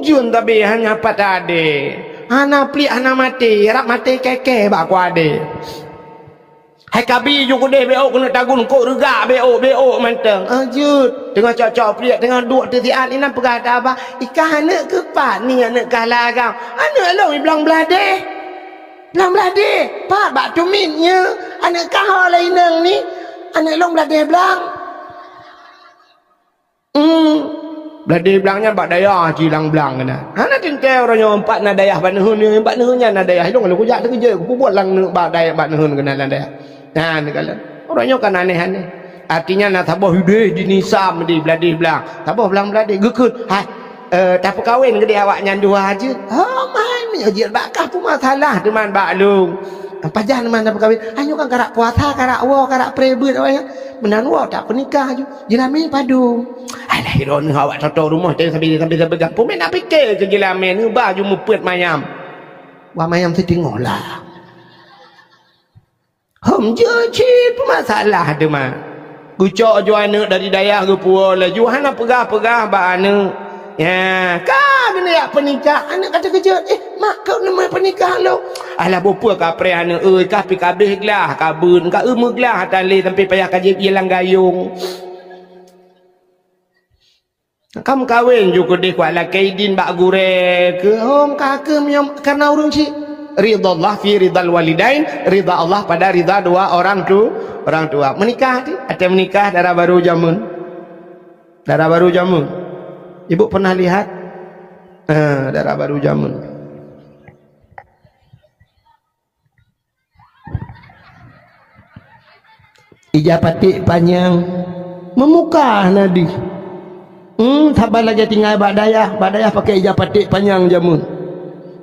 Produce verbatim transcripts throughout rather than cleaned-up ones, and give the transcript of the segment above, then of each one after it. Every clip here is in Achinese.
Cun tabi hana pat adé. Hana pliek, hana maté, rab maté kèe-kèe bak kuadé. Hai kabi ju keudeh beuôk keuneuk tagun kok reugak beuôk, beuôk mantong. Ah, jeuet. Teungoh cok-cok pliek, teungoh duek teusiat, inan peugah taba, "Ikah aneuk keuh pat ni aneuk kah lagam?" "Aneuk lôn i blang bladeh." "Blang bladeh? Pat bak tumit nyoe? Aneuk kah ho lé inong ni?" "Aneuk lôn bladeh blang." Hmm. Bladeh blang nyan bak dayah cilang blang keunan. Hana teuntèe uroe nyoe pat na dayah bak neuheun, bak neuheun nyan na dayah. Ilong lalu kujak teukeujot, kupeubeuet lam neuk bak dayah, bak neuheun keunan lam dayah. Nyan kalon. Uroe nyoe kan aneh-aneh. Artinya na saboh udeh di nisam di bladeh blang. Saboh blang bladeh geukheun. Hai, eh, tapeukawen keudeh awak nyan dua jeuet. Oh, man, meunyoe jeuet bak kah peumasalah teuma bak lôn. Pajan man tapeukawen. Ayo kan karak puasa, karak woe, karak prebeuet awak nyan. Meunan woe tak peunikah aju. Jeulamé padum. Alah, droeneuh awak toto rumoh teuh sambil, sambil, sambil gampông. Meunan pike keu jeulamé neuba aju meupeuet mayam. Wah mayam siteungoh lah. Hom jeuet cit peumasalah teuma. Geucok ju aneuk dari dayah geupuwoe laju hana peugah-peugah bak aneuk. Ya, ka geuneuk jak peunikah, aneuk ka teukeujot, "Eh, mak, kok neumeu peunikah lôn?" Alah, bukon peue kapreh aneuk, euy, ka pi kabeh glah, ka beuet, ka eu meuglah atan lé sampai payah ka jieb ie lam gayong. Ka meukawen ju keudeh kuat lakèe idin bak gurèe keuh, hom ka keuh meunyoe kareuna ureueng chik. Ridha Allah fi ridhal walidain, ridha Allah pada ridha dua orang tu, orang tua. Meunikah ti, watèe meunikah dara barô jameun. Dara barô jameun. Ibu pernah lihat? Eh, dara barô jameun. Ija paték panyang, meumukah na deuh. Hmm, saban lagèe tinggai bak dayah, bak dayah pakè ija paték panyang jameun.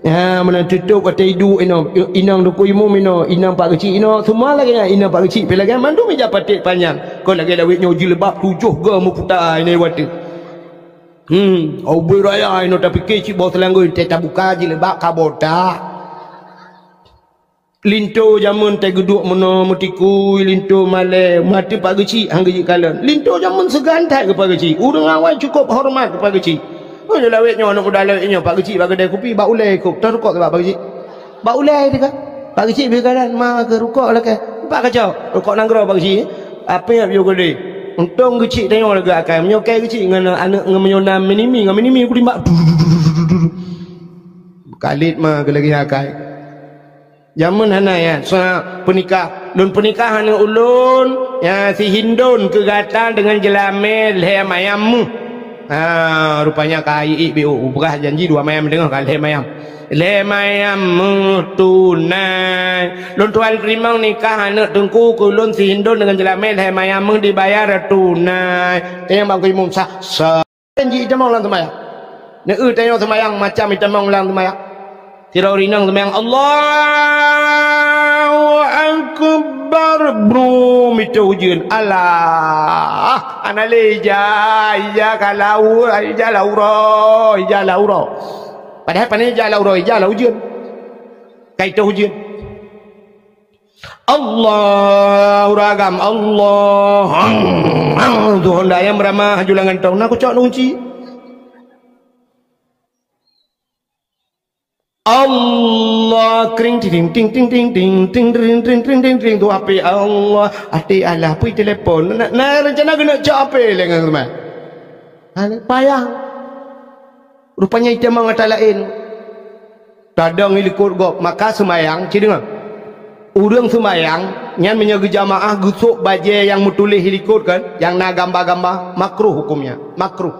Ya, meunan tutôp watèe iduek inoe, inong Teungku Imum inoe, inong Pak Geuchik inoe, seumua lagèe nyan, inong Pak Geuchik pih lagèe nyan, mandum ija paték panyang. Kon lagèe lawét nyoe jilbab tujoh goe meuputa inoe watèe. Hmm, ubé raya inoe tapike cit boh seulanggoe, teuh tabuka jilbab ka botak. Linto jameun teuh geuduek meunoe meutikui, linto malèe, maté Pak Geuchik han geujeuet kalon. Linto jameun seugan that keu Pak Geuchik. Ureueng awai cukôp horeumat keu Pak Geuchik. Oh, nyoe lawét nyoe, aneuk muda lawét nyoe, Pak Geuchik bak keudè kupi, bak ulèe ikôt. Teuh rukok bak Pak Geuchik. Bak ulèe teuka. Pak Geuchik beu kalon, ma keu rukok lakèe. Pat kacok, rukok nanggroe Pak Geuchik. Apé nyang piôh keudè. Untông Geuchik tanyoe lagèe akai. Meunyoe kèe Geuchik ngon aneuk ngon meunyoe na minimi, ngon minimi kulimbak. Kalét ma keu lagèe akai. Jameun hana nyan, sa peunikah. Lôn peunikah aneuk ulôn, ya, si Hindon keu gata deungon jeulamé lhèe mayam meuh. Ha, rupanya ka iék biôh, upeugah janji dua mayam teungoh ka lhèe mayam. Lhèe mayam meuh tunai. Lôn tuan teurimong nikah aneuk teungku keu lôn si Hindon deungon jeulamé lhèe mayam meuh dibayar tunai. Tanyong bak Teungku Imum sah, sah. Janji itamong lam seumayang. Neu-eu tanyoe seumayang macam itamong lam seumayang. Sidroe ureueng inong seumayang, "Allahu Akbar." Brum, itôh ujeuen. Alah, hana lé ija, ija ka lau, ija lau uroe, ija lau uroe. Padahai pane ija lau uroe, ija lau ujeuen. Ka itôh ujeuen. Allah, ureueng agam, Allah. Tuhan dah yang beramah, julangan tong, nak kucok nunci. Allah, kring, ting, ting, ting, ting, ting, ting, ting, ting, ting, ting, tu H P Allah. Até Allah, pui telepon. Na, na rencana keuneuk cok H P lé ngon teuma. Ha, payah. Rupanya itamong ata laén. Tadong i likot gob, maka seumayang, ci deungoe. Ureueng seumayang, nyan meunyoe geujamaah geusok bajèe nyang meutuléh i likot kan, nyang na gamba-gamba, makruh hukumnya, makruh.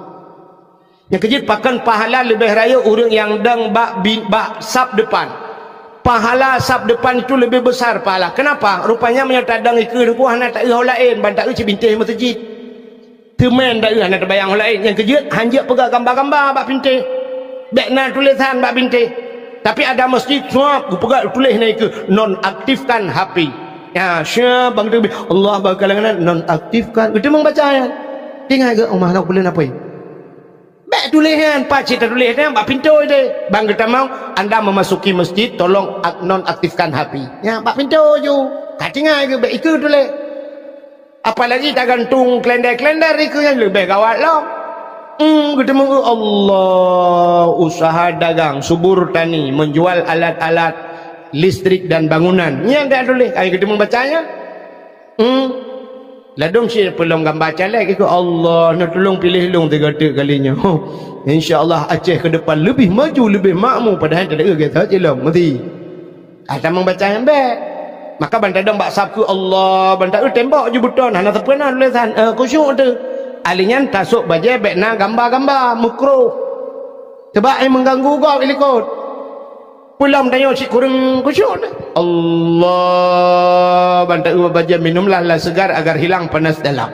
Nyang keujeuet pakon pahala leubeh rayeuk ureueng nyang dong bak bi-, bak saf depan. Pahala saf depan itu lebih besar pahala. Kenapa? Rupanya meunyoe tadong i keue teungku hana taeu ho laén, ban taeu cit bintéh meuseujid. Teuma taeu hana teubayang ho laén, nyang keujeuet hanjeuet peugah gamba-gamba bak pintéh. Bèk na tulésan bak pintéh. Tapi ada masjid, suap, geupeugah tuléh na i keue, "Nonaktifkan H P." Ya, siap bang teubi, Allah bak kalangan nonaktifkan. Geuteumong baca nyan. Tinggai geuh, "Oh, mah, na buleuen apoi." Bèk tuléh nyan, pat cit tatuléh nyan bak pintoe deh. Bang geutamong, "Anda memasuki masjid, tolong ak-, nonaktifkan H P." Nyan bak pintoe ju. Ka tinggai geuh, bèk i keue tuléh. Apalagi tagantung kalenda-kalenda i keue nyan leubeh gawat lom. Hmm, geuteumong, Allah, usaha dagang, subur tani, menjual alat-alat listrik dan bangunan. Nyan ka tuléh, ai geuteumong baca nyan. Hmm. Ladôm cit peulom gamba caleg ikôt, Allah, neutulông piléh lôn tiga teuk kali nyoe. Insya Allah Aceh ke depan lebih maju, lebih makmu, padahai tadeuh gata cilông meuti. Ah, tamong baca nyan bèk. Maka ban tadong bak sab keu Allah, ban taeu tembok ju beuton, hana sapeue na tulésan, eh, khusyuk teuh. Ahli nyan tasôk bajèe bèk na gamba-gamba, mukruh. Sebab ai mengganggu gob ilikot. Peulom tanyoe cit kureueng khusyuk teuh. Allah, ban taeu bajèe minumlah la segar agar hilang panas dalam.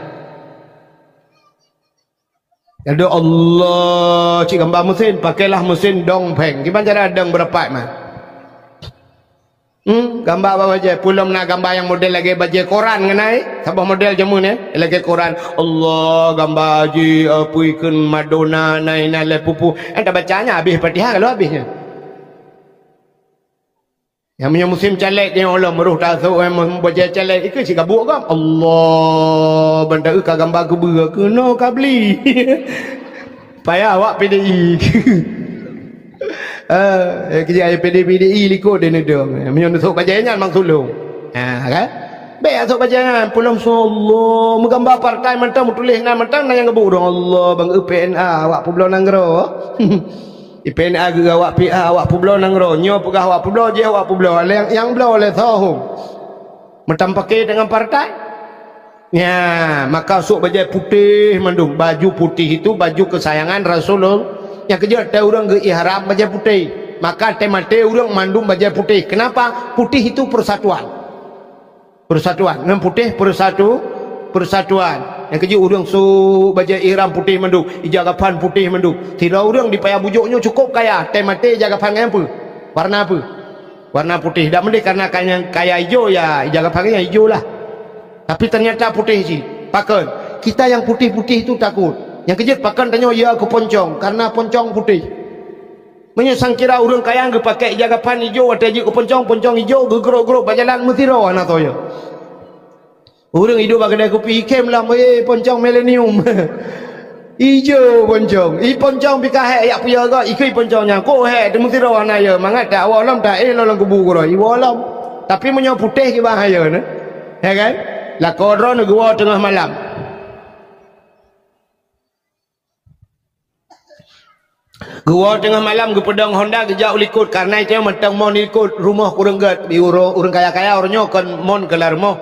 Adoe Allah, cit gamba meusén, pakailah meusén dong pheng. Kiban cara dong beurapat man. Hmm, gamba bak bajèe, peulom na gamba nyang model lagèe bajèe koran ngon ai. Saboh model jameun nyoe, lagèe koran. Allah, gamba jih, eh, pui kheun Madonna, na inan lé pupu. Eh, tabaca nyan habéh Fatihah ka lheueh habéh nyan. Nyang meunyoe musim caleg nyoe lom, roh tasôk, eh, bajèe caleg, ikeu cit gabuk gob. Allah, ban taeu ka gamba keubeue, keunoe ka bli. Payah awak P D I. Eh, eh, keu jih P D I, P D I likot deh neudong. Meunyoe neusôk bajèe nyan mang sulông. Ha, kan? Bèk sôk bajèe nyan, peulom sôk Allah, meugamba partai mantong, meutuléh nan mantong, na nyang gabuk dong Allah, bang eu P N A, awak peubloe nanggroe. Di P N A geuh awak P A, awak peubloe nanggroe. Nyoe peugah awak peubloe, jih awak peubloe. Nyang, nyang bloe lé soe hom. Meutam paké deungon partai. Nya, maka sôk bajèe putéh mandum. Baju putih itu baju kesayangan Rasulullah. Nyang keujeuet tée ureuëng geu-ihram bajèe putéh. Maka tée maté ureuëng mandum bajèe putéh. Kenapa? Putih itu persatuan. Persatuan. Ngon putéh persatu-, persatuan. Nyang keujeuet ureuëng sôk bajèe ihram putéh mandum. Ija gaphan putéh mandum. Sidroe ureuëng di Paya Bujôk nyoe cukup kaya. Tée maté ija gaphan ngon peue? Warna peue? Warna putéh. Dak meudeh karena kaya, kaya ijo, ya, ija gaphan nyan ijo lah. Tapi ternyata putéh cit. Pakon? Kita yang putih-putih itu takut. Nyang keujeuet pakon tanyoe ya keu poncong, karena poncong putéh. Meunyoe sangkira ureuëng kaya geupakée ija gaphan ijo watée jeuet keu poncong, poncong ijo geugrok-grok bak jalan meusidroe hana soe. Ureuëng iduek bak keudée kupi ikhém lam, "Eh, poncong milenium." Ijo poncong. I poncong pih ka hék yak peue goe, ikui poncong nyan. Kok hék teuh meusidroe hana yo, mangat tak awak lom tak éh lom lam kubu keudroe. Iwoe lom. Tapi meunyoe putéh kiban hayeue nyoe. Ya kan? Lakoe droeneuh geuwoe teungoh malam. Geuwoe teungoh malam geupeudong honda geujak u likot, karena itanyoe mantong mon likot, rumoh kureueng gét, di uro-, ureuëng kaya-kaya uroe nyoe kon mon keu lam rumoh.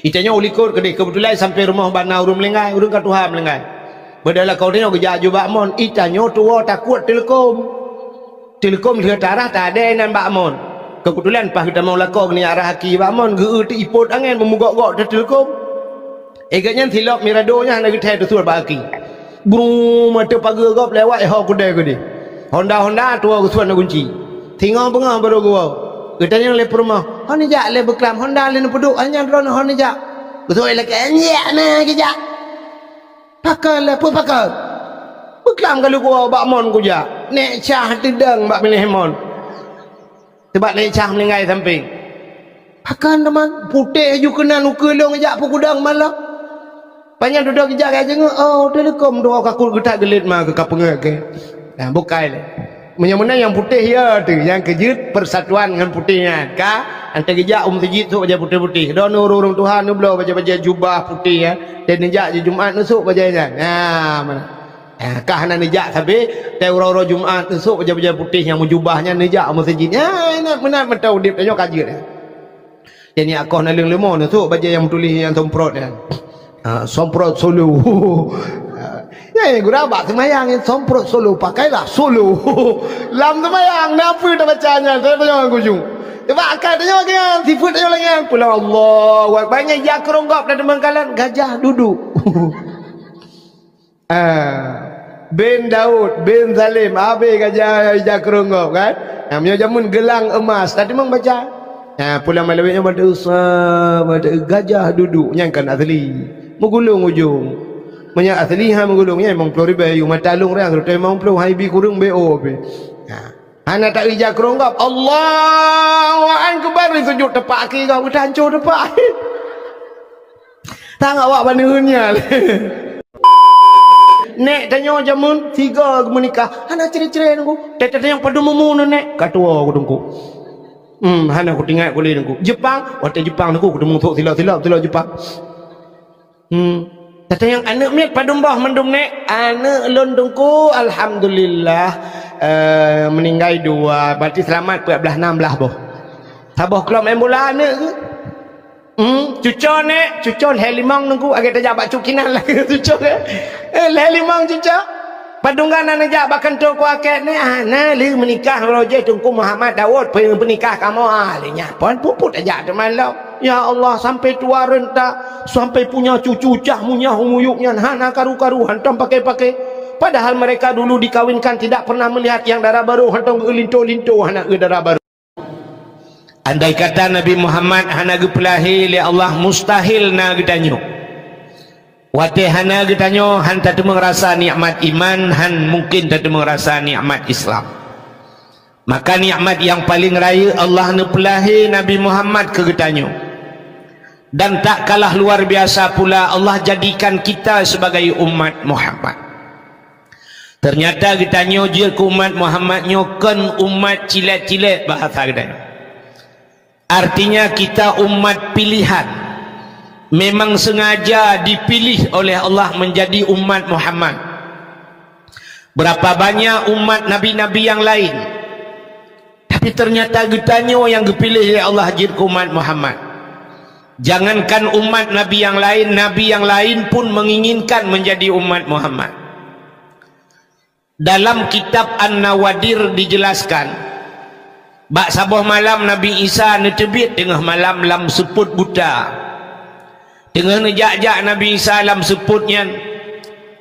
Itanyoe u likot keudeh, keubeutulan sampoe rumoh bak na ureuëng meuninggai, ureuëng ka tuha meuninggai. Beudôh lakoe tanyoe geujak aju bak mon, itanyoe tuwoe takot teuleukom. Teuleukom lheueh tarah tadée nan bak mon. Keubeutulan paih geutamong lakoe geunyak rhah aki bak mon, geu-eu teuh ipot angén meumugok-gok teuh teuleukom. Éh gét nyan silop mirado nyan hana geuthée teusuet bak aki. Bru, mata pageue gob lewat ho keudée keudeh. Honda-honda tuwoe geusuet na gunci. Singoh beungoh barô geuwoe. Geutanyong lé peurumoh, "Ho neujak lé beuklam honda lé neupeuduek, nyan droeneuh ho neujak?" Geusuet lé keu, "Nyak na geujak." "Pakon lé, peue pakon?" "Beuklam ka lheueh kuwoe bak mon kujak. Nék cah teudong bak binéh mon." Teubak lé cah meuninggai sampéng. Pakon teuma putéh ju keunan ukeue lôn jak peugudang malam. Panyang dudoe geujak ka jeungeuk, oh, teuleukom dua kakot geutak geulet ma keu ka peungeuet keu. Nah, bukai lé. Meunyoe meunan nyang putéh ya teuh, nyang keujeuet persatuan ngon putéh nyan. Ka, anté geujak u meuseujid sôk bajée putéh-putéh. Droeneuh ureuëng tuha neubloe bajée-bajée jubah putéh ya. Dan neujak jih Jumat neusôk bajée nyan. Nah, meunan. Ah, ka hana neujak sabe, tée uroe-uroe Jumat neusôk bajée-bajée putéh nyang meujubah nyan neujak u meuseujid. Ah, inan meunan mantong udeb tanyoe ka jeuet. Jadi akoh naleueng leumo neusôk bajée nyang meutuléh nyang somprot nyan. Ah, somprot solo. Ah, ya, ya, gura bak seumayang nyan somprot solo, pakailah solo. Lam seumayang, na peue tabaca nyan, saya tanyong ngon kujung. Cuba akai tanyoe nyan, sifeuet tanyoe lagée nyan. Pulang Allahu Akbar, nyan jak keurong gob dan teumangkalan, gajah duduk. Ah, bin Daud, bin Salim, abéh gajah ija keurong gob kan? Nah, meunyoe jameun geulang emas, tadi mang baca. Nah, pulang malam nyoe mata usa, mata gajah duduk, nyang kan asli. Meugulong ujong. Meunyoe asli ha meugulong, nyan limong ploh ribée, yu mata lông rang, rot limong ploh, hai bi kureueng B O pih. Nah. Hana tak ija keurong gob. Allahu Akbar, sujud tepak aki gob, udah hancô tepak. Tang awak baneuen nya. Nek tanyoe jameun tiga geumeunikah, hana cre-cre Teungku. Teuh tanyoe padum umu neuh nek, ka tuwo ku Teungku. Hmm, hana kutingat ku lé Teungku. Jepang, watèe Jepang Teungku kuteumèe sôk sila-sila, sila Jepang. Hmm. Teuh tanyoe aneuk miet padum boh mandum nek, aneuk lôn Teungku alhamdulillah, eh, meuninggai dua, berarti seulamat peuet blah nam blah boh. Saboh klub main bola aneuk keuh. Hmm, cuco nek, cuco lhèe limong Teungku, agak tajak bak cukinan lagèe cuco kan. Eh, lhèe limong cuco. Padum gana neujak bak kantô kuakèe nek, ah, na lheuh meunikah roh jih Teungku Muhammad Daud, pe-, peunikah kamoe, ah, lheuh nyan pon puput tajak teuma lom. Ya Allah, sampai tua renta, sampai punya cucu cah munyah umuyuk nyan hana karu-karu hantom pakai-pakai. Padahal mereka dulu dikawinkan tidak pernah melihat yang dara barô hantom geulinto-linto hana geu dara barô. Andai kata Nabi Muhammad hana geupeulahé lé Allah, mustahil na geutanyoe. Watèe hana geutanyoe, han tateumeung rasa nikmat iman, han mungkin tateumeung rasa nikmat Islam. Maka nikmat nyang paleng rayeuk Allah neupeulahé Nabi Muhammad keu geutanyoe. Dan tak kalah luar biasa pula Allah jadikan kita sebagai umat Muhammad. Ternyata geutanyoe jeuet keu umat Muhammad nyoe kon umat cilek-cilek bahasa geutanyoe. Artinya kita umat pilihan. Memang sengaja dipilih oleh Allah menjadi umat Muhammad. Berapa banyak umat nabi-nabi yang lain. Tapi ternyata geutanyoe nyang geupiléh lé Allah jeuet keu umat Muhammad. Jangankan umat nabi yang lain, nabi yang lain pun menginginkan menjadi umat Muhammad. Dalam kitab An-Nawadir dijelaskan, bak saboh malam Nabi Isa neuteubiet teungoh malam lam seupôt buta. Teungoh neujak-jak Nabi Isa lam seupôt nyan,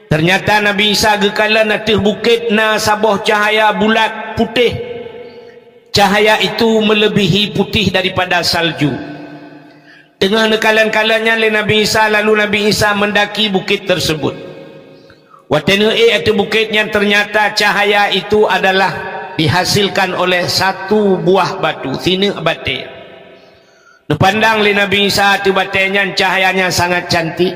ternyata Nabi Isa geukalon ateueh bukét na saboh cahaya bulat putéh. Cahaya itu melebihi putih daripada salju. Teungoh neukalon-kalon nyan lé Nabi Isa, lalu Nabi Isa mendaki bukét tersebut. Watèe neuék ateueh bukét nyan, ternyata cahaya itu adalah dihasilkan oleh satu buah batu, sineuk batèe. Neupandang lé Nabi Isa ateueh batèe nyan, cahayanya sangat cantik.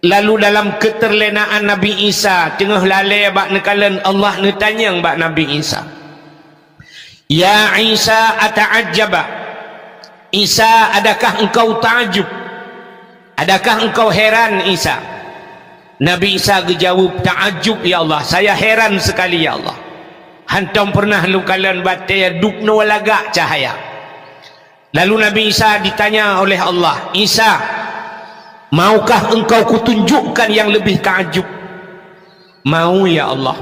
Lalu dalam keuteurlénaan Nabi Isa teungoh lalè bak neukalon, Allah neutanyong bak Nabi Isa, "Ya Isa, ata'ajjaba? Isa, adakah engkau taajub? Adakah engkau heran, Isa?" Nabi Isa geujaweueb, "Taajub, ya Allah, saya heran sekali, ya Allah. Hantom pernah lôn kalon batèe dubnoe lagak cahaya." Lalu Nabi Isa ditanya oleh Allah, "Isa, maukah engkau kutunjukkan yang lebih taajub?" "Mau, ya Allah."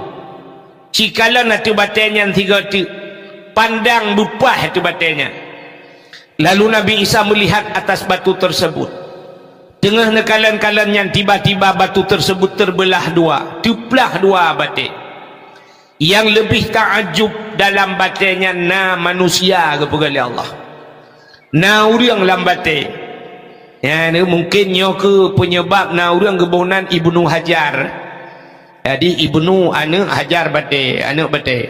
Ci kalon ateueh batèe nyan sigoe teuk, pandang beupaih ateueh batèe nyan. Lalu Nabi Isa melihat atas batu tersebut. Teungoh neukalon-kalon nyan, tiba-tiba batu tersebut terbeulah dua, teuplah dua batèe. Nyang leubeh taajub dalam batèe nyan na manusia geupeugah lé Allah. Na ureuëng lam batèe. Nyan mungken nyoe keuh peunyeubab na ureuëng geuboh nan Ibnu Hajar. Jadi Ibnu aneuëk Hajar batèe, aneuëk batèe.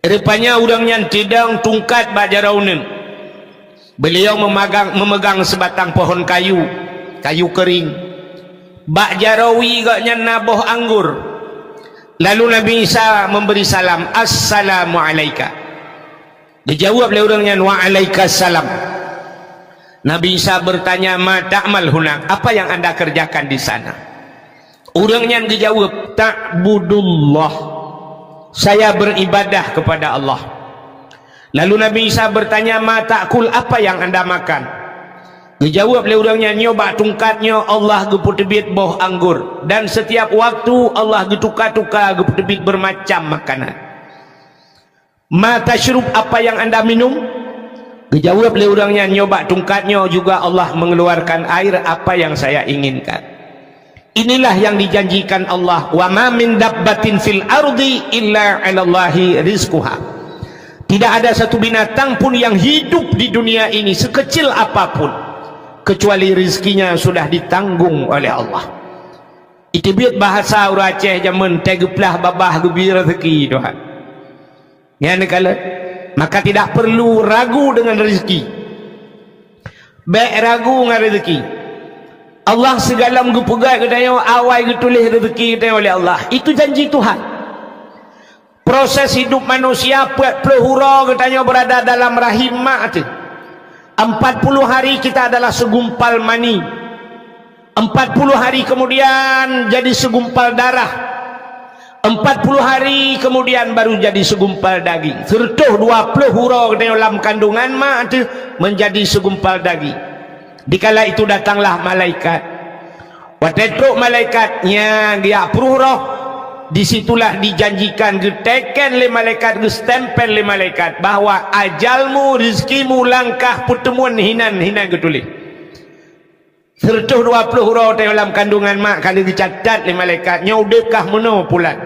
Rupanya ureuëng nyan teudong tungkat bak jaroe uneuen. Beuliau meumagang, meumegang seubatang pohon kayu, kayu keuring. Bak jaroe wie gobnyan na boh anggor. Lalu Nabi Isa memberi salam, "Assalamu alaika." Dijawab lé ureuëng nyan, "Wa alaika salam." Nabi Isa bertanya, "Ma ta'mal hunak? Apa yang anda kerjakan di sana?" Ureuëng nyan geujaweueb, "Ta'budullah. Saya beribadah kepada Allah." Lalu Nabi Isa bertanya, "Ma ta'kul? Apa yang anda makan?" Geujaweueb lé ureuëng nyan, "Nyoe bak tungkat nyoe Allah geupeuteubiet boh anggor, dan setiap waktu Allah geutuka-tuka geupeuteubiet bermacam makanan." "Ma tasyrub? Apa yang anda minum?" Geujaweueb lé ureuëng nyan, "Nyoe bak tungkat nyoe juga Allah mengeluarkan air apa yang saya inginkan." Inilah yang dijanjikan Allah, "Wa ma min dabbatin fil ardi illa 'alallahi rizquha." Tidak ada satu binatang pun yang hidup di dunia ini sekecil apapun kecuali rizkinya sudah ditanggung oleh Allah. Iteubiet bahasa ureuëng Aceh jameun, "Teugeuplah babah geubi rezeki Tuhan." Nyan neukalon, maka tidak perlu ragu dengan rezeki. Bék ragu ngon rezeki. Allah sigohlom geupeugah geutanyoe awai geutuléh rezeki geutanyoe lé Allah. Itu janji Tuhan. Proses hidup manusia, peuet ploh uroe geutanyoe berada dalam rahim mak teuh. Empat puluh hari kita adalah segumpal mani. Empat puluh hari kemudian jadi segumpal darah. Empat puluh hari kemudian baru jadi segumpal daging. Seratus dua puluh uroe geutanyoe lam kandungan mak teuh menjadi segumpal daging. Dikala itu datanglah malaikat. Watée trok malaikat nyan geujak pruh roh, disitulah dijanjikan, geuteken lé malaikat, geustempel lé malaikat bahwa ajalmu, rezekimu, langkah peuteumuen hinan, hinan geutuléh. Seratus dua puluh uroe teuh lam kandungan mak ka lheueh geucatat lé malaikat, nyoe udeb kah meunoe pulan.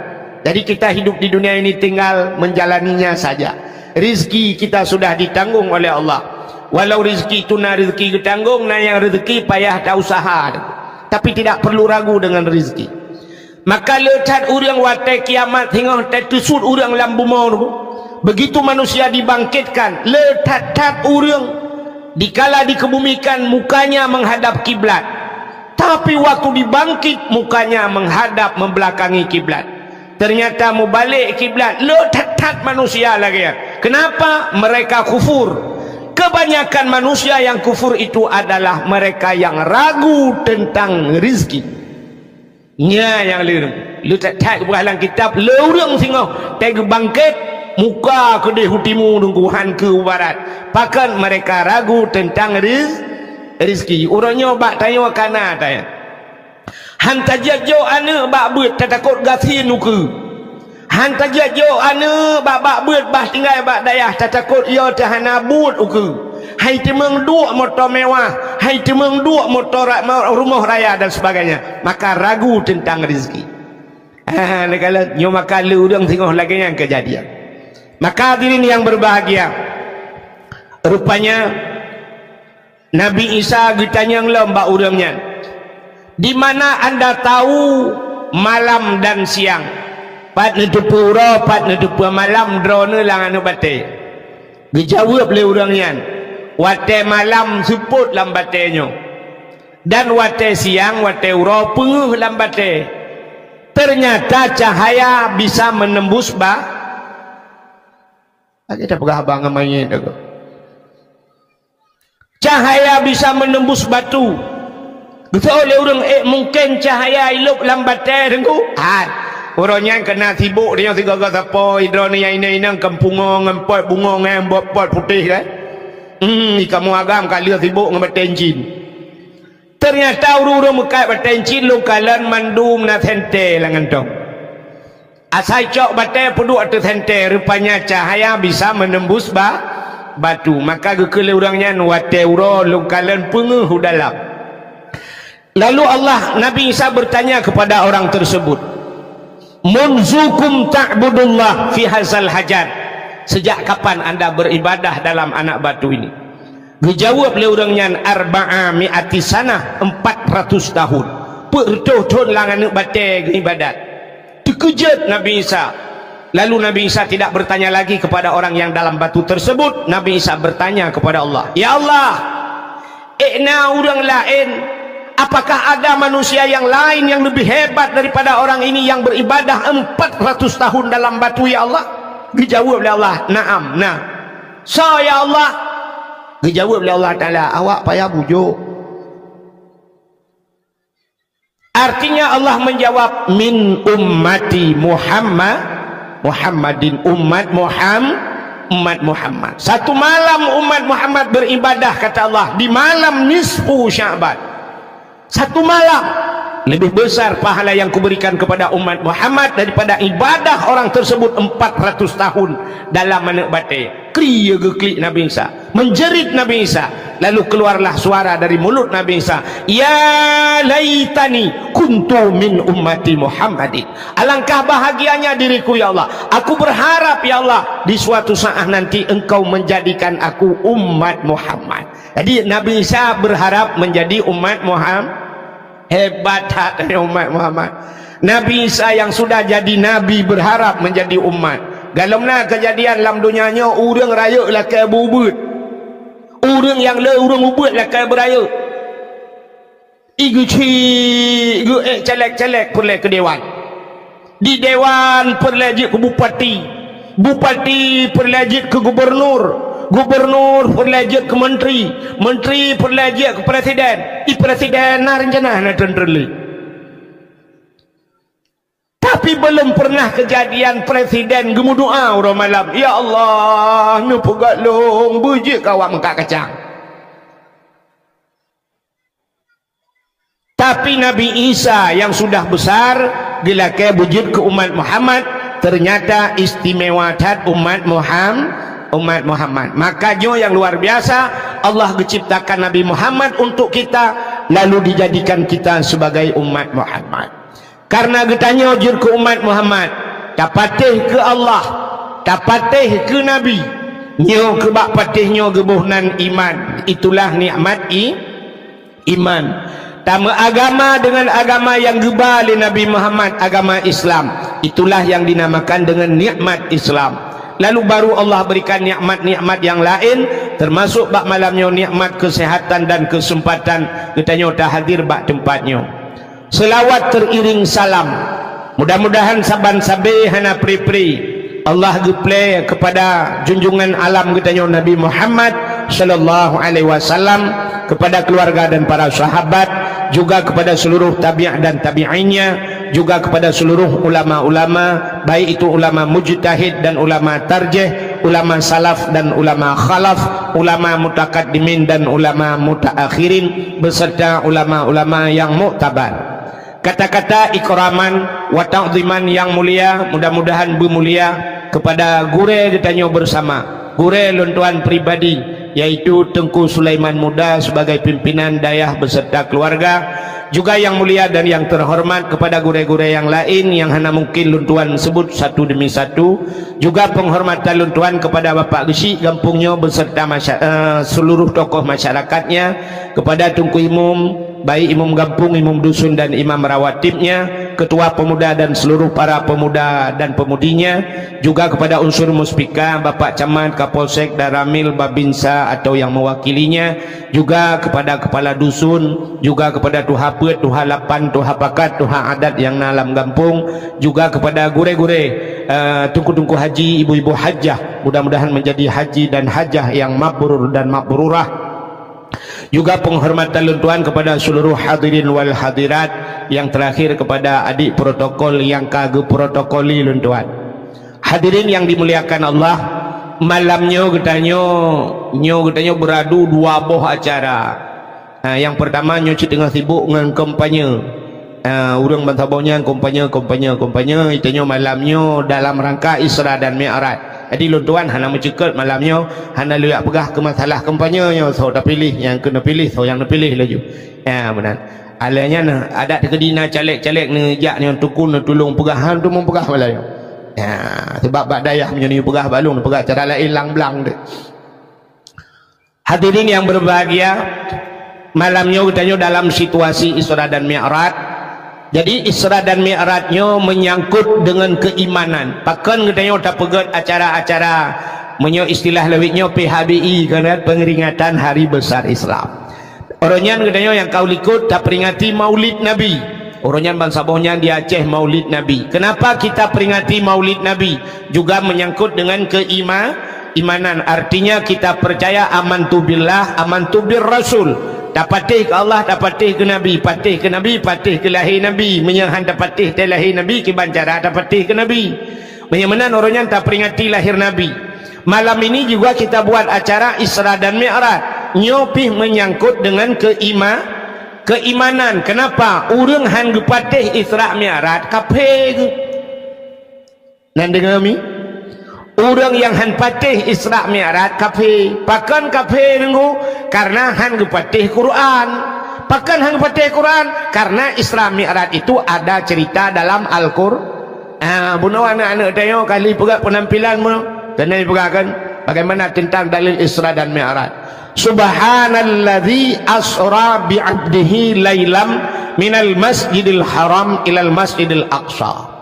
Jadi kita hidup di dunia ini tinggal menjalaninya saja. Rizki kita sudah ditanggung oleh Allah. Walau rizki itu na rizki geutanggong, na nyang rizki payah tausaha. Tapi tidak perlu ragu dengan rizki. Maka le that ureuëng watée kiamat singoh teuteusut ureuëng lam bumoe nyoe. Begitu manusia dibangkitkan, le that-that ureuëng dikala dikebumikan mukanya menghadap kiblat. Tapi waktu dibangkit, mukanya menghadap membelakangi kiblat. Ternyata mubalek kiblat, le that-that manusia lagée nyan. Kenapa? Mereka kufur. Kebanyakan manusia yang kufur itu adalah mereka yang ragu tentang rizki. Nya nyang le, le that-that geupeugah lam kitab, le ureuëng singoh teugeubangkét, muka keudeh u timu deungon han keu u barat. Pakon mereka ragu tentang riz-, rizki. Uroe nyoe bak tanyoe kana tanya. Han tajak jok aneuëk bak beuet, tatakot gasien ukeue. Han tajak jok aneuëk bak, bak beuet bah tinggai bak dayah, tatakot yo teuhana buet ukeue. Hai teumeung duek moto mewah, hai teumeung duek moto ra-, ma-, rumoh raya dan sebagainya. Maka ragu tentang rezeki. Ha, neukalon, nyoe maka le ureuëng singoh lagée nyan keujadian. Maka hadirin yang berbahagia, rupanya Nabi Isa geutanyong lom bak ureuëng nyan, "Di mana anda tahu malam dan siang?" "Pat neuteupeue uroe, pat neuteupeue malam droeneuh lam aneuëk batée." Geujaweueb lé ureuëng nyan, "Watée malam seupôt lam batée nyoe, dan watée siang, watée uroe peungeuh lam batée. Ternyata cahaya bisa menembus ba-," Lagée tapeugah haba ngon manyét lagoe. Cahaya bisa menembus batu. Geuseuôt lé ureuëng, "Eh, mungken cahaya ilop lam batée, Teungku?" Hai. Uroe nyan keunan sibok deungon sigoe-goe sapo, droeneuh nyang inong-inong keumpungong ngon pot bungong ngon bot pot putéh, kan? Hmm, di kamoe agam ka lheueh sibok ngon batée cin. Ternyata ureuëng-ureuëng meukat batée cin lôn kalon mandum na sentée lam gantong. Asai cok batée peuduek ateueh sentée, rupanya cahaya bisa menembus ba-, batu. Maka geukheun lé ureuëng nyan, "Watée uroe lôn kalon peungeuh u dalam." Lalu Allah, Nabi Isa bertanya kepada orang tersebut, "Munzukum ta'budullah fi hazal hajar?" Sejak kapan anda beribadah dalam anak batu ini? Geujaweueb lé ureuëng nyan, "Arba'a mi'ati sanah," empat ratus tahun. Peuet reutôh thon lam aneuëk batée geuibadat. Teukeujot Nabi Isa. Lalu Nabi Isa tidak bertanya lagi kepada orang yang dalam batu tersebut. Nabi Isa bertanya kepada Allah, "Ya Allah, ék na ureuëng laén? Apakah ada manusia yang lain yang lebih hebat daripada orang ini yang beribadah empat ratus tahun dalam batu, ya Allah?" Geujaweueb lé Allah, "Naam, na." "Soe, ya Allah?" Geujaweueb lé Allah Taala, "Awak payah bujok." Artinya Allah menjawab, "Min ummati Muhammad, Muhammadin, umat Muham-, umat Muhammad." Satu malam umat Muhammad beribadah, kata Allah, di malam nisfu Sya'ban. Satu malam lebih besar pahala yang kuberikan kepada umat Muhammad daripada ibadah orang tersebut empat ratus tahun dalam aneuëk batée. Krie geuklik Nabi Isa. Menjerit Nabi Isa. Lalu keluarlah suara dari mulut Nabi Isa, "Ya laitani kuntu min ummati Muhammadin." Alangkah bahagianya diriku, ya Allah. Aku berharap, ya Allah, di suatu saat nanti Engkau menjadikan aku umat Muhammad. Jadi, Nabi Isa berharap menjadi umat Muhammad. Hebat that umat Muhammad. Nabi Isa yang sudah jadi nabi berharap menjadi umat. Galom na keujadian lam donya nyoe, ureuëng rayeuk lakée beuet. Ureuëng nyang le ureuëng ubeuet lakée beurayeuk. I geuchik geuék caleg-caleg peureulée keu dewan. Di dewan peureulée jeuet keu bupati. Bupati peureulée jeuet keu gubernur. Gubernur peureulée jeuet keu menteri. Menteri peureulée jeuet keu presiden. I presiden na rencana na teuntreuli. Tapi belum pernah kejadian presiden geumeudoa uroe malam, "Ya Allah, neupeugah lôn beujeuet keu awak meukat kacang." Tapi Nabi Isa yang sudah besar geulakée beujeuet keu umat Muhammad, ternyata istimewa that umat Muham-, umat Muhammad. Maka nyoe yang luar biasa, Allah geuciptakan Nabi Muhammad untuk kita, lalu dijadikan kita sebagai umat Muhammad. Karena geutanyoe jeuet keu umat Muhammad, tapatéh keu Allah, tapatéh keu Nabi. Nyoe keubak patéh nyoe geuboh nan iman. Itulah nikmat i-, iman. Tameuagama dengan agama yang geuba lé Nabi Muhammad, agama Islam. Itulah yang dinamakan dengan nikmat Islam. Lalu baru Allah berikan nikmat-nikmat yang lain, termasuk bak malam nyoe nikmat kesehatan dan kesempatan geutanyoe tahadir bak tempat nyoe. Selawat teriring salam. Mudah-mudahan saban sabe hana pri-pri Allah geuplé kepada junjungan alam geutanyoe Nabi Muhammad sallallahu alaihi wasallam, kepada keluarga dan para sahabat, juga kepada seluruh tabi'in dan tabi'innya, juga kepada seluruh ulama-ulama, baik itu ulama mujtahid dan ulama tarjih, ulama salaf dan ulama khalaf, ulama mutakaddimin dan ulama mutaakhirin, beserta ulama-ulama yang muktabar. Kata-kata ikraman wa ta'ziman yang mulia, mudah-mudahan beumulia kepada gurée geutanyoe bersama, gurée lôn tuan pribadi, yaitu Teungku Sulaiman Muda sebagai pimpinan dayah beserta keluarga, juga yang mulia dan yang terhormat kepada gurée-gurée yang lain yang hana mungkin lôn tuan sebut satu demi satu, juga penghormatan lôn tuan kepada Bapak Geuchik gampông nyoe beserta masya-, eh, seluruh tokoh masyarakatnya, kepada Teungku Imum, baik imum gampông, imum dusun dan imam rawatibnya, ketua pemuda dan seluruh para pemuda dan pemudinya, juga kepada unsur muspika, Bapak Camat, Kapolsek, Danramil, Babinsa atau yang mewakilinya, juga kepada kepala dusun, juga kepada tuha peuet, tuha lapan, tuha pakat, tuha adat yang na lam gampông, juga kepada gurée-gurée, eh, teungku-teungku haji, ibu-ibu hajah, mudah-mudahan menjadi haji dan hajah yang mabrur dan mabrurah. Juga penghormatan lôn tuan kepada seluruh hadirin wal hadirat, yang terakhir kepada adik protokol yang ka geuprotokoli lôn tuan. Hadirin yang dimuliakan Allah, malam nyoe geutanyoe, nyoe geutanyoe beuradu dua boh acara. Ha, yang pertama nyoe cit teungoh sibuk ngon kampanye. Ah, ureuëng bansaboh nyan kampanye, kampanye, kampanye, geutanyoe malam nyoe dalam rangka Isra dan Mi'raj. Jadi lôn tuan hana meuceukeut malam nyoe, hana lôn jak peugah keu masalah kampanye nyoe, soe tapiléh, nyang keuneuk piléh, soe nyang neupiléh laju. Ya, meunan. Alah nyan adat keudina caleg-caleg neujak nyoe tukun neutulông peugah, han tu meupeugah malam nyoe. Ya, sebab bak dayah meunyoe neupeugah bak lôn, neupeugah cara laén lang blang deh. Hadirin yang berbahagia, malam nyoe geutanyoe dalam situasi Isra dan Mi'raj. Jadi Isra dan Mi'raj nyoe menyangkut dengan keimanan. Pakon geutanyoe tapeugét acara-acara, meunyoe istilah lawét nyoe P H B I, kan, Pengeringatan Hari Besar Islam. Uroe nyan geutanyoe nyang ka u likot taperingati Maulid Nabi. Uroe nyan bansaboh nyan di Aceh Maulid Nabi. Kenapa kita peringati Maulid Nabi? Juga menyangkut dengan keima-, imanan. Artinya kita percaya amantu billah, amantu bir rasul. Tapatéh keu Allah, tapatéh keu Nabi, patéh keu Nabi, patéh keu lahé Nabi. Meunyoe han tapatéh teuh lahé Nabi, kiban cara tapatéh keu Nabi. Meunyoe meunan uroe nyan taperingati lahé Nabi. Malam ini juga kita buat acara Isra dan Mi'raj. Nyoe pih menyangkut dengan keima-, keimanan. Kenapa? Ureuëng han geupatéh Isra Mi'raj, kafé geuh. Nan deungoe mi? Ureuëng nyang han patéh Isra Mi'raj, kafé. Pakon kafé, Teungku? Karena han geupatéh Quran. Pakon han geupatéh Quran? Karena Isra Mi'raj itu ada cerita dalam Al-Qur-, Ah, bunoe aneuëk-aneuëk tanyoe kali peugah penampilan mu, keuneuk peugah kan bagaimana tentang dalil Isra dan Mi'raj. Subhanalladzi asra bi 'abdihi lailam minal masjidil haram ilal masjidil aqsa.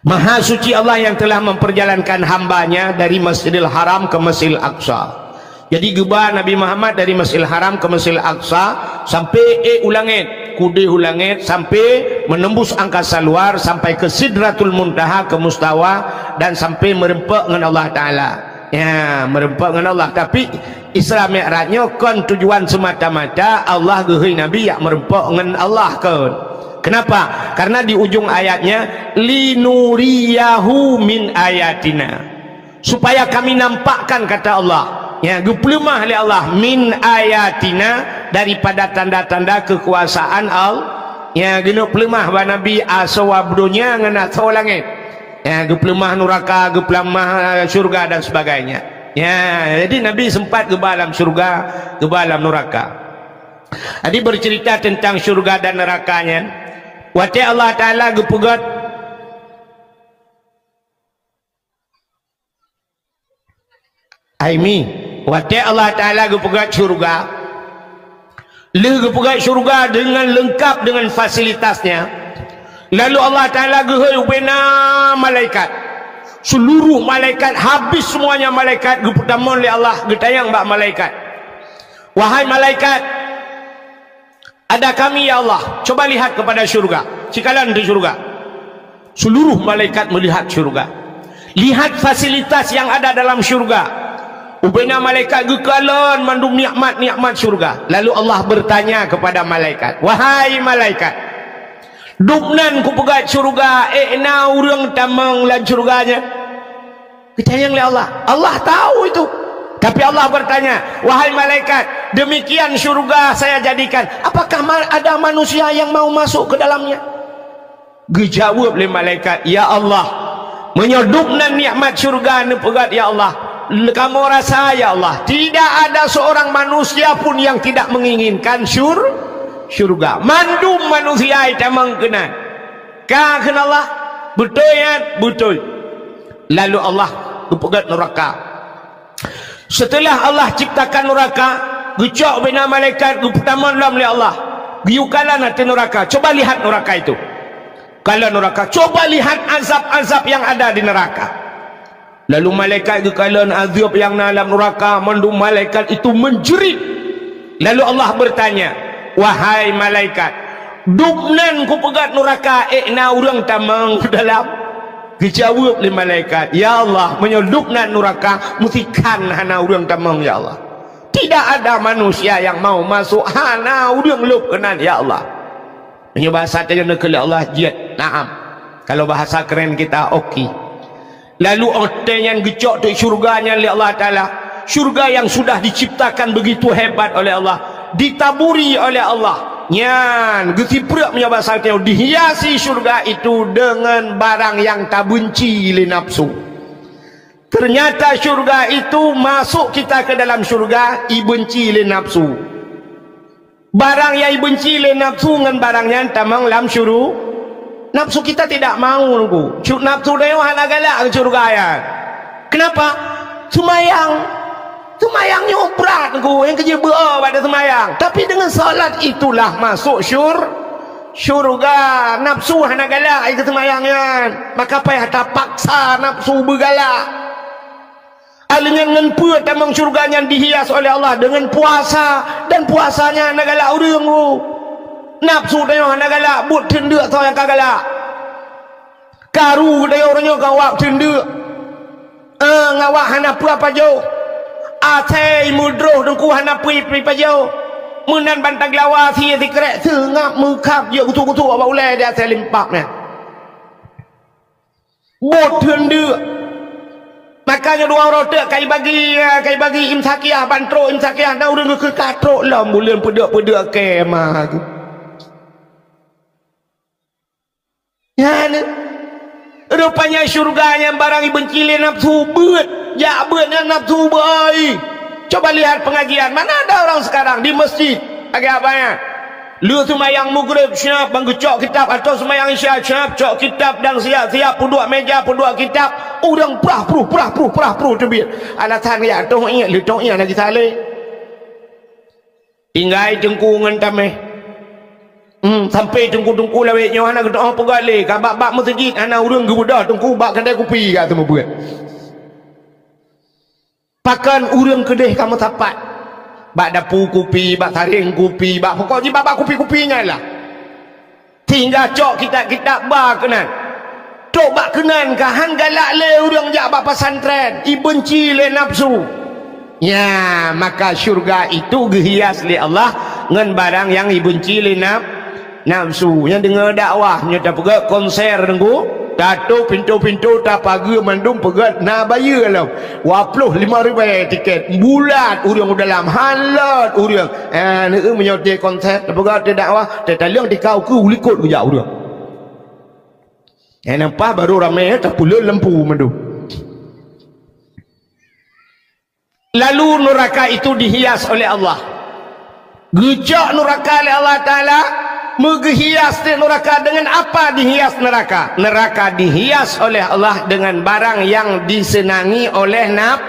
Maha suci Allah yang telah memperjalankan hambanya dari Masjidil Haram ke Masjidil Aqsa. Jadi geuba Nabi Muhammad dari Masjidil Haram ke Masjidil Aqsa, sampai ék u langét, keudéh u langét, sampai menembus angkasa luar, sampai ke Sidratul Muntaha, ke Mustawa, dan sampai meureumpok ngon Allah Taala. Ya, meureumpok ngon Allah. Tapi Isra Mi'raj nyoe kon tujuan semata-mata Allah geuhôi Nabi jak meureumpok ngon Allah kon. Kenapa? Karena di ujung ayatnya, "Linuriyahu min ayatina." Supaya kami nampakkan, kata Allah. Ya, geupeuleumah lé Allah, "min ayatina", daripada tanda-tanda kekuasaan Allah. Ya, geuneuk peuleumah bak Nabi asoe donya ngon asoe langét. Ya, geupeuleumah nuraka, geupeuleumah, eh, syurga dan sebagainya. Ya, jadi Nabi sempat geuba lam syurga, geuba lam nuraka. Jadi bercerita tentang syurga dan nerakanya, watée Allah Taala geupeugét, Aimi, watée Allah Taala geupeugét syurga, lheueh geupeugét syurga dengan lengkap dengan fasilitasnya, lalu Allah Taala geuhôi ubena malaikat. Seluruh malaikat, habis semuanya malaikat, geupeutamong lé Allah, geutanyong bak malaikat, "Wahai malaikat, ada kami, ya Allah, coba lihat kepada syurga." Sikalon di syurga. Seluruh malaikat melihat syurga. Lihat fasilitas yang ada dalam syurga. Ubena malaikat geukalon mandum nikmat-nikmat syurga. Lalu Allah bertanya kepada malaikat, "Wahai malaikat, dubnan kupeugét syurga, ék na ureuëng tamong lam syurga nyan?" Geutanyong lé Allah. Allah tahu itu. Tapi Allah bertanya, "Wahai malaikat, demikian syurga saya jadikan. Apakah ma-, ada manusia yang mau masuk ke dalamnya?" Geujaweueb lé malaikat, "Ya Allah, meunyoe dubnan nikmat syurga neupeugét, ya Allah, kamoe rasa, ya Allah, tidak ada seorang manusia pun yang tidak menginginkan syur-, syurga. Mandum manusia tamong keunan." Ka kheun Allah, "Beutôi, ya?" "Beutôi." Lalu Allah geupeugét nuraka. Seuteulah Allah ciptakan nuraka, geucok bina malaikat, geupeutamong lom lé Allah. Geuyue kalon ateueh nuraka, "Coba lihat nuraka itu." Kalon nuraka, "Coba lihat azab-azab yang ada di neraka." Lalu malaikat geukalon azab nyang na lam nuraka, mandum malaikat itu menjerit. Lalu Allah bertanya, "Wahai malaikat, dubnan kupeugét nuraka, ék na ureuëng tamong dalam?" Geujaweueb lé malaikat, "Ya Allah, meunyoe dubnan nuraka, meusikan hana ureuëng tamong, ya Allah. Tidak ada manusia yang mau masuk, hana ureuëng lôb keunan, ya Allah." Meunyoe bahasa tanyoe neukalon Allah, jeuet, naam. Kalau bahasa keren kita, oke. Lalu watée nyan geucok teuk syurga nyan lé Allah Taala. Syurga yang sudah diciptakan begitu hebat oleh Allah, ditaburi oleh Allah. Nyan geusipreuk meunyoe bahasa tanyoe, dihiasi syurga itu dengan barang yang tabenci lé nafsu. Ternyata syurga itu, masuk kita ke dalam syurga, ibenci lé nafsu. Barang nyang ibenci lé nafsu ngon barang nyan tamong lam syuru-, nafsu kita tidak mau, Teungku. Cu-, nafsu tanyoe hana galak keu syurga nyan. Kenapa? Seumayang. Seumayang nyoe brat, Teungku. Nyang keujeuet beu-o bak seumayang. Tapi dengan salat itulah masuk syur-, syurga. Nafsu hana galak keu seumayang nyan. Maka payah tapaksa nafsu beugalak. Ahli nyan ngon peue tamong syurga nyan dihias oleh Allah? Dengan puasa, dan puasanya hana galak ureuëng, oh. Nafsu tanyoe hana galak, buet teundeuk soe nyang ka galak. Karu tanyoe, uroe nyoe ka awak teundeuk. Eh, ngawak hana peue pajoh. Asai meudroh Teungku hana peue pajoh. Meunan bantang geulawa sie sikrek seungab meukab jeuet gusok-gusok bak ulée di asai limpab nyan. Buet teundeuk. Maka nyoe dua uroe teuk kai bagi, kai bagi imsakiah, ban trok imsakiah, na ureuëng geukheun ka trok lom buleuen peudeuk-peudeuk kema geuh. Nyan, rupanya syurga nyan barang ibenci lé nafsu, beuet, jak beuet nyan nafsu beuai. Coba lihat pengajian, mana ada orang sekarang di masjid? Lagée apa nyan? Lheueh seumayang Maghrib, siap, ban geucok kitab, atau seumayang Isya, siap, cok kitab dan siap-siap peuduek meja, peuduek kitab. Ureuëng prah pruh, prah pruh, prah pruh teubiet. Alasan ya, toh ingat, lheueh toh ingat lagi saleh. Tinggai Teungku ngon tameh. Hmm, sampai Teungku-teungku lawét nyoe hana geudoa peugah lé, ka bak-bak meuseujid hana ureuëng geubeudôh Teungku bak keude kupi ka teumeubuet. Pakon ureuëng keudeh kamoe sapat? Bak dapu kupi, bak saréng kupi, bak pokok jih bak, bak kupi-kupi nyan lah. Sehingga cok kitab-kitab ba keunan. Trok bak keunan ka han galak lé ureuëng jak bak pesantren, ibenci lé nafsu. Ya, maka syurga itu geuhias lé Allah ngon barang nyang ibenci lé naf-, nafsu. Nyang deungoe dakwah, nyoe tapeugah konser nunggu, tatôp pintoe-pintoe, tapageue mandum peugah na bayeue lom. Dua ploh lima ribèe tiket. Bulat ureuëng u dalam, halot ureuëng. Eh, neueu meunyoe teuh konser, tapeugah teuh dakwah, teuh taleueng tikau keu likot geujak ureuëng. Eh, nampak baru ramé, tapeuleueh lampu mandum. Lalu nuraka itu dihias oleh Allah. Geucok nuraka lé Allah Taala, meugeuhias teuh nuraka. Dengan apa dihias neraka? Neraka dihias oleh Allah dengan barang yang disenangi oleh naf-,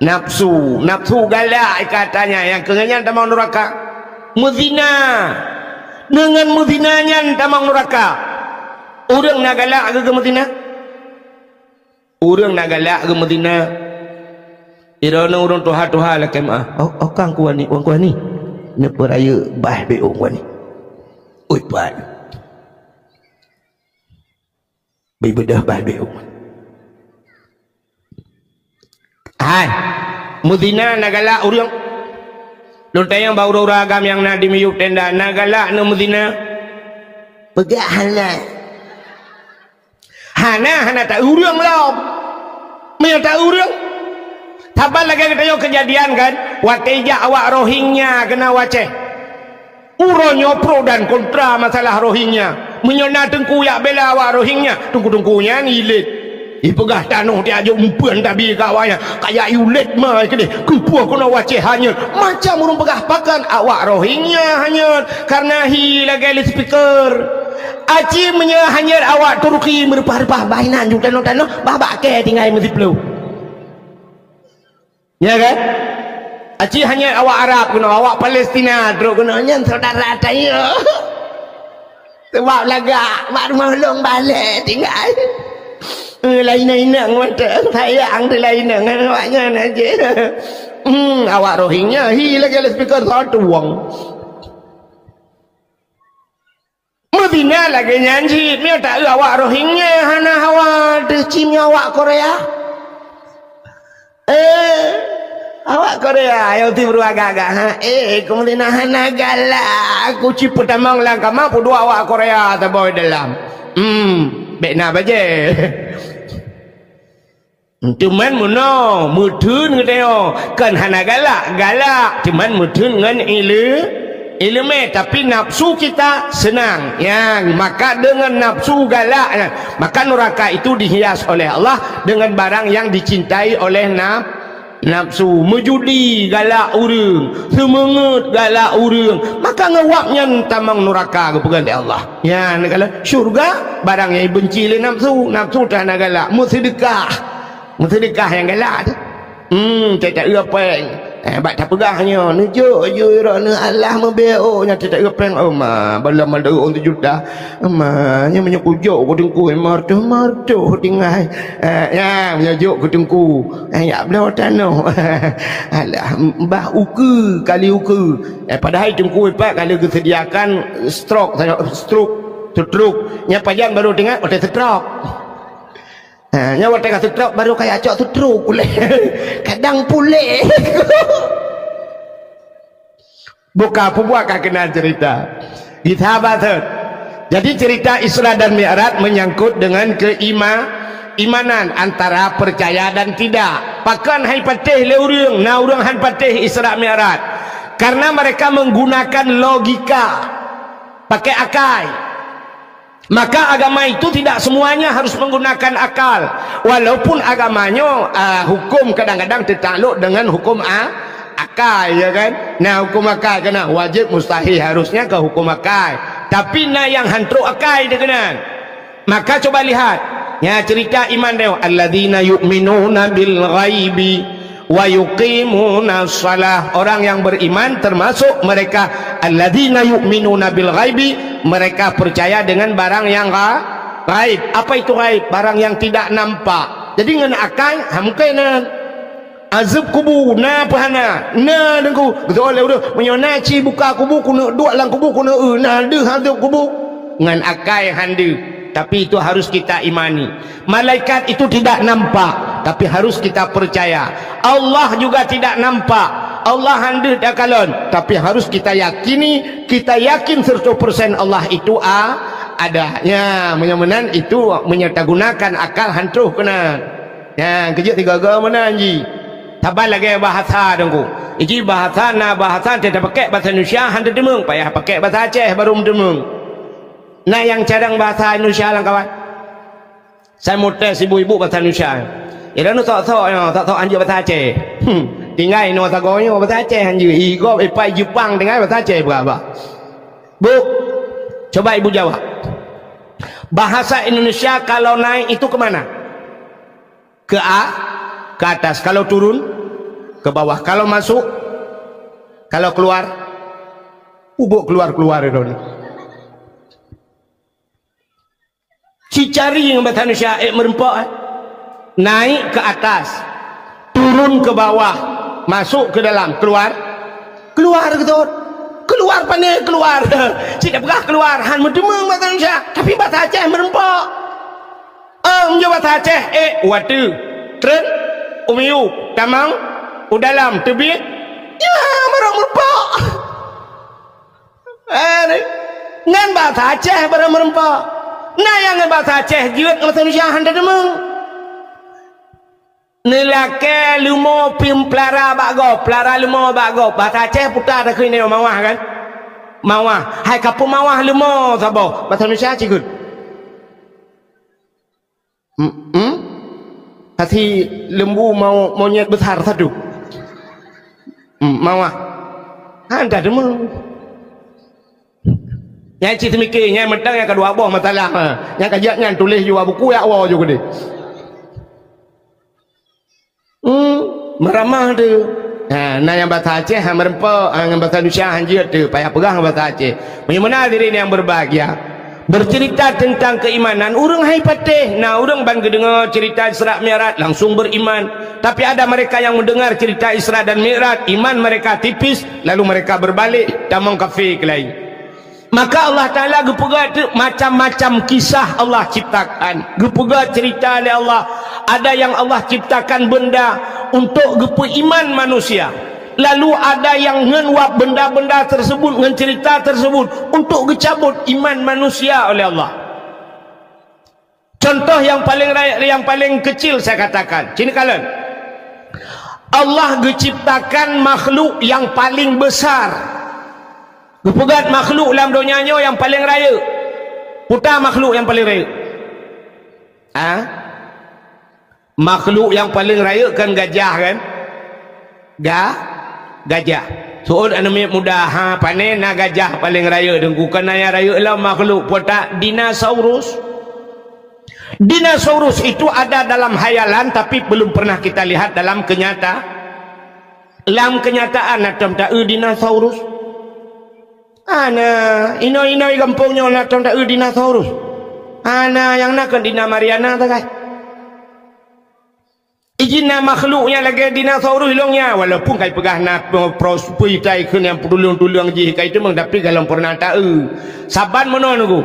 nafsu. Nafsu galak katanya, nyang keu nyan tamong nuraka. Meuzina. Dengan meuzina nyan tamong nuraka. Ureuëng na galak keu meuzina? Ureuëng na galak keu meuzina. Droeneuh ureuëng tuha-tuha lakée meuáh. Oh, oh, kang kuani, wan kuani. Neupeurayeuk bah bék ôn kuani. Ui, pat. Beubeudôh bah bék ôn. Hai, meuzina na galak ureuëng. Lôn tanyong bak ureuëng-ureuëng agam nyang na di miyueb tenda, na galak neumeuzina? Peugah hana. Hana, hana ta ureuëng lom. Meunyoe ta ureuëng, saban lagée geutanyoe keujadian kan, watée jak awak Rohingya keunoe u Aceh. Uroe nyoe pro dan kontra masalah Rohingya. Meunyoe na teungku jak bela awak Rohingya, teungku-teungku nyan ilet. Ipeugah tanoh tiajok umpeuen tabi keu awaknyan, kajak iulet ma keudeh, keupeue keunoe u Aceh hanyot. Macam ureuëng peugah pakon awak Rohingya hanyot, karena hi lagée loudspeaker. Aci meunyoe hanyot awak Turki meureupah-reupah bah inan ju tanoh-tanoh, bah bak kée tinggai meusiploh. Ya kan? Aci hanyot awak Arab keunoe, awak Palestina trok keunoe, nyan syedara tanyoe. Sabab lagak bak rumoh lôn balek tinggai. Eh, lainang-inang mantong sayang teuh lainang ngon awaknyan aja. Hmm, awak Rohingya hi lagée loudspeaker satu wong. Meuzina lagée nyan cit, meunyoe ta eu awak Rohingya hana hawa teuh cit meunyoe awak Korea. Eh, awak Korea nyang tiep agak-agak, ha? Eh, keumeudina hana galak. Aku cit peutamong lam kama peudua awak Korea saboh dalam. Hmm, bék na bajée. Teuma meunoe, meutheun geutanyoe, kon hana galak, galak, teuma meutheun ngon ile-, ileumé, tapi nafsu kita seunang. Nyang maka deungon nafsu galak nyan, maka nuraka itu dihias oleh Allah dengan barang yang dicintai oleh naf-, nafsu. Meujudi galak ureuëng, seumeungeut galak ureuëng, maka ngon wab nyan tamong nuraka geupeugah lé Allah. Nyan kalau syurga barang nyang ibenci lé nafsu, nafsu teuh hana galak, meuseudeukah. Meuseudeukah nyang galak tu. Hmm, cak-cak eu péng. Eh, bak tapeugah nyoe, neujok ju droeneuh Allah meubeuet, oh, nyan cak-cak eu péng, oh, ma, bala mandum ôn juta. Ma, nyoe meunyoe kujok ku teungku, eh, martoh, martoh tinggai. Eh, ya, meunyoe jok ku teungku. Eh, yak bloe tanoh. Alah, bah ukeue, kali ukeue. Eh, padahai teungku ipat kali geusediakan stroke, stroke, stroke. Nyan pajan baru teuingat, watée stroke. Ha, nyan watée ka seutrok baru kaya cok seutrok ulée. Kadang puléh. Buka peubuat ka keunan cerita. Gita batet. Jadi cerita Isra dan Mi'raj menyangkut dengan keima-, imanan antara percaya dan tidak. Pakon hai patéh lé ureuëng, na ureuëng han patéh Isra Mi'raj. Karena mereka menggunakan logika, pakai akai. Maka agama itu tidak semuanya harus menggunakan akal. Walaupun agama nyoe, ah, hukum kadang-kadang teutalok dengan hukum a-, akai, ya kan? Nah, hukum akai kena wajib, mustahil, harusnya ke hukum akai. Tapi na nyang han trok akai dikeunan. Maka coba lihat, ya, cerita iman dia, alladzina yu'minuna bil ghaibi wa yuqimuna shalah. Orang yang beriman termasuk mereka alladzina yu'minuna bil ghaibi, mereka percaya dengan barang yang gha-, ghaib. Apa itu ghaib? Barang yang tidak nampak. Jadi ngon akai, ha, mungkin, eh, Azeueb kubu na peu hana? Na, Teungku. Beutôi lé ureueng, meunyoe na ci buka kubu, keuneuk duek lam kubu, keuneuk eu, na deuh azeueb kubu. Ngon akai han deuh, tapi itu harus kita imani. Malaikat itu tidak nampak, tapi harus kita percaya. Allah juga tidak nampak, Allah han deuh takalon, tapi harus kita yakini, kita yakin seratus persen Allah itu a-, ada. Nya, meunyoe meunan itu, meunyoe tagunakan akal han troh keunan. Nyan, keujeuet tiga-tiga meunan jih. Saban lagèe bahasa, Teungku. Iji bahasa, na bahasa, teuta pakèk bahasa Indonesia, han teudeumeung, payah pakèk bahasa Aceh baru meudeumeung. Na nyang cadang bahasa Indonesia lam kawan? Saya mau tes ibu-ibu bahasa Indonesia. Ya, dah nu sok-sok, ya, sok-sok han jeuet bahasa Aceh. Hmm, tinggai inoe sagoe nyoe bahasa Aceh han jeuet. Igob, ipai Jepang tinggai bahasa Aceh berapa? Bu, coba ibu jawab. Bahasa Indonesia kalau naik itu ke mana? Ke a-, ke atas. Kalau turun, ke bawah. Kalau masuk, kalau keluar, ubuk keluar-keluar itu. Cicari ngon bahasa Indonesia, eh, meureumpok, eh. Naik ke atas, turun ke bawah, masuk ke dalam, keluar, keluar, beutôi. Keluar pane keluar. Cit peugah keluar, han meudeumeung bahasa Indonesia, tapi bahasa Aceh meureumpok. Em, nyoe bahasa Aceh, eh, watèe, treun, umiu, tamong, u dalam, teubiet, ya, barô meureumpok. Eh, nyan bahasa Aceh barô meureumpok. Na nyang ngon bahasa Aceh jeuet ngon bahasa Indonesia han teudeumeung. Neulakèe leumo pih peulara bak gob, peulara leumo bak gob. Bahasa Aceh puta takheun nyoe mawah kan? Mawah. Hai ka peumawah leumo saboh. Bahasa Indonesia cit kheun. Hmm, hmm? Kasih lembu mau monyet besar satu. Hmm, mawah. Han teudeumeung. Nyan cit seumiké, nyan mantong nyang keudua boh masalah, ha. Nyang ka jeuet nyan tuléh ju bak buku, jak woe ju keudéh. Hmm, meuramah tu. Ha, na nyang bahasa Aceh, ha, meureumpok, ha, ngon bahasa Indonesia, han jeuet tu. Payah peugah ngon bahasa Aceh. Meunyoe meunan hadirin yang berbahagia, bercerita tentang keimanan, ureueng hai patéh. Na ureueng ban geudeungoe cerita Isra Mi'raj, langsung beriman. Tapi ada mereka yang mendengar cerita Isra dan Mi'raj, iman mereka tipis, lalu mereka berbalik, tamong kafé keulayi. Maka Allah Ta'ala geupeugah teuk macam-macam kisah Allah ciptakan. Geupeugah cerita lé Allah. Ada yang Allah ciptakan benda untuk geupeuiman manusia. Lalu ada yang ngon wab benda-benda tersebut, ngon cerita tersebut untuk geucabut iman manusia oleh Allah. Contoh yang paling rayeuk, yang paling kecil saya katakan. Sini kalon. Allah geuciptakan makhluk yang paling besar. Geupeugah makhluk lam donya nyoe nyang paling rayeuk. Peue makhluk nyang paling rayeuk? Ha? Makhluk nyang paling rayeuk kan gajah kan? Ga-, gajah. Seuôt aneuk miet muda, ha, pane na gajah paling rayeuk, Teungku, kan na nyang rayeuk lom makhluk, peue ta? Dinosaurus. Dinosaurus itu ada dalam hayalan, tapi belum pernah kita lihat dalam kenyata-, lam kenyataan na tom ta-eu dinosaurus. Hana, inong-inong gampông nyoe na tom ta-eu dinosaurus. Hana, nyang na kon Dina Mariana sagai. Iji na makhluk nyang lagèe dinosaurus ilong nyan, walaupun kai peugah na pro-, pros-, peuitai kheun nyang peutulông-tulông jih kai teumang, tapi galom pernah ta-eu. Saban meunoe Teungku,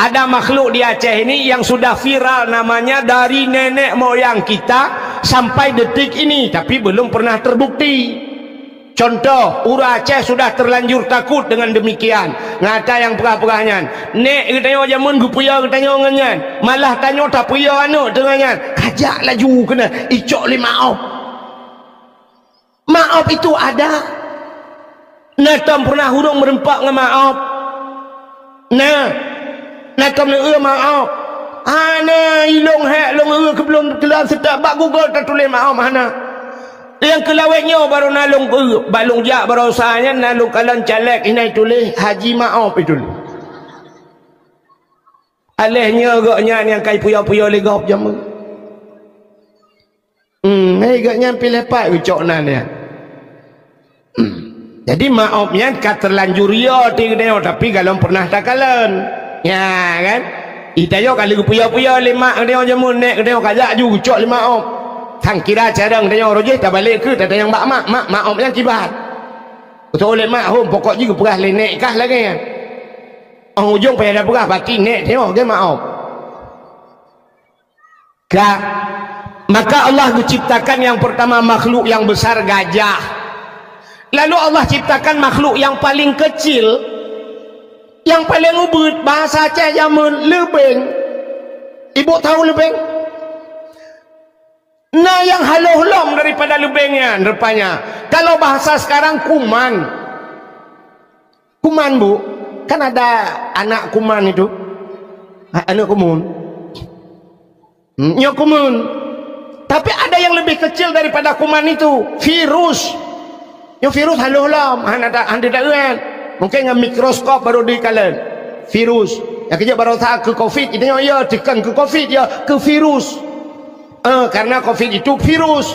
ada makhluk di Aceh ini yang sudah viral namanya dari nenek moyang kita sampai detik ini, tapi belum pernah terbukti. Contoh, ureueng Aceh sudah terlanjur takut dengan demikian. Ngon ata nyang peugah-peugah nyan. Nèk geutanyoe jameun geupeuyah geutanyoe ngon nyan. Malah tanyoe tapeuyah aneuk teungoh nyan. Kajak laju keunan, icok lé maob. Maob itu ada. Na tom pernah ureueng meureumpok ngon maob? Na, na tom neueu maob? Hana, ilong hék lôn eu keublom keulam seutôt bak Google tatuléh maob, hana. Nyang keulawét nyoe barô na lôn eu, bak lôn jak baroesa nyan na lôn kalon caleg, inan tuléh Haji Maob itu. Aléh nyoe gobnyan nyang kai puyoe-puyoe lé gob jameun. Hmm, hei, gobnyan piléh pat geucok nan nyan. Hmm. Jadi maob nyan ka terlanjur yo ti geutanyoe, tapi galom pernah takalon. Ya kan? Geutanyoe ka lheueh geupuyoe-puyoe lé mak geutanyoe jameun, nèk geutanyoe kajak ju geucok lé maob. Sang kira carông tanyoe roh jih tabalek keu tatanyong bak mak, mak, mak ôb nyang kiban. Beutôi lé mak hom, pokok jih geupeugah lé nèk kah lagèe nyan. Óh ujông payah tapeugah bati nèk tanyoe lagèe mak ôb. Ka. Maka Allah geuciptakan yang pertama makhluk yang besar gajah. Lalu Allah ciptakan makhluk yang paling kecil, yang paling ubit, bahasa Aceh jameun leubeng. Ibu tahu leubeng? Na nyang halôh lom daripada leubeng nyan rupanya. Kalau bahasa sekarang kuman. Kuman, Bu, kan ada anak kuman itu. Ha, anak kuman. Hmm, nyoe kuman. Tapi ada yang lebih kecil daripada kuman itu, virus. Nyoe virus halôh lom, hana ta-, hana taeuan. Mungkin ngon mikroskop baru dikalon. Virus. Nyang keujeuet baroesa keu covid, itu nyoe ya, tekan keu covid ya, keu virus. Eh, karena covid itu virus.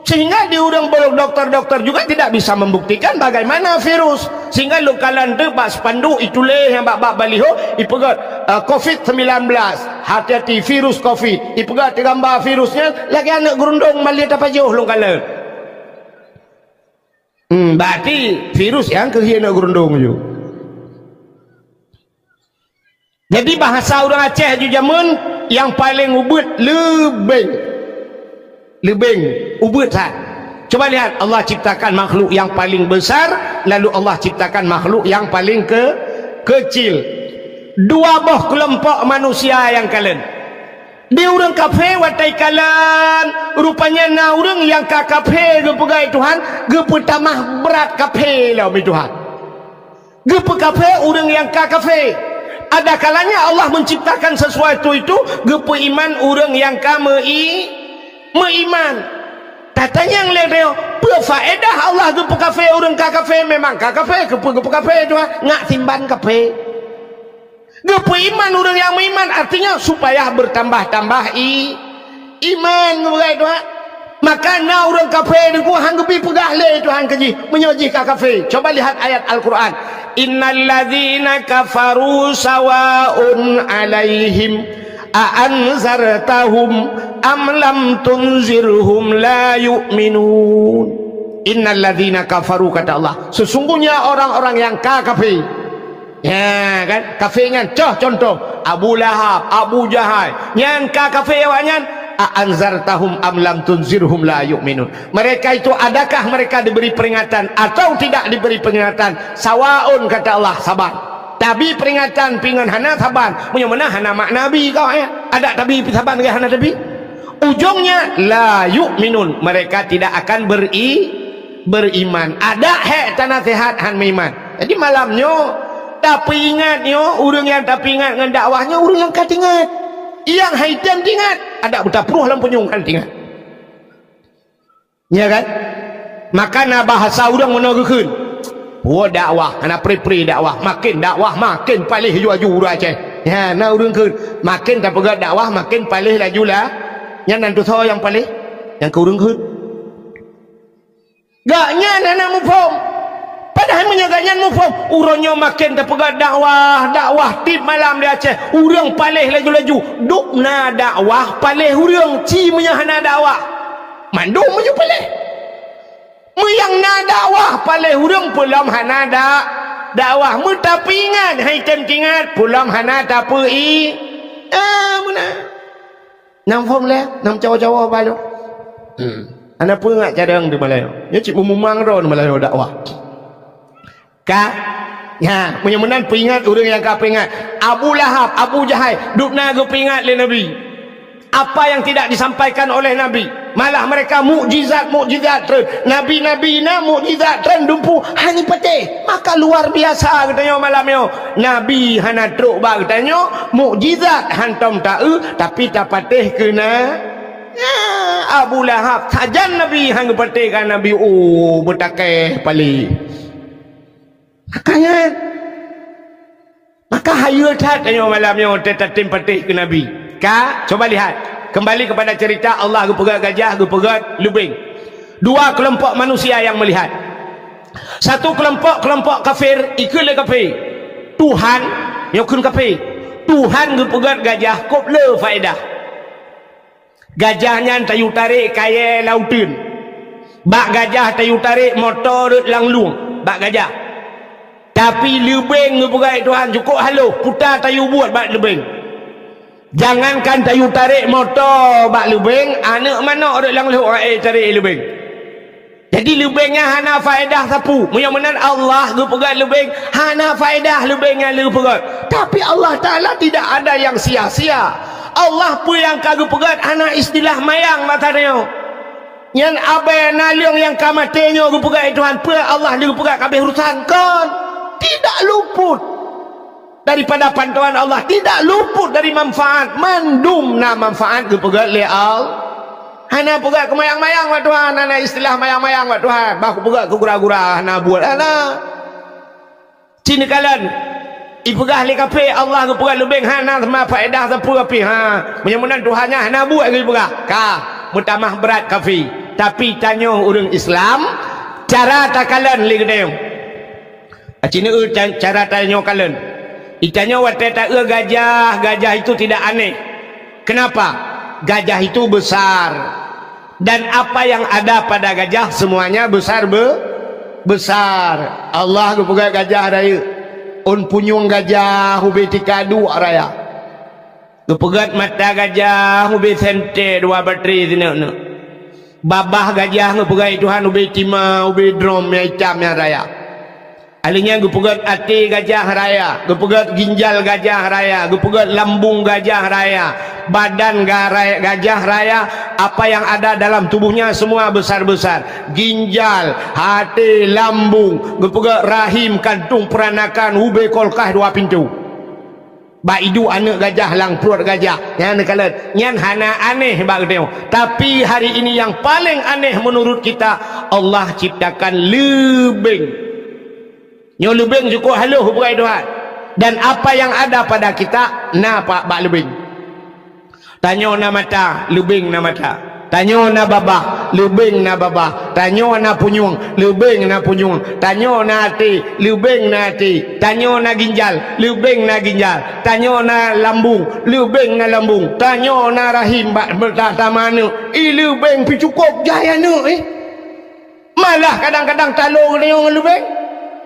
Sehingga di ureuëng bolong doktor-doktor juga tidak bisa membuktikan bagaimana virus. Sehingga lôn kalon teuk bak spanduk ituléh nyang bak, bak baliho, ipeugah, eh, covid sembilan belas. Hati-hati virus covid. Ipeugah teugambar virusnya lagèe aneuk geurundong malèe tapajoh lôn kalon. Hmm, berarti virus nyang keuh aneuk geurundong ju. Jadi bahasa ureuëng Aceh ju jameun nyang paling ubit leubeng. Leubeng, ubit that. Coba lihat, Allah ciptakan makhluk yang paling besar, lalu Allah ciptakan makhluk yang paling ke-, kecil. Dua boh kelompok manusia nyang kalon. Di ureuëng kafé watèe kalon, rupanya na ureuëng nyang ka kafé geupeugah Tuhan, geupeutamah brat kafé lom Tuhan. Geupeu kafé ureuëng nyang ka kafé. Ada kalanya Allah menciptakan sesuatu itu geupeu iman ureuëng nyang ka meu-i-, meuiman. Tatanyong lé droe, peue faedah Allah geupeu kafé ureuëng ka kafé? Memang ka kafé, keupeue geupeu kafé Tuhan? Ngat simban kafé. Geupeu iman ureuëng nyang meuiman, artinya supaya bertambah-tambah i-, iman, geupeugah Tuhan. Maka na ureuëng kafé deungon han geubi peugah lé Tuhan keu jih, meunyoe jih ka kafé. Coba lihat ayat Al-Quran. Innal ladzina kafaru sawaun alaihim a anzartahum am lam tunzirhum la yu'minun. Innal ladzina kafaru, kata Allah, sesungguhnya orang-orang yang ka kafé. Ya kan? Kafé nyan, coh contoh, Abu Lahab, Abu Jahal, nyan ka kafé awaknyan, a anzartahum am lam tunzirhum la yu'minun. Mereka itu, adakah mereka diberi peringatan atau tidak diberi peringatan? Sawaun, kata Allah, saban. Tabi peringatan pingan hana saban, meunyoe meunan hana makna bi kau, ya. Ada tabi saban ke hana tabi? Ujungnya, la yu'minun, mereka tidak akan beri-, beriman. Ada hek tanasihat han meuiman. Jadi malam nyoe, tapeuingat nyoe, ureuëng nyang tapeuingat ngon dakwah nyoe, ureuëng nyang ka teuingat. Nyang hai tem teuingat, ada beutapruh lam punyueng han teuingat. Ya kan? Maka na bahasa ureuëng meunoe geukheun, "Woe dakwah, hana pri-pri dakwah, maken dakwah maken paléh laju-laju ureuëng Aceh." Ya, na ureuëng kheun, maken tapeugah dakwah maken paléh laju lah. Nyan nan tusoe nyang paléh, nyang keu ureuëng kheun. Gobnyan hana muphom. Padahai meunyoe gobnyan muphom, uroe nyoe maken tapeugah dakwah, dakwah tiep malam di Aceh, ureuëng paléh laju-laju. Dubna dakwah paléh ureuëng, ci meunyoe hana dakwah. Mandum meunyoe paléh. Meunyoe na dakwah paléh ureuëng, peulom hana da-, dakwah. Meutapeuingat hai tem teuingat, peulom hana tapeu-i-, ah, meunan. Nyang phom lé, nyang cawa-cawa balu. Hmm. Hana peue ngat cadang di Malayu. Nyoe cit meumumang droe di Malayu dakwah. Ka? Ya, meunyoe meunan peuingat ureuëng nyang ka peuingat. Abu Lahab, Abu Jahal, dubna geupeuingat lé Nabi. Apa yang tidak disampaikan oleh Nabi? Malah mereka mukjizat-mukjizat treun. Nabi-nabi na mukjizat treun dumpu hana patéh. Maka luar biasa geutanyoe malam nyoe. Nabi hana trok bak geutanyoe, mukjizat hantom taeu, tapi tapatéh keu na. Ya, Abu Lahab, sajan Nabi han geupatéh ka Nabi, oh, beutakeh paléh. Makanya, maka hayeu that tanyoe malam nyoe teutatém patéh keu Nabi. Ka, coba lihat. Kembali kepada cerita Allah geupeugét gajah, geupeugét leubeng. Dua kelompok manusia yang melihat. Satu kelompok, kelompok kafir, ikheun lé kafé. Tuhan, nyoe kheun kafé. Tuhan geupeugét gajah kôp le faedah. Gajah nyan tayue tarek kayée lauteun. Bak gajah tayue tarek moto rot lam lueng, bak gajah. Tapi leubeng geupeugah Tuhan cukôp halôh, puta tayue buet bak leubeng. Jangankan tayue tarek moto bak leubeng, aneuëk manok rot lam lueng, eh, tarek leubeng. Jadi leubeng nyan hana faedah sapeue. Meunyoe meunan Allah geupeugah leubeng, hana faedah leubeng nyan geupeugah. Tapi Allah Taala tidak ada yang sia-sia. Allah peue nyang ka geupeugah hana istilah mayang masa nyoe. Nyan abée naleueng nyang ka maté nyoe geupeugah Tuhan, peue Allah geupeugah kabeh urusan kon. Tidak luput daripada pantauan Allah, tidak luput dari manfaat. Mandum na manfaat geupeugah lé Allah. Hana peugah keu mayang-mayang bak Tuhan, hana istilah mayang-mayang bak Tuhan. Bah geupeugah keu gura-gura hana buet, hana. Cit neukalon, ipeugah lé kafé Allah geupeugah leubeng hana sama faedah sapeue pih. Ha, meunyoe meunan Tuhan nyan hana buet geupeugah. Ka, meutamah brat kafé. Tapi tanyoe ureuëng Islam, cara takalon lé geutanyoe. Aci neu ca-, cara tanyoe kalon. Itanyoe watée taeu gajah, gajah itu tidak aneh. Kenapa? Gajah itu besar. Dan apa yang ada pada gajah semuanya besar be-, besar. Allah geupeugah gajah rayeuk. Ôn punyueng gajah ubé tika duek raya. Geupeugah mata gajah ubé sente dua batri sineuk-neuk. Babah gajah geupeugah Tuhan ubé tima, ubé drom nyang itam nyang raya. Alheuh nyan geupeugah até gajah raya, geupeugah ginjal gajah raya, geupeugah lambung gajah raya, badan ga-, raya, gajah raya, apa yang ada dalam tubuhnya semua besar-besar. Ginjal, até, lambung, geupeugah rahim, kantong peranakan, ubé kulkas dua pintu. Bak iduek aneuëk gajah lam pruet gajah. Nyan neukalon, nyan hana aneh bak geutanyoe. Tapi hari ini yang paling aneh menurut kita, Allah ciptakan leubeng. Nyoe leubeng cukôp halôh bukai Tuhan. Dan apa yang ada pada kita, na pa-, bak leubeng. Tanyoe na mata, leubeng na mata. Tanyoe na babah, leubeng na babah. Tanyoe na punyueng, leubeng na punyueng. Tanyoe na até, leubeng na até. Tanyoe na ginjal, leubeng na ginjal. Tanyoe na lambung, leubeng na lambung. Tanyoe na rahim bak meutatama aneuëk, i leubeng pih cukôp jai aneuëk, eh. Malah kadang-kadang talo geutanyoe ngon leubeng.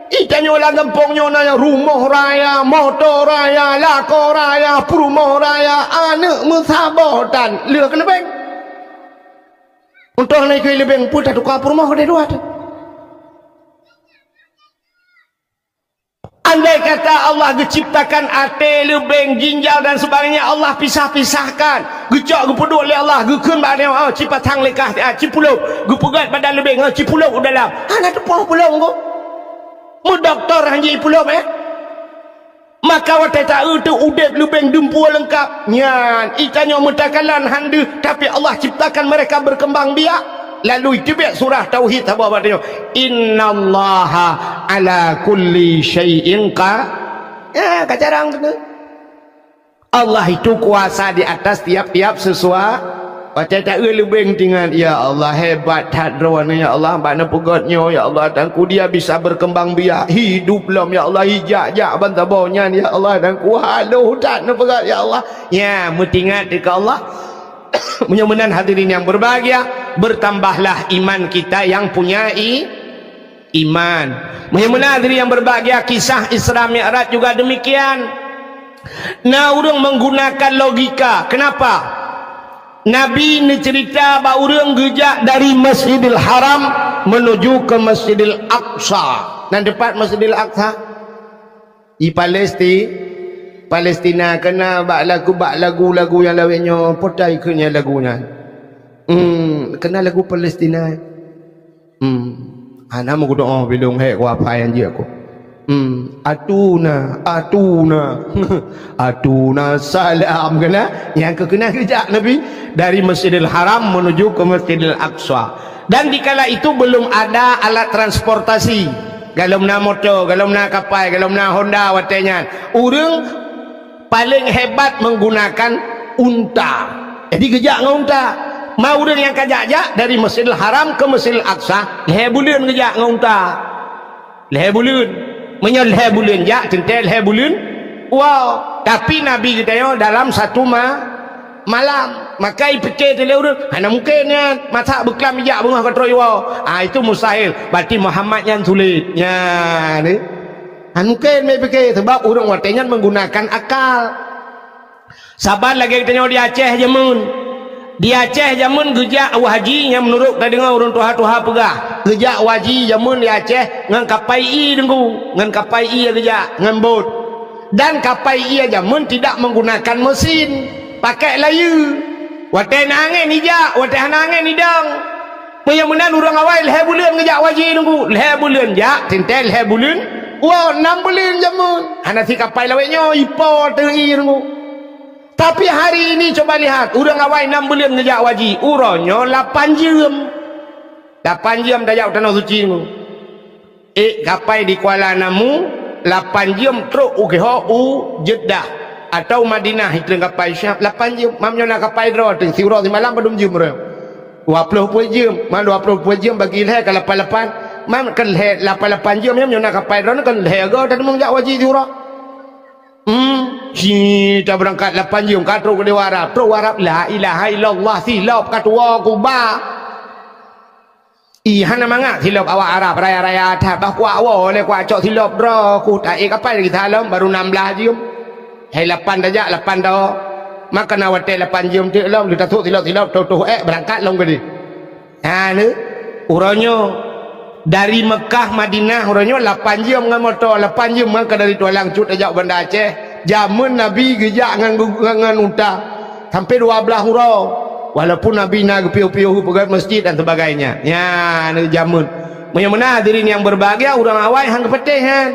I tanyoe lam gampông nyoe na rumoh raya, moto raya, lakoe raya, peurumoh raya, aneuëk meusaboh tan lheueh keu leubeng. Untông na ikeu leubeng peue tatuka peurumoh keudeh dua teuh. Andai kata Allah geuciptakan até, leubeng, ginjal dan sebagainya, Allah pisah-pisahkan, geucok geupeuduek lé Allah, geukheun bak nyoe, oh, cipasang lé kah, ah, cipulop, geupeugét badan leubeng, oh, cipulop u dalam. Hana teupoh pulop engko. Meudoktor han jipulop, eh? Maka watée taeu teuh udeb leubeng dumpeue leungkap. Nyan, i tanyoe meutakalan han deuh, tapi Allah ciptakan mereka berkembang biak. Lalu iteubiet surah Tauhid saboh bak tanyoe, "Innallaha ala kulli syai'in qa-," ya, ka jarang keuneuk. Allah itu kuasa di atas tiap-tiap sesuatu. Watée taeu leubeng teuingat, "Ya Allah, hebat that Droeneuh, ya Allah, bak neupeugét nyoe, ya Allah, Tuhanku, dia bisa berkembang biak, hidup lom, ya Allah, ijak-jak ban saboh nyan, ya Allah, Tuhanku, halôh that neupeugét, ya Allah." Ya, meuteuingat keu Allah. Meunyoe meunan hadirin yang berbahagia, bertambahlah iman kita yang punya i-, iman. Meunyoe meunan hadirin yang berbahagia, kisah Isra Mi'raj juga demikian. Na ureuëng menggunakan logika. Kenapa? Nabi neuceurita bak ureuëng geujak dari Masjidil Haram menuju ke Masjidil Aqsa. Nan teupat Masjidil Aqsa? Di Palesti-, Palestina, keunan bak lagu, bak lagu-lagu nyang lawét nyoe, peue ta ikheun nyan lagu nyan. Hmm, keunan lagu Palestina. Hmm, hana meugudoh bilong hék kuapa nyang jeuet ku. Hmm, atuna, atuna. Atuna salam keunan. Nyang keu keunan geujak Nabi dari Masjidil Haram menuju ke Masjidil Aqsa. Dan dikala itu belum ada alat transportasi. Golom na moto, golom na kapai, golom na Honda watée nyan. Ureuëng paléng hebat menggunakan unta. Jadi geujak ngon unta. Ma ureuëng nyang ka jak-jak dari Masjidil Haram ke Masjidil Aqsa, lhée buleuen geujak ngon unta. Lhée buleuen. Meunyoe lhée buleuen jak, teuntée lhée buleuen. Wow, tapi Nabi geutanyoe dalam satu ma-, malam. Maka ipike teuh lé ureuëng, hana mungken nyan. Masa beuklam ijak beungoh ka trok iwoe. Ah, itu mustahil. Berarti Muhammad nyan sulet. Nyan, eh. Hana mungken mipike, sebab ureuëng watée nyan menggunakan akal. Saban lagée geutanyoe di Aceh jameun. Di Aceh jameun geujak u haji nyang meunurot tadeungoe ureuëng tuha-tuha peugah, geujak u haji jameun di Aceh ngon kapai ié teungku, ngon kapai ié geujak, ngon bot. Dan kapai ié jameun tidak menggunakan mesin, pakai layeue. Watée na angén ijak, watée hana angén idong. Meunyoe meunan ureuëng awai lhée buleuen geujak u haji teungku, lhée buleuen jak, teuntée lhée buleuen, woe nam buleuen jameun. Hana si kapai lawét nyoe ipo teuh ié teungku. Tapi hari ini coba lihat, ureuëng awai nam buleuen geujak u haji, uroe nyoe lapan jeuem. Lapan jeuem tajak u Tanoh Suci nyoe. Ék kapai di Kuala Namu, lapan jeuem trok u geuho u Jeddah atau Madinah, iteueng kapai Syam, lapan jeuem. Mam nyoe na kapai droe teuh, siuroe simalam padum jeuem ureuëng. Dua ploh peuet jeuem, mam dua ploh peuet jeuem bagi lhée ka lapan lapan. Mam kan lhée lapan lapan jeuem, mam nyoe na kapai droe kan lhée go teurimong jak u haji siuroe. Hmm, si tabeurangkat lapan jeuem ka trok u Arab, trok u Arab, la ilaha illallah, silop ka tuwoe kuba. Ih, hana mangat silop awak Arab raya-raya that, bah kuak woe lé kuak cok silop droe, ku taék kapai lagi salom baru nam blaih jeuem. Hai lapan tajak, lapan tawoe. Maka na watée lapan jeuem teuk lom, leuta sôk silop-silop, toh-toh ék beurangkat lom keudeh. Ha, ni, uroe nyoe dari Mekah Madinah uroe nyoe lapan jeuem ngon moto, lapan jeuem mangka dari Tualang Cut tajak u Banda Aceh. Jameun Nabi geujak ngon, ngon, ngon unta sampai dua blaih uroe. Walaupun Nabi na geupiôh-piôh peugét masjid dan sebagainya. Nya, ni jameun. Meunyoe meunan hadirin yang berbahagia, ureuëng awai han geupatéh nyan.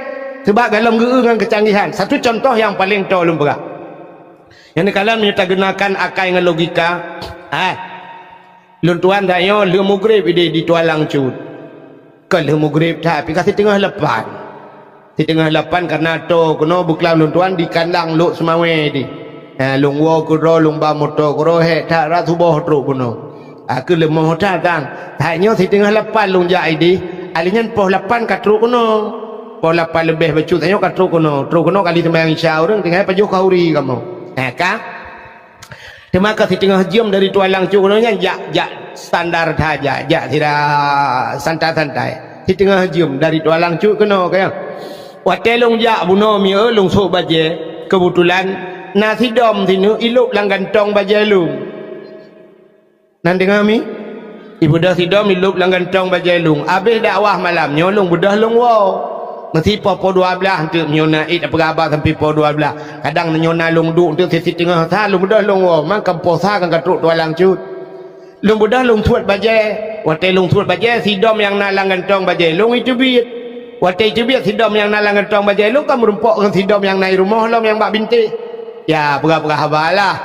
Sebab galom geu ngon kecanggihan. Satu contoh yang paling toe lôn peugah. Nyang dikalon meunyoe tagunakan akai ngon logika, hai, lôn tuan tanyoe lheueh mugreb ideh di Tualang Cut. Kon lheueh mugreb that, pih ka siteungoh lapan. Siteungoh lapan karna toe keunoe beuklam lôn tuan di kandang Lhok Seumawé deh. Ha, lôn woe keudroe, lôn ba moto keudroe, hék that rot suboh trok bunoe. Aku leumoh that, kan. Tanyoe siteungoh lapan lôn jak ideh, alèh nyan poh lapan ka trok keunoe. Poh lapan leubeh bacut tanyoe ka trok keunoe. Trok keunoe kali seumayang Isya ureuëng tinggai pajoh khauri kamoe. Ha, ka? Teuma ka siteungoh jeuem dari Tualang Cut keunoe nyan jak, jak standar that, jak, jak sira santai-santai. Siteungoh jeuem dari Tualang Cut keunoe, ka, ya. Watée lôn jak bunoe mieu lôn sôk bajée, keubeutulan na sidom sineuk ilôb lam gantong bajée lôn. Nan deungoe mi? Ibeudôh sidom ilôb lam gantong bajée lôn. Abéh dakwah malam nyoe lôn beudôh lôn woe. Meusi poh, poh dua blaih teuk nyoe na ék tapeugah haba sampai poh dua blaih. Kadang nyoe na lôn duek teuk siteungoh sa lôn beudôh lôn woe. Mangka poh sa kan ka trok Tualang Cut. Lôn beudôh lôn suet bajée. Watée lôn suet bajée, sidom nyang na lam gantong bajée lôn iteubiet. Watée iteubiet sidom nyang na lam gantong bajée lôn ka meurumpok ngon sidom nyang na i rumoh lom nyang bak bintéh. Ya, peugah-peugah haba lah.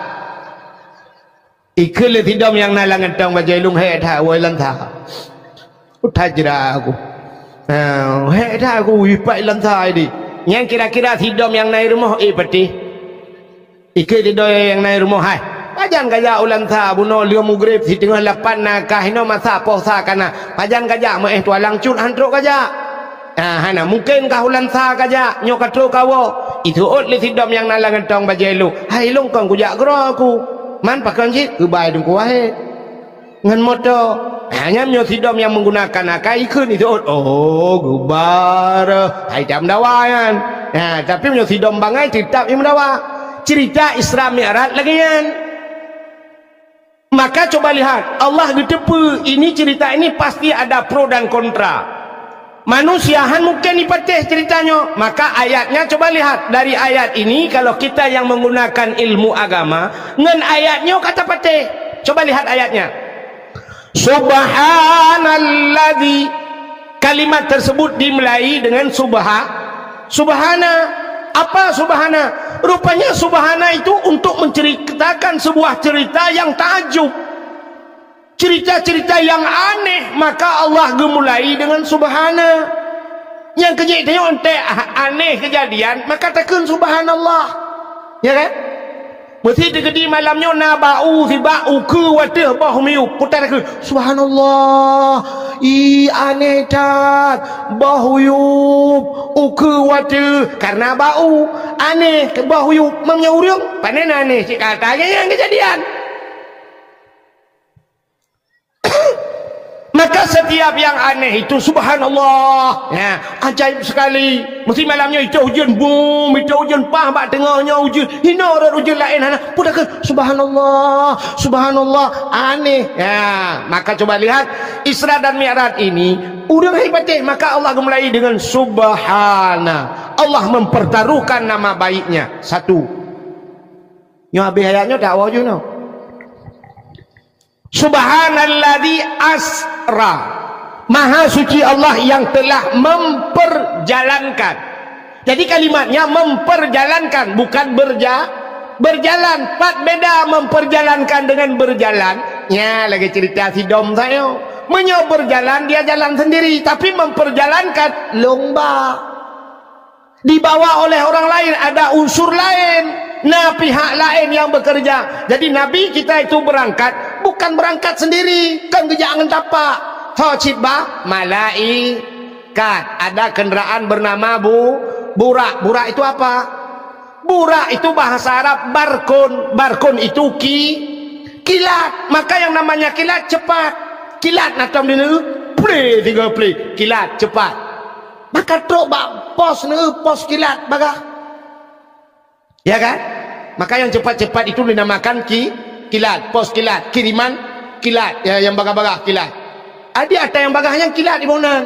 Ikheun lé sidom nyang na lam gantong bajée lôn, hék that woe lam sa. Utajra aku. Ha, hék that aku ipat lam sa ideh. Nyang kira-kira sidom nyang na i rumoh, eh, patéh. Ikheun sidom nyang na i rumoh, hai. Pajan kajak u lam sa bunoe lheueh mugreb siteungoh lapan na kah inoe masa poh sa kana. Pajan kajak meuéh Tualang Cut han trok kajak. Ah, hana mungken kah u lam sa kajak, nyoe ka trok kawoe. Iseuôt lé sidom nyang na lam gantong bajée lôn. Hai lôn kon kujak keudroe aku. Man pakon cit keubai teungku wahé. Ngon moto. Ha, nyan nyoe sidom nyang menggunakan akai ikheun iseuôt. Oh, geubar. Hai, tak meudawa nyan. Ha, tapi meunyoe sidom bangai tetap i meudawa. Cerita Isra Mi'raj lagée nyan. Maka coba lihat, Allah geuteupeue ini cerita ini pasti ada pro dan kontra. Manusia han mungken ipatéh cerita nyoe, maka ayatnya coba lihat dari ayat ini, kalau kita yang menggunakan ilmu agama, ngon ayat nyoe ka tapatéh. Coba lihat ayatnya. Subhanalladzi. Kalimat tersebut dimulai dengan subha-, subhana. Apa subhana? Rupanya subhana itu untuk menceritakan sebuah cerita yang takjub. Cerita-cerita yang aneh, maka Allah geumulai dengan subhana. Nyang keujeuet tanyoe anték aneh keujadian, maka takheun subhanallah. Ya kan? Meusi teukeudi malam nyoe na bau sibak ukeue wateueh boh miyueb. Putar keu, "Subhanallah, i aneh that, boh uyueb ukeue wateueh karena bau aneh boh uyueb." Meunyoe ureuëng, pane na aneh cit kata nyang keujadian. Maka setiap yang aneh itu, subhanallah. Ya, ajaib sekali. Mesti malam nyoe itu hujan, bum, itu hujan pah bak teungoh nyoe hujan. Hino rot hujan laén hana. Pun dah ke, subhanallah, subhanallah, aneh. Ya, maka coba lihat Isra dan Mi'raj ini, ureuëng hai patéh, maka Allah geumulai dengan subhana. Allah mempertaruhkan nama baiknya. Satu. Nyoe habéh ayat nyoe tak woe jeuh nyoe. Subhanalladzi asra. Maha suci Allah yang telah memperjalankan. Jadi kalimatnya memperjalankan, bukan berja-, berjalan. Pat beda memperjalankan dengan berjalan. Nya lagi cerita si dom saya. Meunyoe berjalan, dia jalan sendiri, tapi memperjalankan lomba. Dibawa oleh orang lain, ada unsur lain, na pihak lain yang bekerja. Jadi Nabi kita itu berangkat, bukan berangkat sendiri, kan geujak ngon tapak. Tho cit bah malaikat, ada kendaraan bernama bu-, burak. Burak itu apa? Burak itu bahasa Arab barkun. Barkun itu ki-, kilat. Maka yang namanya kilat cepat. Kilat na tom di neu, plé tiga plé, kilat cepat. Maka trok bak pos neu, pos kilat bagah. Ya kan? Maka yang cepat-cepat itu dinamakan ki-, kilat, pos kilat, kiriman kilat, ya, yang bagah-bagah kilat. Adi ata yang bagah nyang kilat di bonan.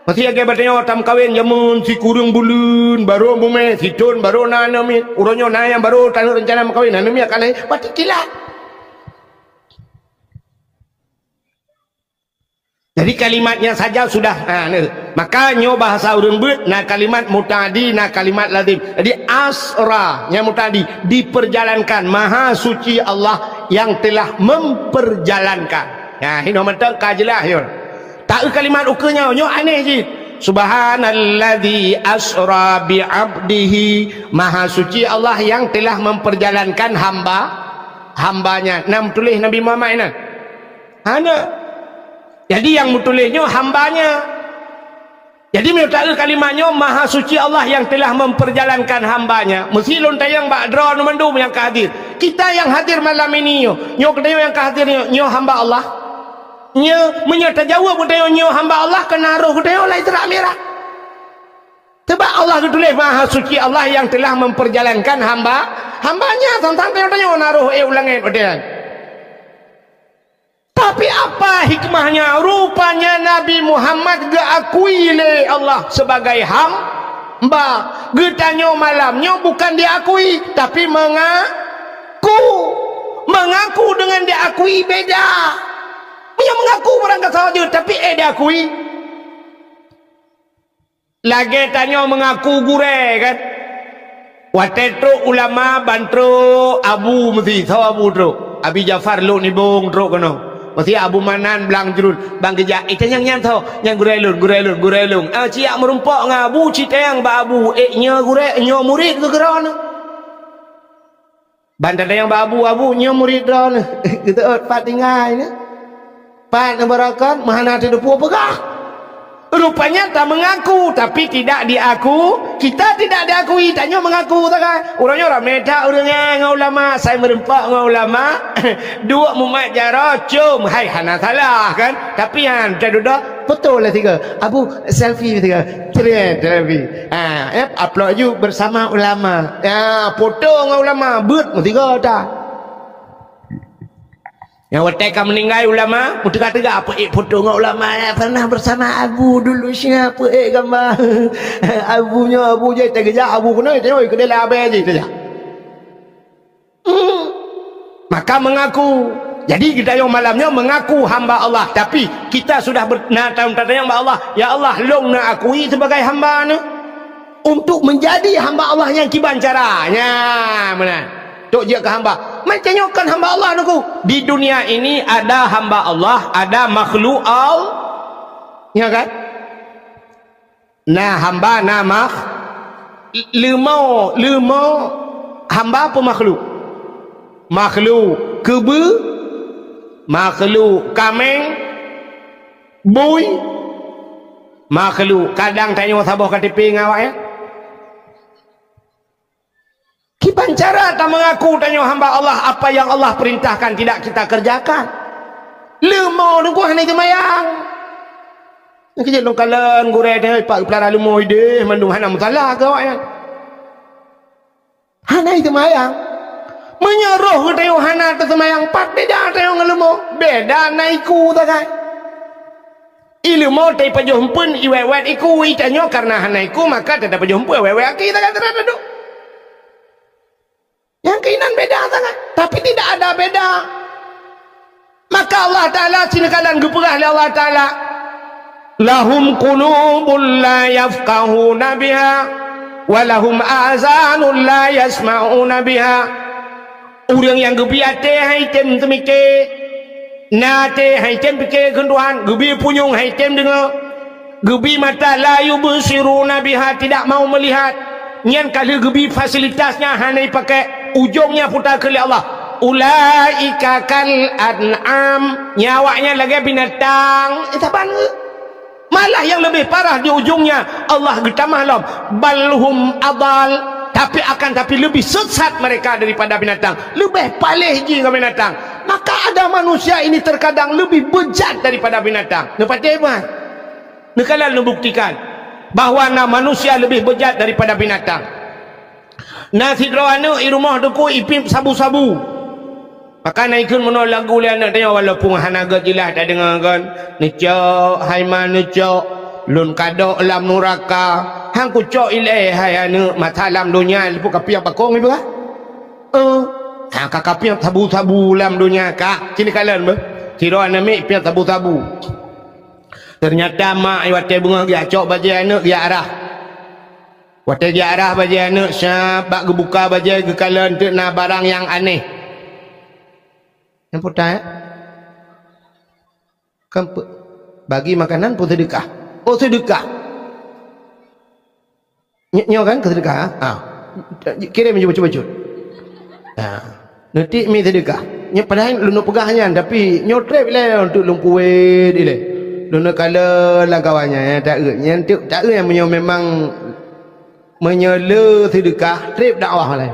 Masih lagi batanya tam kawin jamun si kurung bulan, baru bumé, si thon, baru na aneuk miet. Uroe nyoe na yang baru tanah rencana mengkawin, aneuk miet akan lahir, berarti kilat. Jadi kalimatnya saja sudah, ha, ni. Maka nyoe bahasa ureuëng beuet na kalimat muta'addi, na kalimat lazim. Jadi asra nyang muta'addi, diperjalankan, Maha Suci Allah yang telah memperjalankan. Nah, hino mantong ka jelas nyoe. Tak kalimat ukeue nyoe, nyoe aneh jih. Subhanalladzi asra bi abdihi. Maha Suci Allah yang telah memperjalankan hamba, hambanya. Nam tulis Nabi Muhammad nyan. Hana. Jadi nyang meutuléh nyoe hambanya. Jadi meunyoe taeu kalimat nyoe, Maha Suci Allah yang telah memperjalankan hambanya. Meusi lôn tanyong bak droeneuh mandum nyang ka hadir. Kita yang hadir malam ini nyoe, nyoe geutanyoe nyang ka hadir nyoe, nyoe hamba Allah? Nyoe, meunyoe tajaweueb geutanyoe nyoe hamba Allah, keunan roh geutanyoe lam Isra Mi'raj. Sebab Allah geutuléh Maha Suci Allah yang telah memperjalankan hamba, hambanya. Sang-sang tanyoe-tanyoe na roh ék u langét watée nyan. Tapi apa hikmahnya? Rupanya Nabi Muhammad geukui lé Allah sebagai hamba. Geutanyoe malam nyoe bukan diakui, tapi mengaku. Mengaku dengan diakui beda. Meunyoe mengaku barang kasa jeuet, tapi ék diakui. Lagée tanyoe mengaku gurée, kan? Watée trok ulama ban trok abu meusi, soe abu trok? Abi Jafar Lhokseumawe trok keunoe. Meusi Abu Manan Blang Jruen, ban geujak, "Eh, tanyong nyan soe?" "Nyan gurée lôn, gurée lôn, gurée lôn." Ah, siyak meurumpok ngon abu, citayong bak abu, "Eh, nyoe gurée, nyoe murit keu droeneuh." Ban tatanyong bak abu, "Abu, nyoe murit droeneuh." Geuteuôt pat tinggai nyoe. Pat neubarokat, meuhana teuteupeue peugah. Rupanya ta mengaku, tapi tidak diaku, kita tidak diakui, tanyoe mengaku sagai. Uroe nyoe ramé that ureuëng nyan ngon ulama, sai meurumpok ngon ulama, duek mumat jaroe, com, hai hana salah, kan? Tapi nyan, ta dudoe, foto lah tiga. Abu, selfie tiga. Cret, selfie. Ha, eh, upload ju bersama ulama. Ya, foto ngon ulama, beuet meusigoe that. Nyang watée ka meuninggai ulama, meuteuga-teuga, "Apa ék foto ngon ulama nyang pernah bersama Abu dulu, siapa ék gambar?" Abu nyoe, Abu jai teugeujak, Abu keunoe, teunoe keudéh labée jih teugeujak. Hmm. Maka mengaku. Jadi geutanyoe malam nyoe mengaku hamba Allah, tapi kita sudah ber-, na tahu tatanyong bak Allah, "Ya Allah, lôn na akui sebagai hamba neuh?" Untuk menjadi hamba Allah nyang kiban cara. Nya, meunan. Tok jeuet keu hamba. Macam nyoe kan hamba Allah neuku. Di dunia ini ada hamba Allah, ada makhluk Allah. Ya kan? Nah, hamba, nah, makh-, leumo, leumo hamba apa makhluk? Makhluk keubeu, makhluk kaméng, bui, makhluk. Kadang tanyoe saboh K T P ngon awak, ya. Kiban cara ta mengaku tanyoe hamba Allah, apa yang Allah perintahkan tidak kita kerjakan. Leumo neuku hana seumayang. Nyang keu jeuet lôn kalon gurée teuh, pat geupeulara leumo ideh, mandum hana meusalah keu awaknyan. Hana seumayang. Meunyoe roh geutanyoe hana teuseumayang, pat beda tanyoe ngon leumo? Beda na iku sagai. I leumo teupajoh eumpeuen iwet-wet iku, i tanyoe kareuna hana iku, maka teupajoh eumpeuen iwet-wet aki sagai teuradadu. Nyang keuinan beda sangat, tapi tidak ada beda. Maka Allah Taala sineukala geupeugah lé Allah Taala, "Lahum qulubun la yafqahuna biha, wa lahum azanun la yasma'una biha." Ureuëng nyang geubi até hai tem teumike, na até hai tem pike keu Tuhan, geubi punyueng hai tem deungoe, geubi mata la yubsiruna biha, tidak mau melihat. Nyan ka lheueh geubi fasilitasnya hana ipakai, ujongnya puta keu lé Allah. "Ulaika kal an'am," nyan awaknyan lagée binatang. Eh, saban geuh. Malah nyang leubeh parah di ujongnya, Allah geutamah lom, "Bal hum adal," tapi akan tapi lebih sesat mereka daripada binatang, leubeh paléh jih ngon binatang. Maka ada manusia ini terkadang lebih bejat daripada binatang. Neupatéh bah? Neukalon neubuktikan bahwa na manusia leubeh bejat daripada binatang. Na sidroe aneuëk i rumoh teungku ipiep sabu-sabu. Maka na ikheun meunoe lagu lé aneuëk tanyoe, walaupun hana gét jeulaih tadeungoe kon, "Neucok, hai ma neucok, lôn kadok lam nuraka." Han kucok ilée hai aneuëk, masa lam donya liput kapiang pakong ipeugah. Eh, ha ka kapiang sabu-sabu lam donya ka. Sini kalon beuh. Sidroe aneuëk miet piang sabu-sabu. Teunyata mak watée beungoh geujak cok bajée aneuëk geujak arah. Watée geujak arah bajée aneuëk, syab bak geubuka bajée geukalon teuk na barang nyang aneh. Nyang peue ta, eh? Kan pe-, bagi makanan peue seudeukah? Oh, seudeukah. Ny-, nyoe kan keu seudeukah, ha? Ha. Kirém jih bacut-bacut. Ha. Neutiek mi seudeukah. Nyoe padahai lôn peugah nyan, tapi nyoe treb ilée untuk lôn kuwét ilée. Lôn kalon lam kawan nyan, nyang taeu. Nyang teuk taeu nyang meunyoe memang, meunyoe le seudeukah, treb dakwah laén.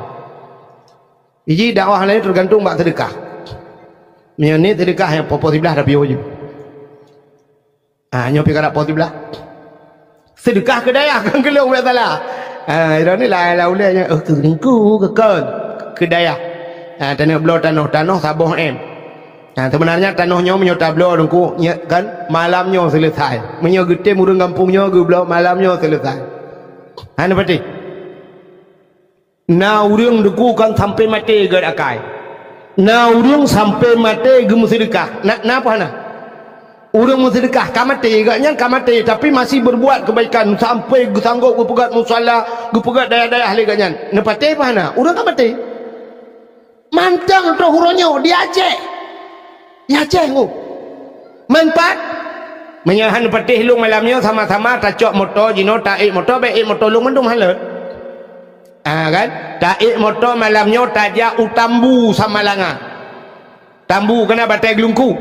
Iji dakwah laén teugantung bak seudeukah. Meunyoe ni seudeukah nyang poh-poh siblaih tapiôh jih. Ah, nyoe pi karap poh siblaih. Seudeukah keu dayah, kon keu lôn, bék salah. Ah, droeneuh lah, lah ulée nyoe, oh, keu ningku, keu kon, keu dayah. Ah, taneuk bloe tanoh, tanoh saboh M. Ah, sebenarnya tanoh nyoe meunyoe tabloe teungku, nyoe kan malam nyoe selesai. Meunyoe geutem ureuëng gampông nyoe geubloe malam nyoe selesai. Hana patéh. Na ureuëng teungku kan sampai maté gét akai. Na ureuëng sampai maté geumeuseudeukah. Na, na apa hana? Ureuëng meuseudeukah ka maté, gét nyan ka maté, tapi masih berbuat kebaikan sampai geusanggop geupeugét musala, geupeugét dayah-dayah lé gét nyan. Neupatéh apa hana? Ureuëng ka maté. Mantong troh uroe nyoe di Aceh. Di Aceh ngu. Manfaat. Meunyoe han patéh lôn malam nyoe sama-sama tacok moto jinoe, taék moto, bék ék moto lôn mandum halot. Ah, kan? Taék moto malam nyoe tajak u Tambu Samalanga. Tambu keunan Batée Geulungku.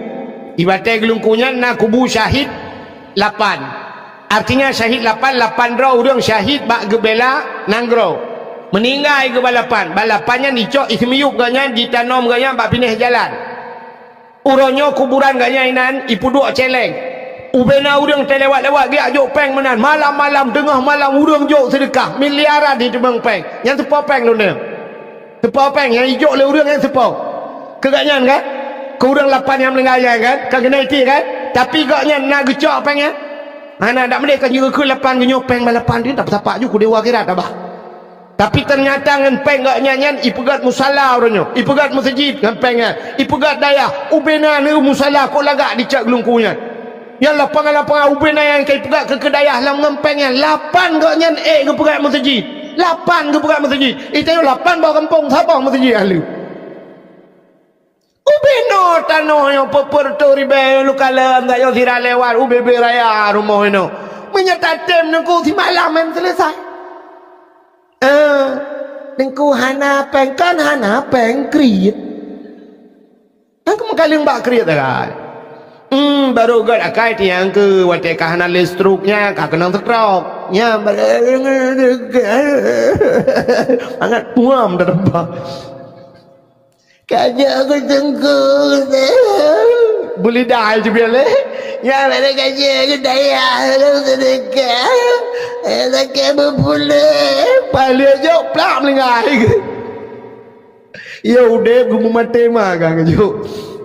Di Batée Geulungku nyan na kubu syahid lapan. Artinya syahid lapan, lapan droe ureuëng syahid bak geubela nanggroe. Meuninggai geuba lapan. Bak lapan nyan icok iseumiyueb gobnyan, jitanom gobnyan bak pinéh jalan. Uroe nyoe kuburan gobnyan inan ipeuduek céléng. Ubena ureuëng teulewat-lewat geujak jok péng meunan. Malam-malam, teungoh malam ureuëng jok seudeukah. Miliaran jiteumeung péng. Nyan teupo péng lôn nyoe. Teupo péng nyang ijok lé ureuëng nyang teupo. Keu gobnyan kan? Keu ureuëng lapan nyang meuninggai nyan kan? Ka keuneuk itiek kan? Tapi gobnyan na geucok péng nyan? Hana, dak meudeh ka jeuet keu lapan geunyoe péng bak lapan tu, dak peusapat ju ku dewa akhirat abah. Tapi teunyata ngon péng gobnyan nyan ipeugét musala uroe nyoe, ipeugét meuseujid ngon péng nyan, ipeugét dayah, ubena neu musala kok lagak di Cot Geulungku nyan. Nyang lapangan-lapangan ubena nyang ka ipeugét keu, keu dayah lam ngon péng nyan, lapan gobnyan ék geupeugét meuseujid. Lapan geupeugét meuseujid. Di tanyoe lapan boh gampông, saboh meuseujid ahli. Ubena tanoh nyoe peuet reutôh ribée lukalon, dak nyoe sira lewat, ubé-bé raya rumoh inoe. Meunyoe tatem teungku simalam nyan selesai. Eh, teungku hana péng, kan hana péng kriet. Kan keu meukaleng bak kriet akai. Hmm, baru gét akai tiang keu watée ka hana lé stroke nyan, ka keunong stroke. Nyan, mangat puam dah teubang. Ka jak keu teungku. Beulidah ai jeubiet lé. Ya, bèk gaji geuh dayah lôn seudeukah. Eh, sakét beupuléh. Palék jok plak meulinggai. Ya udép geumumaté ma ka geujok.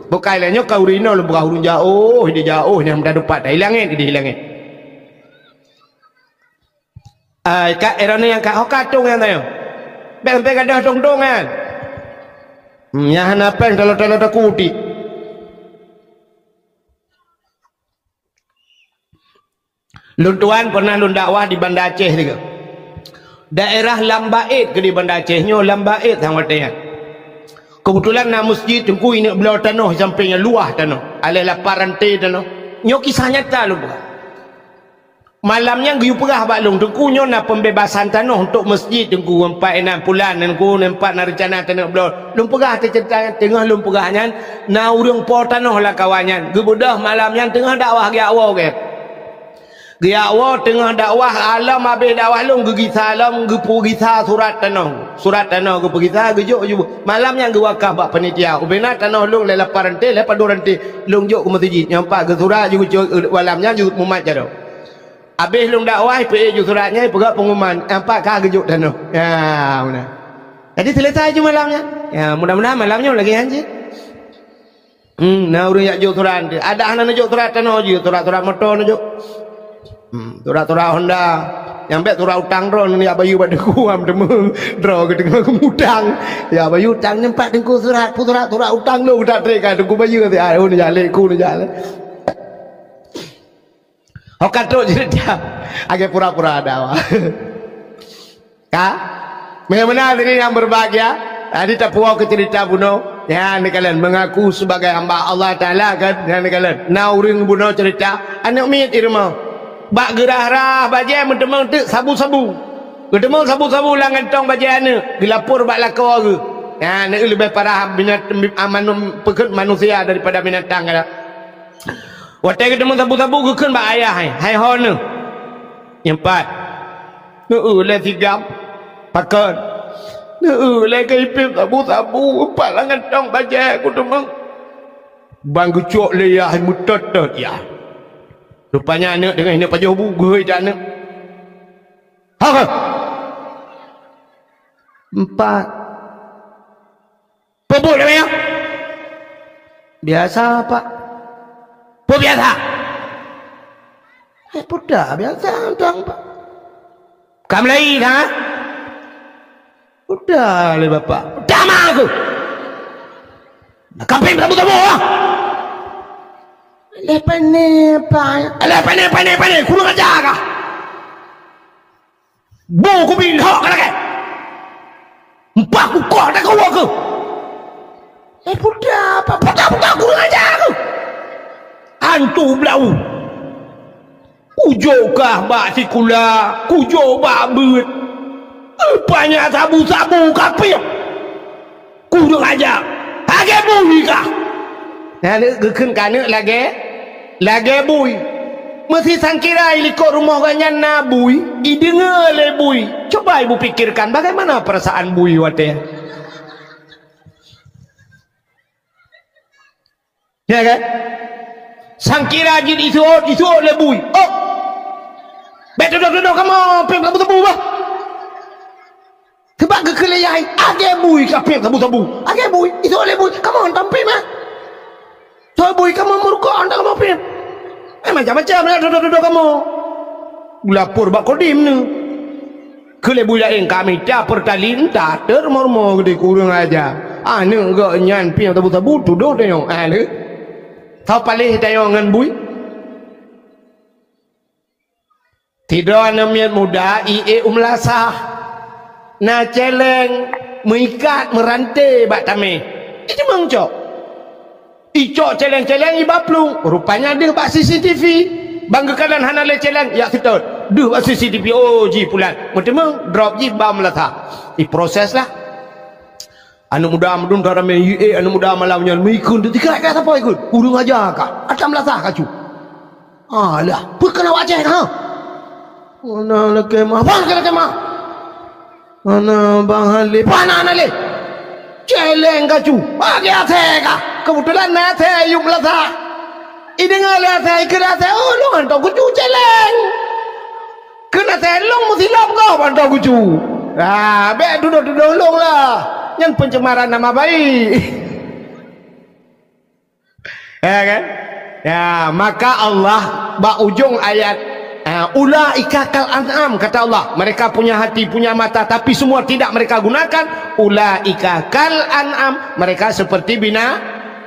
Bukai lé nyoe ka ureueng inoe lôn peugah ureueng jaoh, di jaoh nyang meudadupat. Di langét, di langét. Ai, ka, eh, droeneuh nyang ka, ho ka tông nyan tanyoe. Bèk sampai gadôh tông-tông nyan. Hmm, nyang hana péng talo-talo takutik. Lôn tuan pernah lôn dakwah di Banda Aceh tiga. Daerah Lam Baet keu di Banda Aceh nyoe, Lam Baet sang watèe nyan. Keubeutulan na meuseujid teungku ineuk bloe tanoh sampéng nyan luwah tanoh, aléh lapan ranté tanoh. Nyoe kisah nyata lôn peugah. Malam nyan geuyue peugah bak lôn, "Teungku, nyoe na pembebasan tanoh untuk meuseujid, Teungku, empat inan pulan, Teungku, empat na reuncana taneuk bloe." Lôn peugah teuceurita nyan, teungoh lôn peugah nyan, na ureueng po tanoh lam kawan nyan. Geubeudôh malam nyan teungoh dakwah geujak woe gét. Geujak woe teungoh dakwah, alom abéh dakwah lôn geugisa lom, geupeugisa surat tanoh. Surat tanoh geupeugisa, geujok ju. Malam nyan geuwakaf bak panitia. Ubena tanoh lôn lé lapan ranté, lé padum ranté. Lôn jok keu meuseujid. Nyoe pat geusurat ju geucok, malam nyan ju mumat jaroe. Abéh lôn dakwah, ipeue ju surat nyan, ipeugah pengumuman, "Ampat ka geujok tanoh." Ya, meunan. Jadi, selesai ju malam nyan. Ya, mudah-mudahan malam nyoe lagèe nyan cit. Hmm, na ureueng jak jok surat. Adak hana neujok surat tanoh jih, surat-surat moto neujok. Hmm, surat-surat Honda. Nyang bèk surat utang droe neujak bayeue bak teungku am teumé. Droe geuteungoh geumutang. Ya, bayeue utang nyan pat teungku surat, peue surat, surat utang lôn geutak trek ka teungku bayeue. Ah, oh, neujak lé, ku neujak lé. Ho ka trok ceurita. Agak pura-pura ada awak. Ka? Meunan tadi nyang berbahagia. Tadi tapuwoe keu ceurita bunoe. Nyan neukalon mengaku sebagai hamba Allah Taala kan. Nyan neukalon. Na ureueng bunoe ceurita. Aneuk miet di rumoh. Bak geurah-rah bajèe meuteumé teuk sabu-sabu. Geuteumeung sabu-sabu lam kantong bajèe aneuk. Geulapor bak lakoe geuh. Nyan leubeh parah binat-, manu-, peukheun manusia daripada binatang kada. Watèe geuteumeung sabu-sabu geukheun bak ayah, "Hai, hai ho neuh?" "Nyoe pat." "Neueu lé sigam." "Pakon?" "Neueu lé keu ipéng sabu-sabu, pat lam kantong bajèe kuteumeung." Ban geucok lé yah meutot-tot yah. Rupanya aneuk deungon ineuk pajoh bu geuhôi that aneuk. "Ho keuh?" "Empat." "Peue buet lagèe nyan?" "Biasa, Pak." "Peue biasa?" "Eh, peue biasa, Pak." "Ka meulayi, ha?" "Peue lé Bapak." "Peue ma keuh?" "Ka péng sabu-sabu, ah." "Lé pané, Pak." "Lé pané, pané, pané, kurang aja kah?" "Bu kubi lhok ka lagèe. Empat kukoh takue keuh." "Eh, peue, Pak, peue, peue, kurang aja keuh." Hantu blau. Kujok kah bak sikula, kujok bak beuet. Rupanya sabu-sabu ka piep. Kurang aja. Lagèe bui kah? Nyan geukheun keu aneuk lagèe, lagèe bui. Meusé sangkira i likot rumoh gobnyan na bui, ideungoe lé bui. Coba ibu pikirkan bagaimana perasaan bui watèe. Ya kan? Sangkira jeuet isuôt, isuôt lé bui. Oh! Bèk tudoh-tudoh kamoe, péng sabu-sabu bah. Sabab geukheun lé yah, "Lagèe bui ka péng sabu-sabu." "Lagèe bui, isuôt lé bui, kamoe hantom péng mah." "Soe bui kamoe meurukok hantom kamoe péng." Eh, macam-macam na tudoh-tudoh kamoe. Lapor bak Kodim nyoe. Keu lé bui laén ka mita peutalin, tater mormo geude kurang aja. Aneuk gobnyan péng sabu-sabu tudoh tanyoe. Aneuk. Soe paléh tanyoe ngon bui? Sidroe aneuk miet muda i ék u meulasah. Na céléng meuikat meuranté bak tamé. Icok meucok. Icok céléng-céléng iba plueng. Rupanya deuh bak C C T V. Ban geukalon hana lé céléng, jak seutôt. Deuh bak C C T V, oh, jih pulan. Meuteumé, drop jih ba meulasah. Iproses lah. Aneuk muda meudun that ramé, eh, aneuk muda malam nyan meuikheun teutika ka sapoe ikheun. Ureueng aja ka, atra meulasah kacu. Alah, peue keuneuk awak Aceh ka? Hana lakèe mah, hana lakèe mah. Hana bang Halé, hana, hana lé. Céléng kacu, bagi asèe ka. Keubeutulan na asèe yub meulasah. Ideungoe lé asai, keu asai, "Oh, lôn hantom kucu celeng. Keu asai lôn meusilop gob hantom kucu." Ah, bék tudoh-tudoh lôn lah. Nyan pencemaran nama baik. Ya kan? Ya, maka Allah bak ujong ayat, ah, "Ulaika kal an'am," kata Allah. Mereka punya hati, punya mata, tapi semua tidak mereka gunakan. "Ulaika kal an'am," mereka seperti bina-,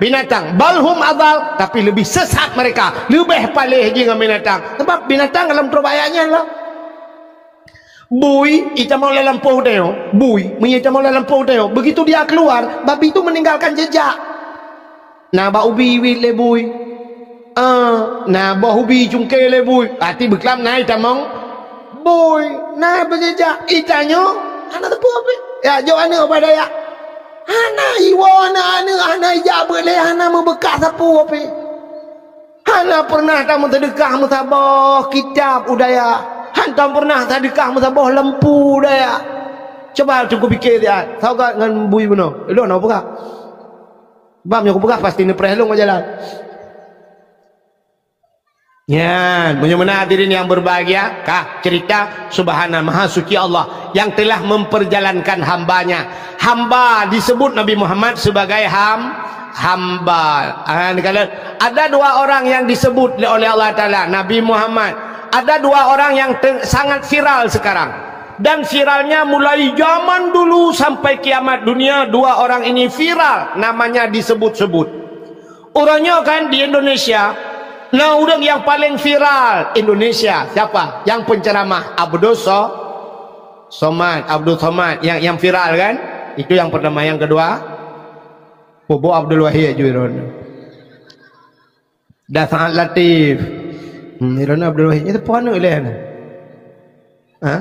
binatang. "Bal hum adal," tapi lebih sesat mereka. Leubeh paléh jih ngon binatang. Sebab binatang dalam troh ayat nyan lah. Bui, itamong lam lampôh tanyoe. Bui, meunyoe itamong lam lampôh tanyoe. Begitu dia keluar, babi itu meninggalkan jejak. Na bak ubi iwit lé bui. Ah, na boh ubi cungke lé bui. Até beuklam na itamong bui. Na beujejak. Itanyoe, hana teupeu ape. Ya, jok aneuk bak dayah. Hana iwoe aneuk-aneuk, hana ijak beuet lé, hana meubeukat sapeue ape. Hana pernah tameuseudekah meusaboh kitab u dayah. Hantom pernah seudekah meusaboh lampu u dayah. Cuba teungku pike siat, sagat ngon bui bunoe. Lôn hana peugah. Bab nyoe kupeugah pasti neupreh lôn ngon jalan. Nyan, meunyoe meunan hadirin yang berbahagia, kah cerita subhana maha suci Allah yang telah memperjalankan hambanya. Hamba disebut Nabi Muhammad sebagai ham-, hamba. Ah, ni kalau ada dua orang yang disebut oleh Allah Taala, Nabi Muhammad. Ada dua orang yang te-, sangat viral sekarang. Dan viralnya mulai zaman dulu sampai kiamat dunia, dua orang ini viral, namanya disebut-sebut. Uroe nyoe kan di Indonesia, na ureuëng yang paling viral Indonesia. Siapa? Yang penceramah Abdul So-, Somad, Abdul Somad yang, yang viral kan? Itu yang pertama. Yang kedua, Bobo Abdul Wahid ju iron. Da Saad Latif. Hmm, iron Abdul Wahid. Itu pun ileh. Ha?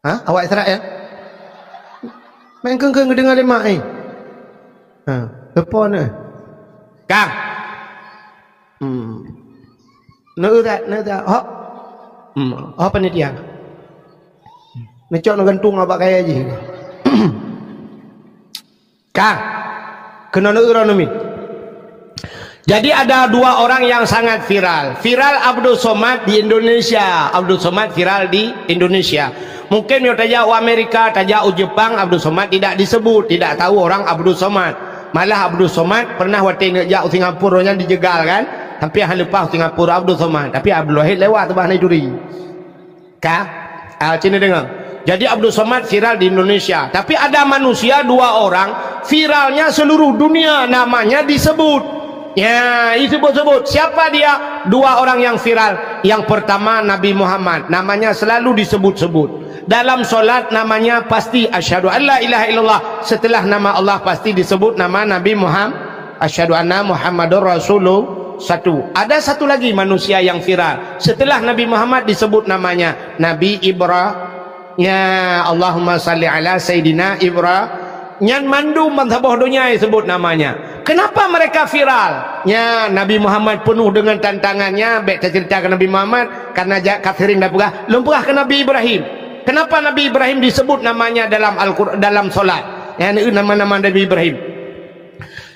Ha? Awak Israel? Main keng-keng deungon lé mak, eh. Ha, leupah na. Kang. Hmm. Neu that, neu that. Hok. Hmm. Oh, panitia. Neucok neugantung abak kaya jih. Kang, keunoe neuuroe neumiet. Jadi ada dua orang yang sangat viral. Viral Abdul Somad di Indonesia. Abdul Somad viral di Indonesia. Mungkin nyoe tajak u Amerika, tajak u Jepang, Abdul Somad tidak disebut, tidak tahu orang Abdul Somad. Malah Abdul Somad pernah watée neuk jak u Singapura nyan dijegal kan. Sampai han leupah u Singapura Abdul Somad. Tapi Abdul Wahid lewat teubah na turi. Ka? Ah, sini dengar. Jadi Abdul Somad viral di Indonesia. Tapi ada manusia dua orang viralnya seluruh dunia, namanya disebut. Ya, disebut-sebut. Siapa dia? Dua orang yang viral. Yang pertama Nabi Muhammad, namanya selalu disebut-sebut. Dalam solat namanya pasti asyhadu an la ilaha illallah. Setelah nama Allah pasti disebut nama Nabi Muhammad. Asyhadu anna Muhammadur Rasulullah. Satu. Ada satu lagi manusia yang viral. Setelah Nabi Muhammad disebut namanya, Nabi Ibra-, ya, Allahumma salli ala Sayyidina Ibra-, nyan mandum bansaboh donya disebut namanya. Kenapa mereka viral? Ya, Nabi Muhammad penuh dengan tantangannya, bèk tacerita keu Nabi Muhammad, karena ja-, ka sering dah peugah, lôn peugah keu Nabi Ibrahim. Kenapa Nabi Ibrahim disebut namanya dalam Al-Qur-, dalam solat? Ya, nama-nama Nabi Ibrahim.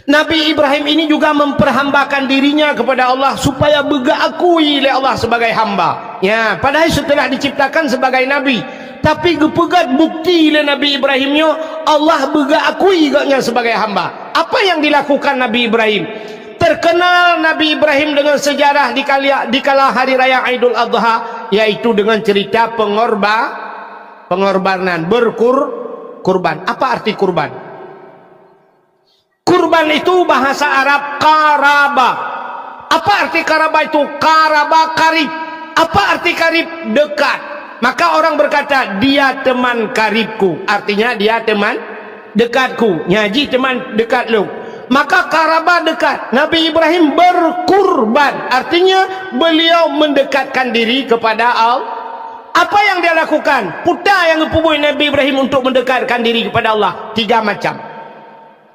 Nabi Ibrahim ini juga memperhambakan dirinya kepada Allah supaya beugeukui lé Allah sebagai hamba. Ya, padahai setelah diciptakan sebagai nabi, tapi geupeugét bukti lé Nabi Ibrahim nyoe Allah beugeukui gobnyan sebagai hamba. Apa yang dilakukan Nabi Ibrahim? Terkenal Nabi Ibrahim dengan sejarah di kali-, di kala hari raya Idul Adha, yaitu dengan cerita pengorba-, pengorbanan, berkur-, kurban. Apa arti kurban? Kurban itu bahasa Arab qaraba. Apa arti qaraba itu? Qaraba, karib. Apa arti karib? Dekat. Maka orang berkata, "Dia teman karibku." Artinya, dia teman dekatku. Nyan jih teman dekat lôn. Maka qaraba dekat. Nabi Ibrahim berkurban. Artinya, beliau mendekatkan diri kepada Allah. Apa yang dia lakukan? Peue nyang geupeubuet Nabi Ibrahim untuk mendekatkan diri kepada Allah? Tiga macam.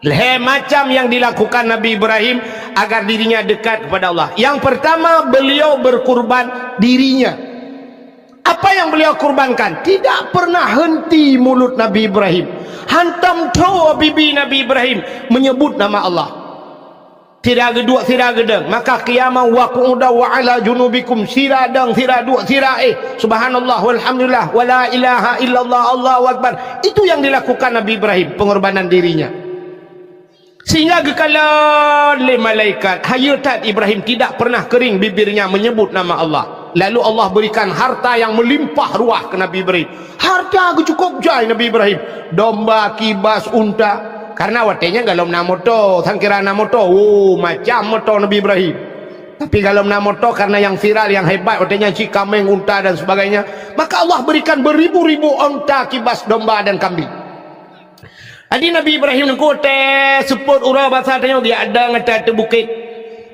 Lhèe macam yang dilakukan Nabi Ibrahim agar dirinya dekat kepada Allah. Yang pertama, beliau berkurban dirinya. Apa yang beliau kurbankan? Tidak pernah henti mulut Nabi Ibrahim. Hantom tho bibi Nabi Ibrahim menyebut nama Allah. Sira geuduek, sira geudong. Maka qiyama wa qu'uda wa ala junubikum. Sira dong, sira duek, sira éh. Subhanallah, walhamdulillah, wala ilaha illallah, Allahu akbar. Itu yang dilakukan Nabi Ibrahim, pengorbanan dirinya. Sehingga geukalon lé malaikat, hayeue that Ibrahim tidak pernah kering bibirnya menyebut nama Allah. Lalu Allah berikan harta yang melimpah ruah ke Nabi Ibrahim. Harta geucukôp jai Nabi Ibrahim. Domba, kibas, unta. Karena watée nyan golom na moto, sangkira na moto, oh, macam moto Nabi Ibrahim. Tapi golom na moto karena yang viral, yang hebat, watée nyan cit kaméng, unta dan sebagainya. Maka Allah berikan beribu-ribu unta, kibas, domba dan kambing. Jadi Nabi Ibrahim nyan watée seupôt uroe basa tanyoe geujak dong ateueh bukét.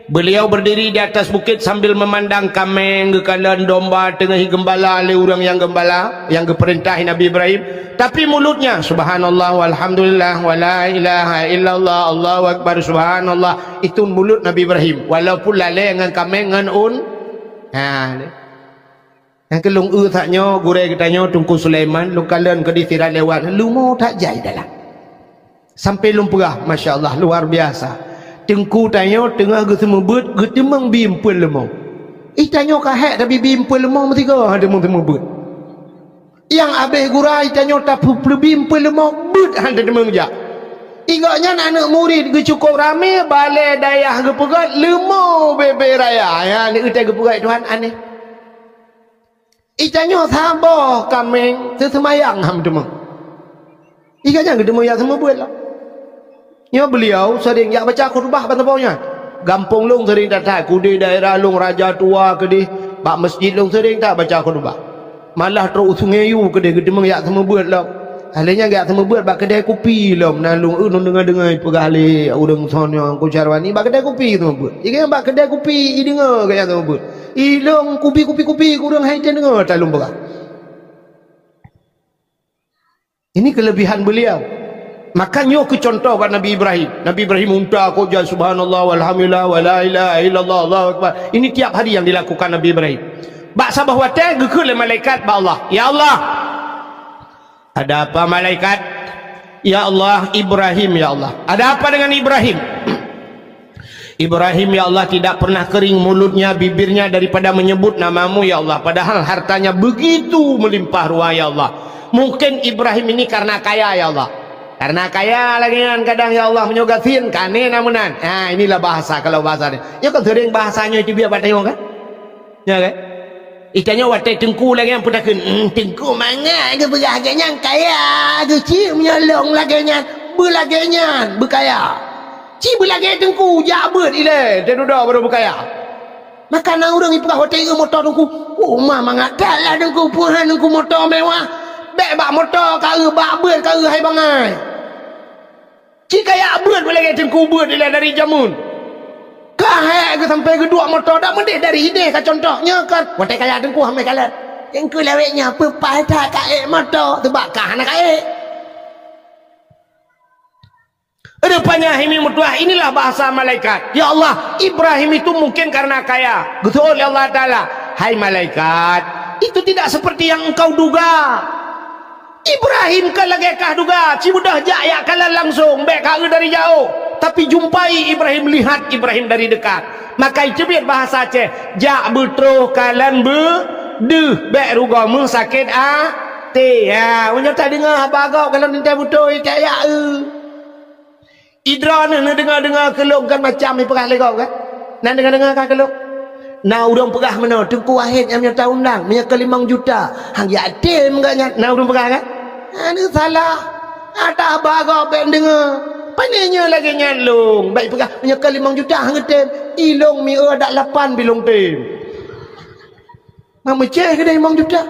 Beliau berdiri di atas bukit sambil memandang kaméng geukalon, domba teungoh geumbala lé ureuëng nyang geumbala, nyang geupeurintah Nabi Ibrahim. Tapi mulutnya, "Subhanallah, walhamdulillah, wala ilaha illallah, Allahu akbar, subhanallah." Itu mulut Nabi Ibrahim, walaupun lalée ngon kaméng ngon un. Ha, Nyang keu lôn eu that nyoe, gurée geutanyoe Teungku Sulaiman, lôn kalon keudeh sira lewat, leumo that jai dalam. Sampai lôn peugah, masya Allah, luar biasa. Teungku tanyoe teungoh geuseumeubeuet, geuteumeung bi eumpeuen leumo. Ih, tanyoe ka hék tabi bi eumpeuen leumo meusigoe han teumeung seumeubeuet. Nyang abéh gura ih tanyoe tapeupleubi eumpeuen leumo, beuet han teumeung jak. Ingat nyan aneuk murit geucukôp ramé, balée dayah geupeugét, leumo bebek raya. Ya, ni utai geupeugét Tuhan aneh. Ih tanyoe saboh kaméng teuseumayang han teumeung. Ih ka nyan geuteumeung jak seumeubeuet lah. Nyoe beliau sering jak baca khutbah ban saboh nyan. Gampông lôn sering that-that, keudeh daerah lôn Raja Tua keudeh, bak masjid lôn sering that baca khutbah. Malah trok u Sungai Yu keudeh geuteumeung jak seumeubeuet lom. Akhé nyan jak seumeubeuet bak keudè kupi lom, na lôn eu lôn deungoe-deungoe peugah lé ureuëng son nyang Teungku Syarwani bak keudè kupi seumeubeuet. Ih ka nyan bak keudè kupi, ih deungoe geuh jak seumeubeuet. Ilôn kupi, kupi, kupi, ureuëng hai teudeungoe that lôn peugah. Ini kelebihan beliau. Maka nyoe keu contoh bak Nabi Ibrahim. Nabi Ibrahim unta kok jai, subhanallah, walhamdulillah, wala ilaha illallah, Allahu akbar. Ini tiap hari yang dilakukan Nabi Ibrahim. Bak saboh watée geukheun lé malaikat bak Allah, "Ya Allah." "Ada apa, malaikat?" "Ya Allah, Ibrahim, ya Allah." "Ada apa dengan Ibrahim?" "Ibrahim, ya Allah, tidak pernah kering mulutnya, bibirnya daripada menyebut nama-Mu, ya Allah. Padahal hartanya begitu melimpah ruah, ya Allah. Mungkin Ibrahim ini karena kaya, ya Allah. Karena kaya lagée nyan kadang, ya Allah, meunyoe gasien, ka aneh na meunan." Ha, inilah bahasa, kalau bahasa ni. Nyoe kan sering bahasa nyoe teubiet bak tanyoe kan? Ya kan? Ih tanyoe watée teungku lagée nyan peutakheun, "Hmm, teungku mangat geupeugah lagée nyan kaya, geucit meunyoe lôn lagée nyan, beulagée nyan, beukaya." Ci beulagée teungku, jak beuet ilée, teududoe baru beukaya. Maka na ureuëng ipeugah watée eu moto teungku, "Oh, ma mangat that lah teungku, peuhan teungku moto mewah. Bék bak moto ka eu, bak beuet ka eu hai bangai." Ci kaya beuet beulagée teungku beuet ilée dari jameun. Ka hék geusampai geuduek moto dak meudeh dari ideh ka contoh nyoe kan. Watée kaya teungku hamai kalat. Teungku lawét nyoe peupai that ka ék moto, teubak ka hana ka ék. Rupanya hai meutuah, inilah bahasa malaikat. Ya Allah, Ibrahim itu mungkin karena kaya. Geuseuôt lé Allah Taala, "Hai malaikat, itu tidak seperti yang engkau duga. Ibrahim ka lagée kah duga, ci beudôh jak yak kalon langsung, bék ka eu dari jaoh. Tapi jumpai Ibrahim, lihat Ibrahim dari dekat." Maka iteubiet bahasa Aceh, "Jak beutroh kalon beudeuh, bék rugoe meusakét até." Ha, meunyoe tadeungoe haba gob kalon teuntée beutôi, tak yak eu. Idroeneuh neudeungoe-deungoe keu lôn kan macam ipeugah lé gob kan? Na deungoe-deungoe ka keu lôn? Na ureuëng peugah meunoe, Teungku Wahid nyang meunyoe taundang, meunyoe keu limong juta, han jak tem gobnyan. Na ureuëng peugah kan? Hana salah. Ata haba gob bék deungoe. Pane nyoe lagée nyan lôn, bék ipeugah, meunyoe keu limong juta han geutem. Ilôn mieu adak lapan bilong tem. Mak meucéh keudeh limong juta.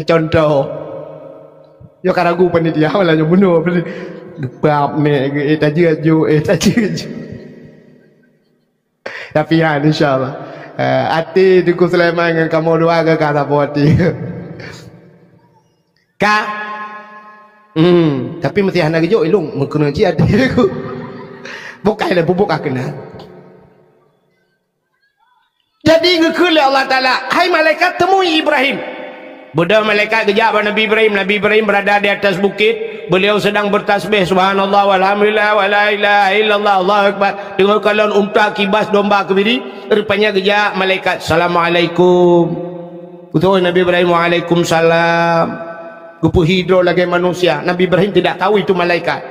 Contoh. Yo ka ragu panitia malah nyoe bunoe. Geupap nek, eh, tajeuet ju, eh, tajeuet ju. Tapi ya, insya Allah. Eh, até Teungku Sulaiman ngon kamoe dua ke ka saboh até. Ka. Hmm, tapi meusti hana geujok ilong meukeuna cit até ku. Bukai le bubuk ka keunan. Jadi geukheun lé Allah Taala, "Hai malaikat, temui Ibrahim." Beudôh malaikat geujak bak Nabi Ibrahim. Nabi Ibrahim berada di atas bukit. Beliau sedang bertasbih, "Subhanallah, walhamdulillah, wala ilaha illallah, Allahu Akbar." Teungoh kalon unta kibas domba keubiri, rupanya geujak malaikat, "Assalamualaikum." Beutôi Nabi Ibrahim, "Waalaikumsalam." Geupeuhi droe lagée manusia. Nabi Ibrahim tidak tahu itu malaikat.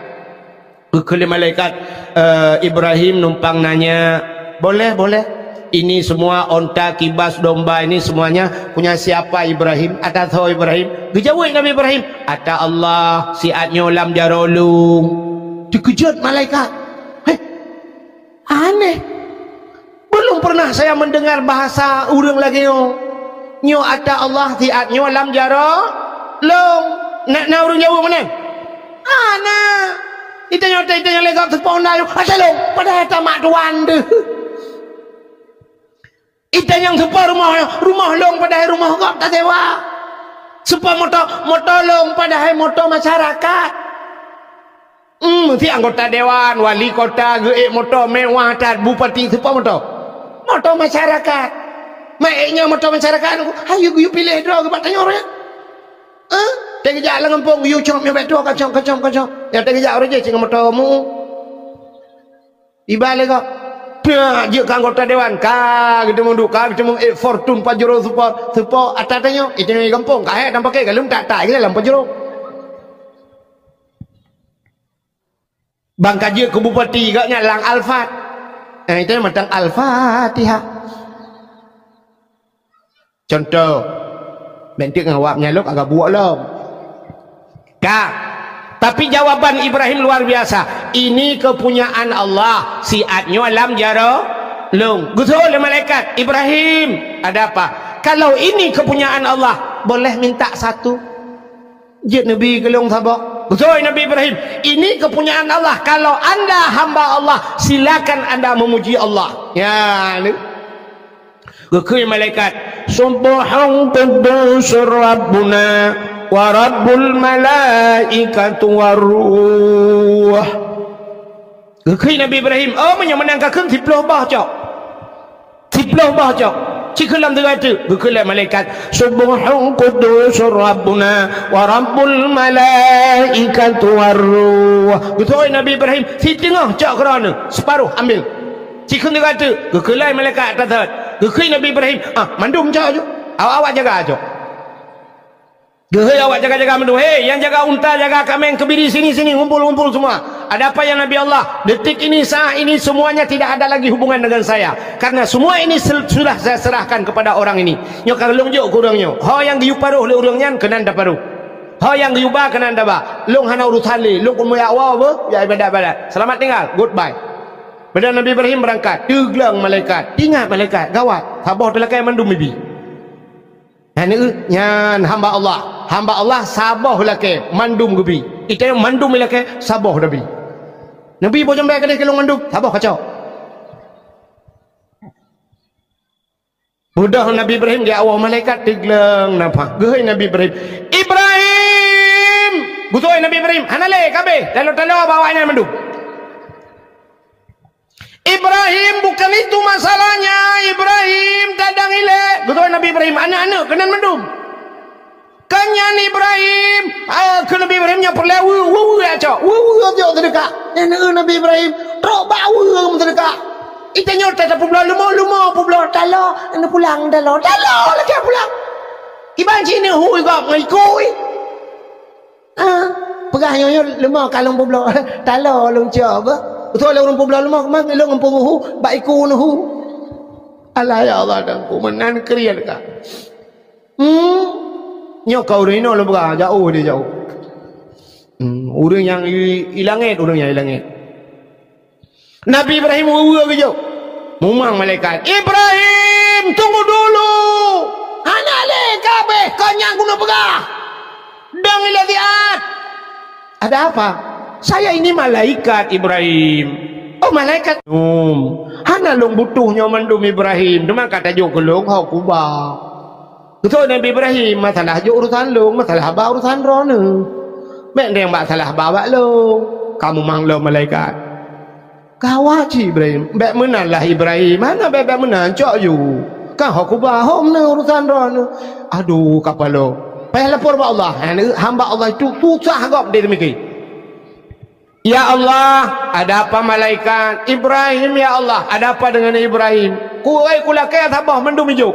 Geukheun lé malaikat, "Eh, Ibrahim numpang nanya." "Boleh, boleh. Ini semua onta kibas domba ini semuanya punya siapa, Ibrahim? Ata soe, Ibrahim?" Geujaweueb Nabi Ibrahim, "Ata Allah, siat nyoe lam jaroe lôn." Teukeujot malaikat. "Heh, aneh. Belum pernah saya mendengar bahasa ureuëng lagée nyoe. Nyoe ata Allah, siat nyoe lam jaroe lôn." Na, na ureuëng jaweueb meunan? "Hana. Ita nyoe, ita nyoe lé gob seupôt na nyoe, ata lôn, padahai tamat tuan deuh. Ita nyang seupôt rumoh nyoe, rumoh lôn padahai rumoh gob tasewa. Seupôt moto, moto lôn padahai moto masyarakat." Hmm, si anggota dewan, wali kota geuék moto mewah that, bupati seupôt moto. Moto masyarakat. Mak ék nyoe moto masyarakat, hayu geuyue piléh droe geubat tanyoe ureuëng. Eh? Teugeujak lam gampông, geuyue cok meubat droe, kacok, kacok, kacok. Nyang teugeujak ureuëng jih singoh moto mu. Iba lé gob. Peuet jeuet keu anggota dewan, ka geuteumeung duek, ka geuteumeung ék Fortune Pajero Sport, Sport ata tanyoe, itu nyoe gampông, ka hék dan pakai galeuem tak-tak lé lam Pajero. Ban ka jeuet keu bupati gobnyan lam Alphard. Eh, itu mantong Al-Fatihah. Contoh, bentuk ngon awak menyalok agak buok lom. Ka. Tapi jawaban Ibrahim luar biasa. Ini kepunyaan Allah, siat nyoe lam jaroe lôn. Geutôi lé malaikat, "Ibrahim, ada apa?" "Kalau ini kepunyaan Allah, boleh minta satu?" Jeuet neubi keu lôn saboh. Beutôi Nabi Ibrahim, "Ini kepunyaan Allah. Kalau anda hamba Allah, silakan anda memuji Allah." Ya, ni. Geukheun malaikat, "Subbuhun quddusur Rabbuna wa Rabbul malaikatu war ruh." Geukheun Nabi Ibrahim, "Oh, meunyoe meunan kakheun siploh boh cok." Siploh boh cok. Cikheun lam teungoh teuk, geukheun lé malaikat, "Subbuhun quddusur Rabbuna wa Rabbul malaikatu war ruh." Geutôi Nabi Ibrahim, "Siteungoh cok keudroe neuh, seuparoh ambil." Cikheun teungoh teuk, geukheun lé malaikat ata thot. Geukheun Nabi Ibrahim, "Ah, mandum cok ju. Awak-awak jaga cok." Geuhôi awak jaga-jaga mandum, "Hei, nyang jaga unta, jaga kaméng, keubiri, sini, sini, ngumpul, ngumpul semua. Ada apa ya Nabi Allah? Detik ini, saat ini, semuanya tidak ada lagi hubungan dengan saya. Karena semua ini sel-, sudah saya serahkan kepada orang ini. Nyoe ka lôn jok keu ureuëng nyoe. Ho nyang geuyue paroh lé ureuëng nyan, keunan taparoh. Ho nyang geuyue ba, keunan taba. Lôn hana urusan lé. Lôn keuneuk jak woe beuh, jak ibadat-ibadat. Selamat tinggal. Goodbye." Padahai Nabi Ibrahim beurangkat. Teugleng malaikat. Ingat malaikat. Gawat. Saboh teulakée mandum ibi. Nyan, nyan hamba Allah. Hamba Allah saboh lakée mandum geubi. Itée mandum lakée saboh Nabi. Nabi boh jambée keudeh keu lôn mandum, saboh kacok. Beudôh Nabi Ibrahim di awak malaikat teugleng nafah. Geuhôi Nabi Ibrahim, "Ibrahim!" Beutôi Nabi Ibrahim, "Hana lé, ka abéh, talo-talo bak awaknyan mandum." "Ibrahim, bukan itu masalahnya, Ibrahim, tadang ilée." Beutôi Nabi Ibrahim, "Aneuëk-aneuëk keunan mandum." "Kan nyan Ibrahim, ah, keu Nabi Ibrahim nyang peureulée weue, weue, weue cok, weue, weue cok seudeukah." Nyan Nabi Ibrahim, trok bak weue meuseudeukah. Itanyoe tata peubloe leumo, leumo peubloe talo, neupulang talo, talo lakée pulang. Iban cit neuhu gob ngon iku. Ah, peugah nyoe, nyoe leumo ka lôn peubloe. Talo lôn cok beuh. Beutôi lé ureuëng peubloe leumo, keumah lôn ngon peue hu, bak iku neuhu. Alah ya Allah, dan ku meunan kriet ka. Hmm. Nyoe ka ureuëng inoe lôn peugah, jauh dia jauh. Hmm, ureuëng nyang i, i langét, ureuëng nyang i langét. Nabi Ibrahim weue-weue geujok. Mumang malaikat, "Ibrahim, tunggu dulu! Hana lé ka abéh, kon nyang keuneuk peugah! Dong ilée siat!" "Ada apa?" "Saya ini malaikat, Ibrahim." "Oh, malaikat." "Hum, hana lôn butuh nyoe mandum, Ibrahim. Teuma ka tajok keu lôn ho kuba." Beutôi Nabi Ibrahim, "Masalah jok urusan lôn, masalah haba urusan droeneuh. Bék neueng bak salah haba bak lôn." Ka mumang lom malaikat. Gawat cit Ibrahim. "Bék meunan lah Ibrahim. Hana bék-bék meunan, cok ju. Ka ho kuba, ho meunan urusan droeneuh." Aduh, kapalo. Payah lapor bak Allah. Hamba Allah itu susah gob dia mikir. "Ya Allah, ada apa malaikat? Ibrahim, ya Allah, ada apa dengan Ibrahim?" Kuwai kulakée saboh mandum ijok.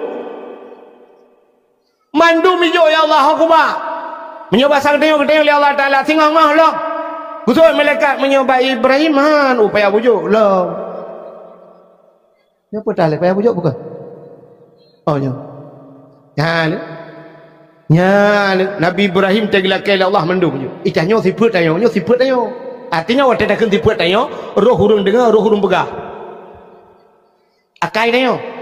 Mandum ijok, ya Allah, aku ba. Meunyoe basa geutanyoe, geutanyoe lé Allah Taala, singoh-ngoh lom. Khusos malaikat, meunyoe bak Ibrahim, han, upaya bujok lom. Nyoe peutah lé payah bujok bukan? Oh, nyoe. Nyan. Nyan. Nabi Ibrahim teugeulakée lé Allah mandum nyoe. Ih, tanyoe sifeuet tanyoe, nyoe sifeuet tanyoe. Artinya, watée takheun sifeuet tanyoe, roh ureuëng deungoe, roh ureuëng peugah. Akai tanyoe.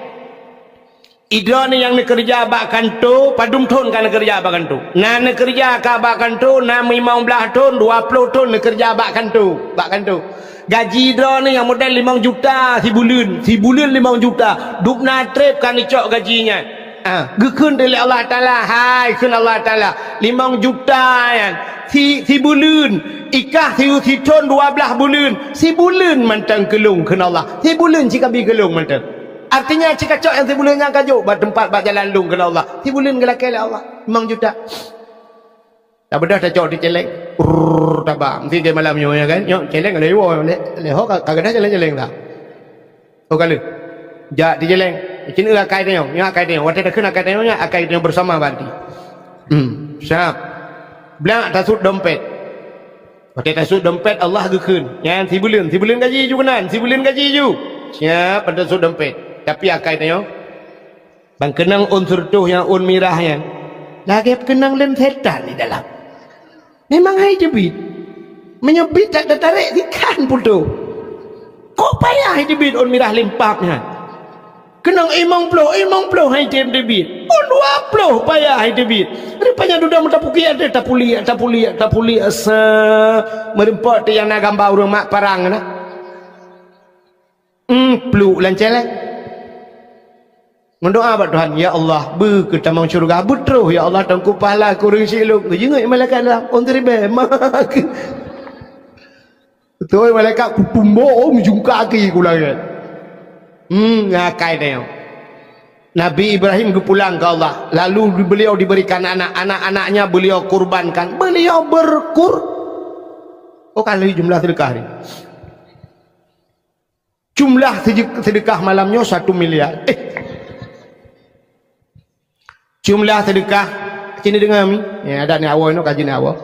Idroeneuh nyang neukeureuja bak kanto, padum thon ka neukeureuja bak kanto? Na neukeureuja ka bak kanto, na limong blaih thon, dua ploh thon neukeureuja bak kanto, bak kanto. Gaji droeneuh nyang model limong juta sibuleuen, sibuleuen limong juta, dubna treb ka neucok gaji nyan. Ah, geukheun lé Allah Taala, hai kheun Allah Taala, limong juta nyan si, sibuleuen, ikah si, sithon dua blaih buleuen, sibuleuen mantong keu lôn kheun Allah, sibuleuen cit kabi keu lôn mantong. Artinya, cit kacok nyang sibuleuen nyan kajok bak teumpat bak jalan lôn kheun Allah, sibuleuen geulakée lé Allah, limong juta. Tabeudôh tacok di celeng. Rrrr, taba. Mesti ke malam nyoe, ya kan? Nyoe celeng ada iwo, leh, leh ho ka, ka gadah celeng-celeng dah. Oh, kali. Jak di celeng. Cina akai tanyong, nyoe akai tanyong. Watée takheun akai tanyong nyan, akai tanyong bersama berarti. Hmm, siap. Blak tasut dompet. Watée tasut dompet, Allah geukheun. Nyan sibuleuen, sibuleuen gaji ju keunan, sibuleuen gaji ju. Siap, tasut dompet. Tapi akai tanyong. Ban keunong ôn seureutôh nyang ôn mirah nyan, lagée keunong lén setan di dalam. Memang hai teubiet. Meunyoe biet that tatarek, ikan putôh. Kok payah hai teubiet ôn mirah limpab nyan? Keunong limong ploh, limong ploh hai tem teubiet. Ôn dua ploh payah hai teubiet. Rupanya dudoe meutapukiak teuh, tapuliak, tapuliak, tapuliak, sa meureumpok teuh nyang na gamba ureuëng mak parang na. Em, pluek lam celeng. Meudoá bak Tuhan, "Ya Allah, beu keu tamong syeuruga, beutroh, ya Allah, teungku pahala keu ureuëng syiek lôn." Geujingeuk malaikat lam, "Ôn siribée, ma." Beutôi malaikat kutumbok, oh, meujungka keu ku langét. Hmm, ngakai teuh. Nabi Ibrahim geupulang keu Allah, lalu beliau diberikan anak, anak-anaknya beliau kurbankan, beliau berkur-, oh, kali jumlah sedekah ni. Jumlah sede-, sedekah malam nyoe satu miliar. Eh. Jumlah sedekah, sini deungoe mi. Ya, adak ni awai nyoe kaji ni awai.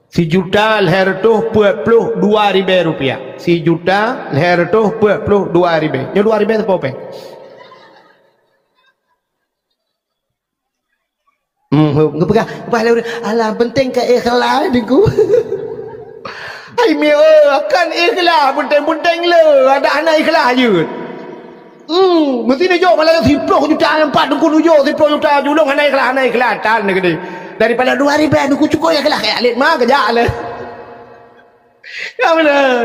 Sijuta lhée reutôh peuet ploh dua ribée rupiah. Sijuta lhée reutôh peuet ploh dua ribée. Nyoe dua ribée sapo péng? Hmm, geupeugah, geupeugah lé ureuëng, "Alah, penting ka ikhlas, Teungku." Hai mi, oh, kan ikhlas, penting-penting le, ada hana ikhlas jeuet. Hmm, mesti neujok malah siploh juta, empat Teungku neujok siploh juta, julong hana ikhlas, hana ikhlas, tan ni gede. Daripada dua ribée Teungku cukup ikhlas, kayak alit ma kejak le. Ya betul.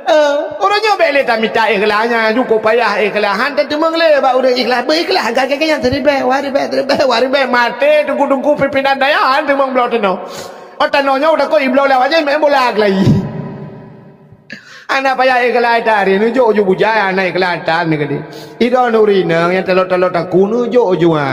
Eh, orang nyoe bek le tamita ikhlas nyan, cukup payah ikhlas. Han teumang le bak ureuëng ikhlas, beuikhlas, gagah nyan seribée, dua ribée, seribée, dua ribée, maté Teungku-teungku pimpinan dayah, han teumang bloe tanoh. Oh, tanoh nyoe udah kok ibloe lewat je, main bola lagi. Anak payah ikhlas tadi, nujok uju bujai anak ikhlas tadi. Idon ureuëng nyang talot-talot aku nujok uju ha.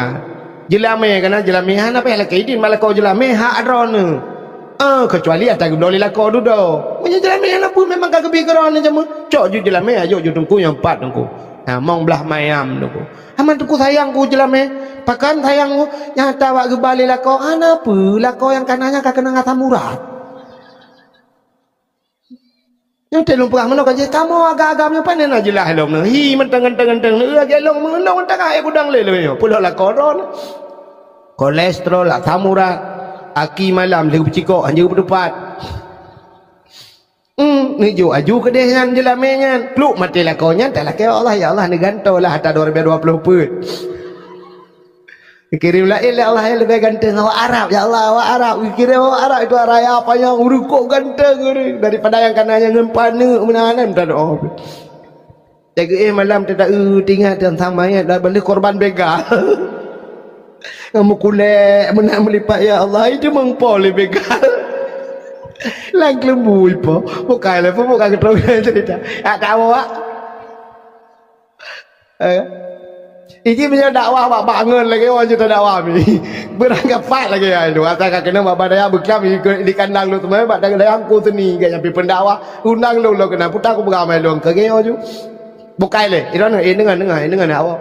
Jeulamé kana jeulamé hana payah lakée idin, malah kau jeulamé hak droeneuh. Eh, kecuali ata geubloe lé lakoe dudoe. Meunyoe jeulamé hana peue memang ka geubri keudroe nyan jameun. Cok ju jeulamé, ajok ju teungku nyang pat teungku. Nah, mong blah mayam teungku. Aman teungku sayang ku jeulamé. Pakon sayang ku? Nyata wak geuba lé lakoe. Hana peue, lakoe nyang kana nyan ka keunong asam urat. Nyang teuh lôn peugah meunoe ka jih, kamoe agam-agam nyoe pane na jeulaih lom nyoe. Hi, mantong ganteng-ganteng nyoe, lagée lôn meunoe tangah ék gudang lé lôn nyoe. Pulok lakoe droe nyoe. Kolesterol, asam urat, aki malam lheueh beucikok, hanjeuet beutupat. Hmm, neujok aju keudeh nyan jeulamé nyan. Pluek maté lakoe nyan, talakée Allah, ya Allah, neugantoe lah ata dua ribée dua ploh peuet. Kirim laén lé Allah nyang leubeh ganteng awak Arab, ya Allah, awak Arab. Kirim awak Arab itu raya panyang, ureuëng kok ganteng ureuëng daripada nyang kana nyang ngon paneuk meunan, meunan. Tageuéh malam teudaeu tingat teuntang manyét dan beuleue korban begal. Ngon meukulek meunan meulipat, ya Allah, itu mengpo lé begal. Lang keuleumbui po, bukai lé po, bukai keutong cerita. Tak tahu, Wak. Eh? Iji meunyoe dakwah bak-bak ngon lagèe nyoe jeuet dakwah mi. Beurangkapat lagèe nyan tu. Asai ka keuneuk bak dayah beuklam di kandang lôn teumé bak dayah Teungku Seuni gét nyang pi pendakwah. Undang lôn lôn keunan puta kupeugah mé lôn keu gét nyoe ju. Bukai lé. Ilôn eh deungon deungon eh deungon awak.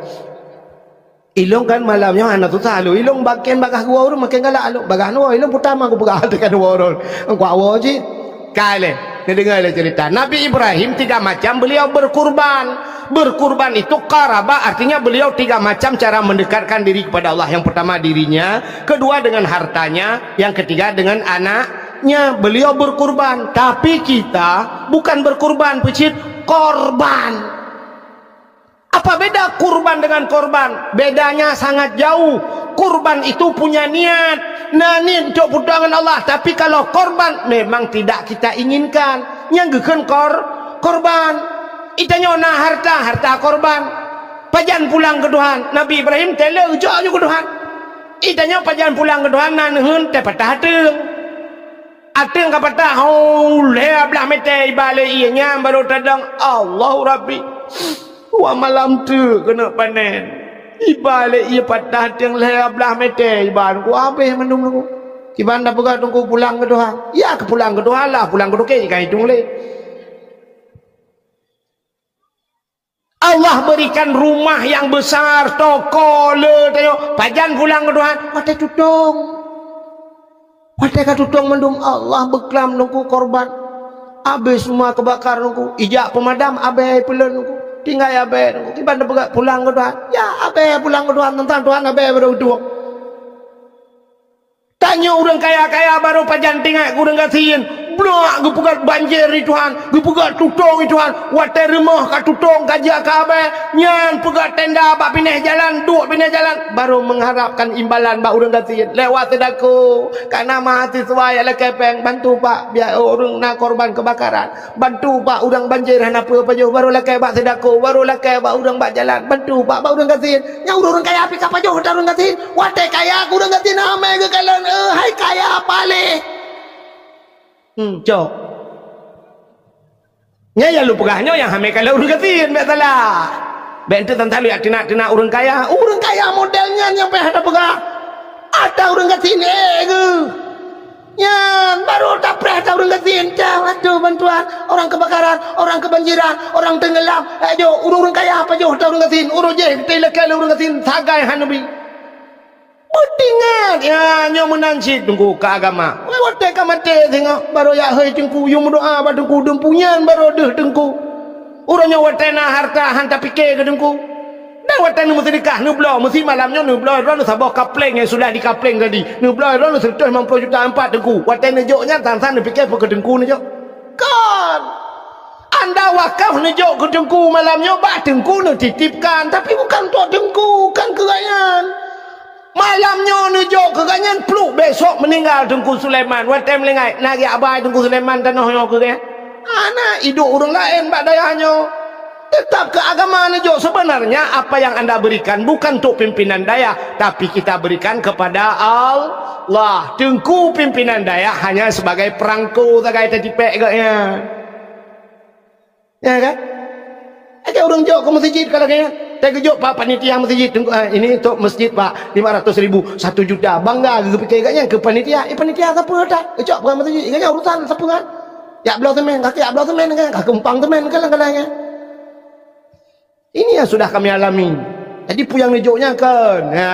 Ilôn kan malam nyoe hana susah lôn. Ilôn makin bagaih gua ureueng makin galak lôn. Bagaih nyoe ilôn puta ma kupeugah tekan dua ureueng. Engkau awak cit. Kai lé, neudeungoe lé cerita. Nabi Ibrahim tiga macam beliau berkurban. Berkurban itu qaraba, artinya beliau tiga macam cara mendekatkan diri kepada Allah. Yang pertama dirinya, kedua dengan hartanya, yang ketiga dengan anaknya. Beliau berkurban. Tapi kita bukan berkurban, peucit korban. Apa beda kurban dengan korban? Bedanya sangat jauh. Kurban itu punya niat. Na niat untuk peutuan Allah. Tapi kalau korban, memang tidak kita inginkan. Nyang geukheun kor-, korban. Itanyoe na harta, harta korban. Pajan pulang keu Tuhan. Nabi Ibrahim tele jok ju keu Tuhan. Itanyoe pajan pulang keu Tuhan, na neuheun teu patah ateueng. Ateueng ka patah, oh, lhèe blaih mètè iba lé ié nyan barô tadong, Allahu Rabbi. Dua malam teuk keuneuk panen. Iba lé ié patah ateueng lhèe blaih mètè iba nungku habéh mandum nungku. Kiban tapeugah teungku pulang keu Tuhan. Ya keu pulang keu Tuhan lah, pulang keu toke ka itong lé. Allah berikan rumah yang besar, toko le tanyoe. Pajan pulang keu Tuhan? Watèe tutong. Watèe ka tutong mandum Allah beuklam teungku korban. Habéh semua kebakar teungku. Ijak pemadam habéh peulon teungku. Tinggai habéh teungku. Kiban tapeugah pulang keu Tuhan? Ya habéh pulang keu Tuhan. Teuntang Tuhan habéh baro tuong. Tanyoe ureueng kaya-kaya barô pajan teuingat keu ureueng gasien. Bloe geupeugöt banjir di Tuhan, geupeugöt tutong di Tuhan. Watèe rumoh ka tutong ka jak ka abèe, nyan peugöt tenda bak binéh jalan, duek binéh jalan, barô mengharapkan imbalan bak ureueng gasien lewat seudako. Kana mahasiswa nyang lakèe pèng, bantu pak, biar ureueng na korban kebakaran. Bantu pak ureueng banjir hana peue pajoh, barô lakèe bak seudako, barô lakèe bak ureueng bak jalan. Bantu pak bak ureueng gasien. Nyang ureueng kaya pih ka pajoh ata ureueng gasien. Watèe kaya keu ureueng gasien amai geukalon, eh, hai kaya paléh. Hmm, cok. Nyan nyang lôn peugah nyoe nyang amai kalon ureueng gasien, bèk salah. Bèk enteuk tan-tan lôn jak teunak-teunak ureueng kaya. Ureueng kaya model nyan nyang payah tapeugah. Ata ureueng gasien, eh, geuh. Nyan, barô tapreh ata ureueng gasien, dah, aduh, bantuan, orang kebakaran, orang kebanjiran, orang tenggelam. Eh, jok, ureueng-ureueng kaya pajoh ata ureueng gasien, ureueng jéh, teuh ilakèe lé ureueng gasien, sagai hana bi. Beutingat, ya, nyoe meunan cit teungku keu agama. Wah, watèe ka maté singoh, barô jak hôi teungku, yue meudoa bak teungku, deumpu nyan barô deuh teungku. Uroe nyoe watèe na harta han tapike keu teungku. Dan watèe neumeuseudeukah, neubloe, meusi malam nyoe neubloe droeneuh saboh kapleng nyang sudah dikapleng tadi. Neubloe droeneuh seureutôh limong ploh juta ampat teungku. Watèe neujok nyan, san-san neupike peu keu teungku neujok. Kon! Anda wakaf neujok keu teungku malam nyoe, bak teungku neutitipkan, tapi bukan untuk teungku, kan keu gobnyan. Malam nyoe neujok keu gobnyan, pluek besok meuninggai Teungku Sulaiman. Watèe meuninggai, na geujak ba Teungku Sulaiman tanoh nyoe keu gobnyan? Hana, iduek ureueng laén bak dayah nyoe. Teutap keu agama neujok. Sebenarnya apa yang anda berikan bukan untuk pimpinan dayah, tapi kita berikan kepada Allah. Teungku pimpinan dayah hanya sebagai perangko sagai tatipèk gobnyan. Ya kan? Ada ureueng jok keu masjid kalau kaya. Teugeujok pak panitia masjid, "Teungku, ah, ini untuk masjid pak, lima ratus ribu, satu juta." Bangga geupike gobnyan keu panitia. Eh, panitia sapeue dah? Geucok peue masjid? Gobnyan urusan sapeue kan? Jak bloe semen, kaki jak bloe semen kan? Kaki umpang semen kan kadang-kadang. Ini yang sudah kami alami. Jadi peue nyang neujok nyan kan? Ha,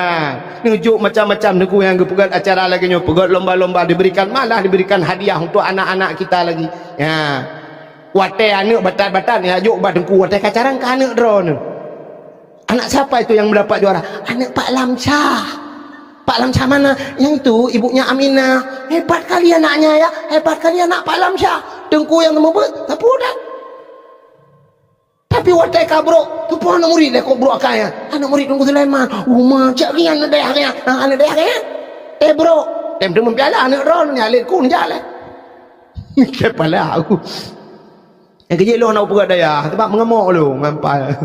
neujok macam-macam teungku nyang geupeugöt acara lagèe nyoe, peugöt lomba-lomba diberikan, malah diberikan hadiah untuk anak-anak kita lagi. Ha. Watèe aneuk batat-batat nyang jok bak teungku, watèe ka carang ka aneuk droeneuh. Anak siapa itu yang mendapat juara? Aneuk Pak Lamsyah. Pak Lamsyah mana? Yang itu ibunya Aminah. Hebat kali anaknya ya. Hebat kali anak Pak Lamsyah. Teungku nyang meubeuet, sapeue dah? Tapi watèe ka brok, teupeue aneuk murit lé kok brok akai nyan. Aneuk murit Teungku Sulaiman, uma cak nyan aneuk dayah nyan. Ha, aneuk dayah nyan. Eh brok, tem teumeupiala aneuk droeneuh nyan lé ku jak lé. Kepala aku. Nyang keujeuet lôn hana peugah dayah, sebab meungamok lôn ngon pal.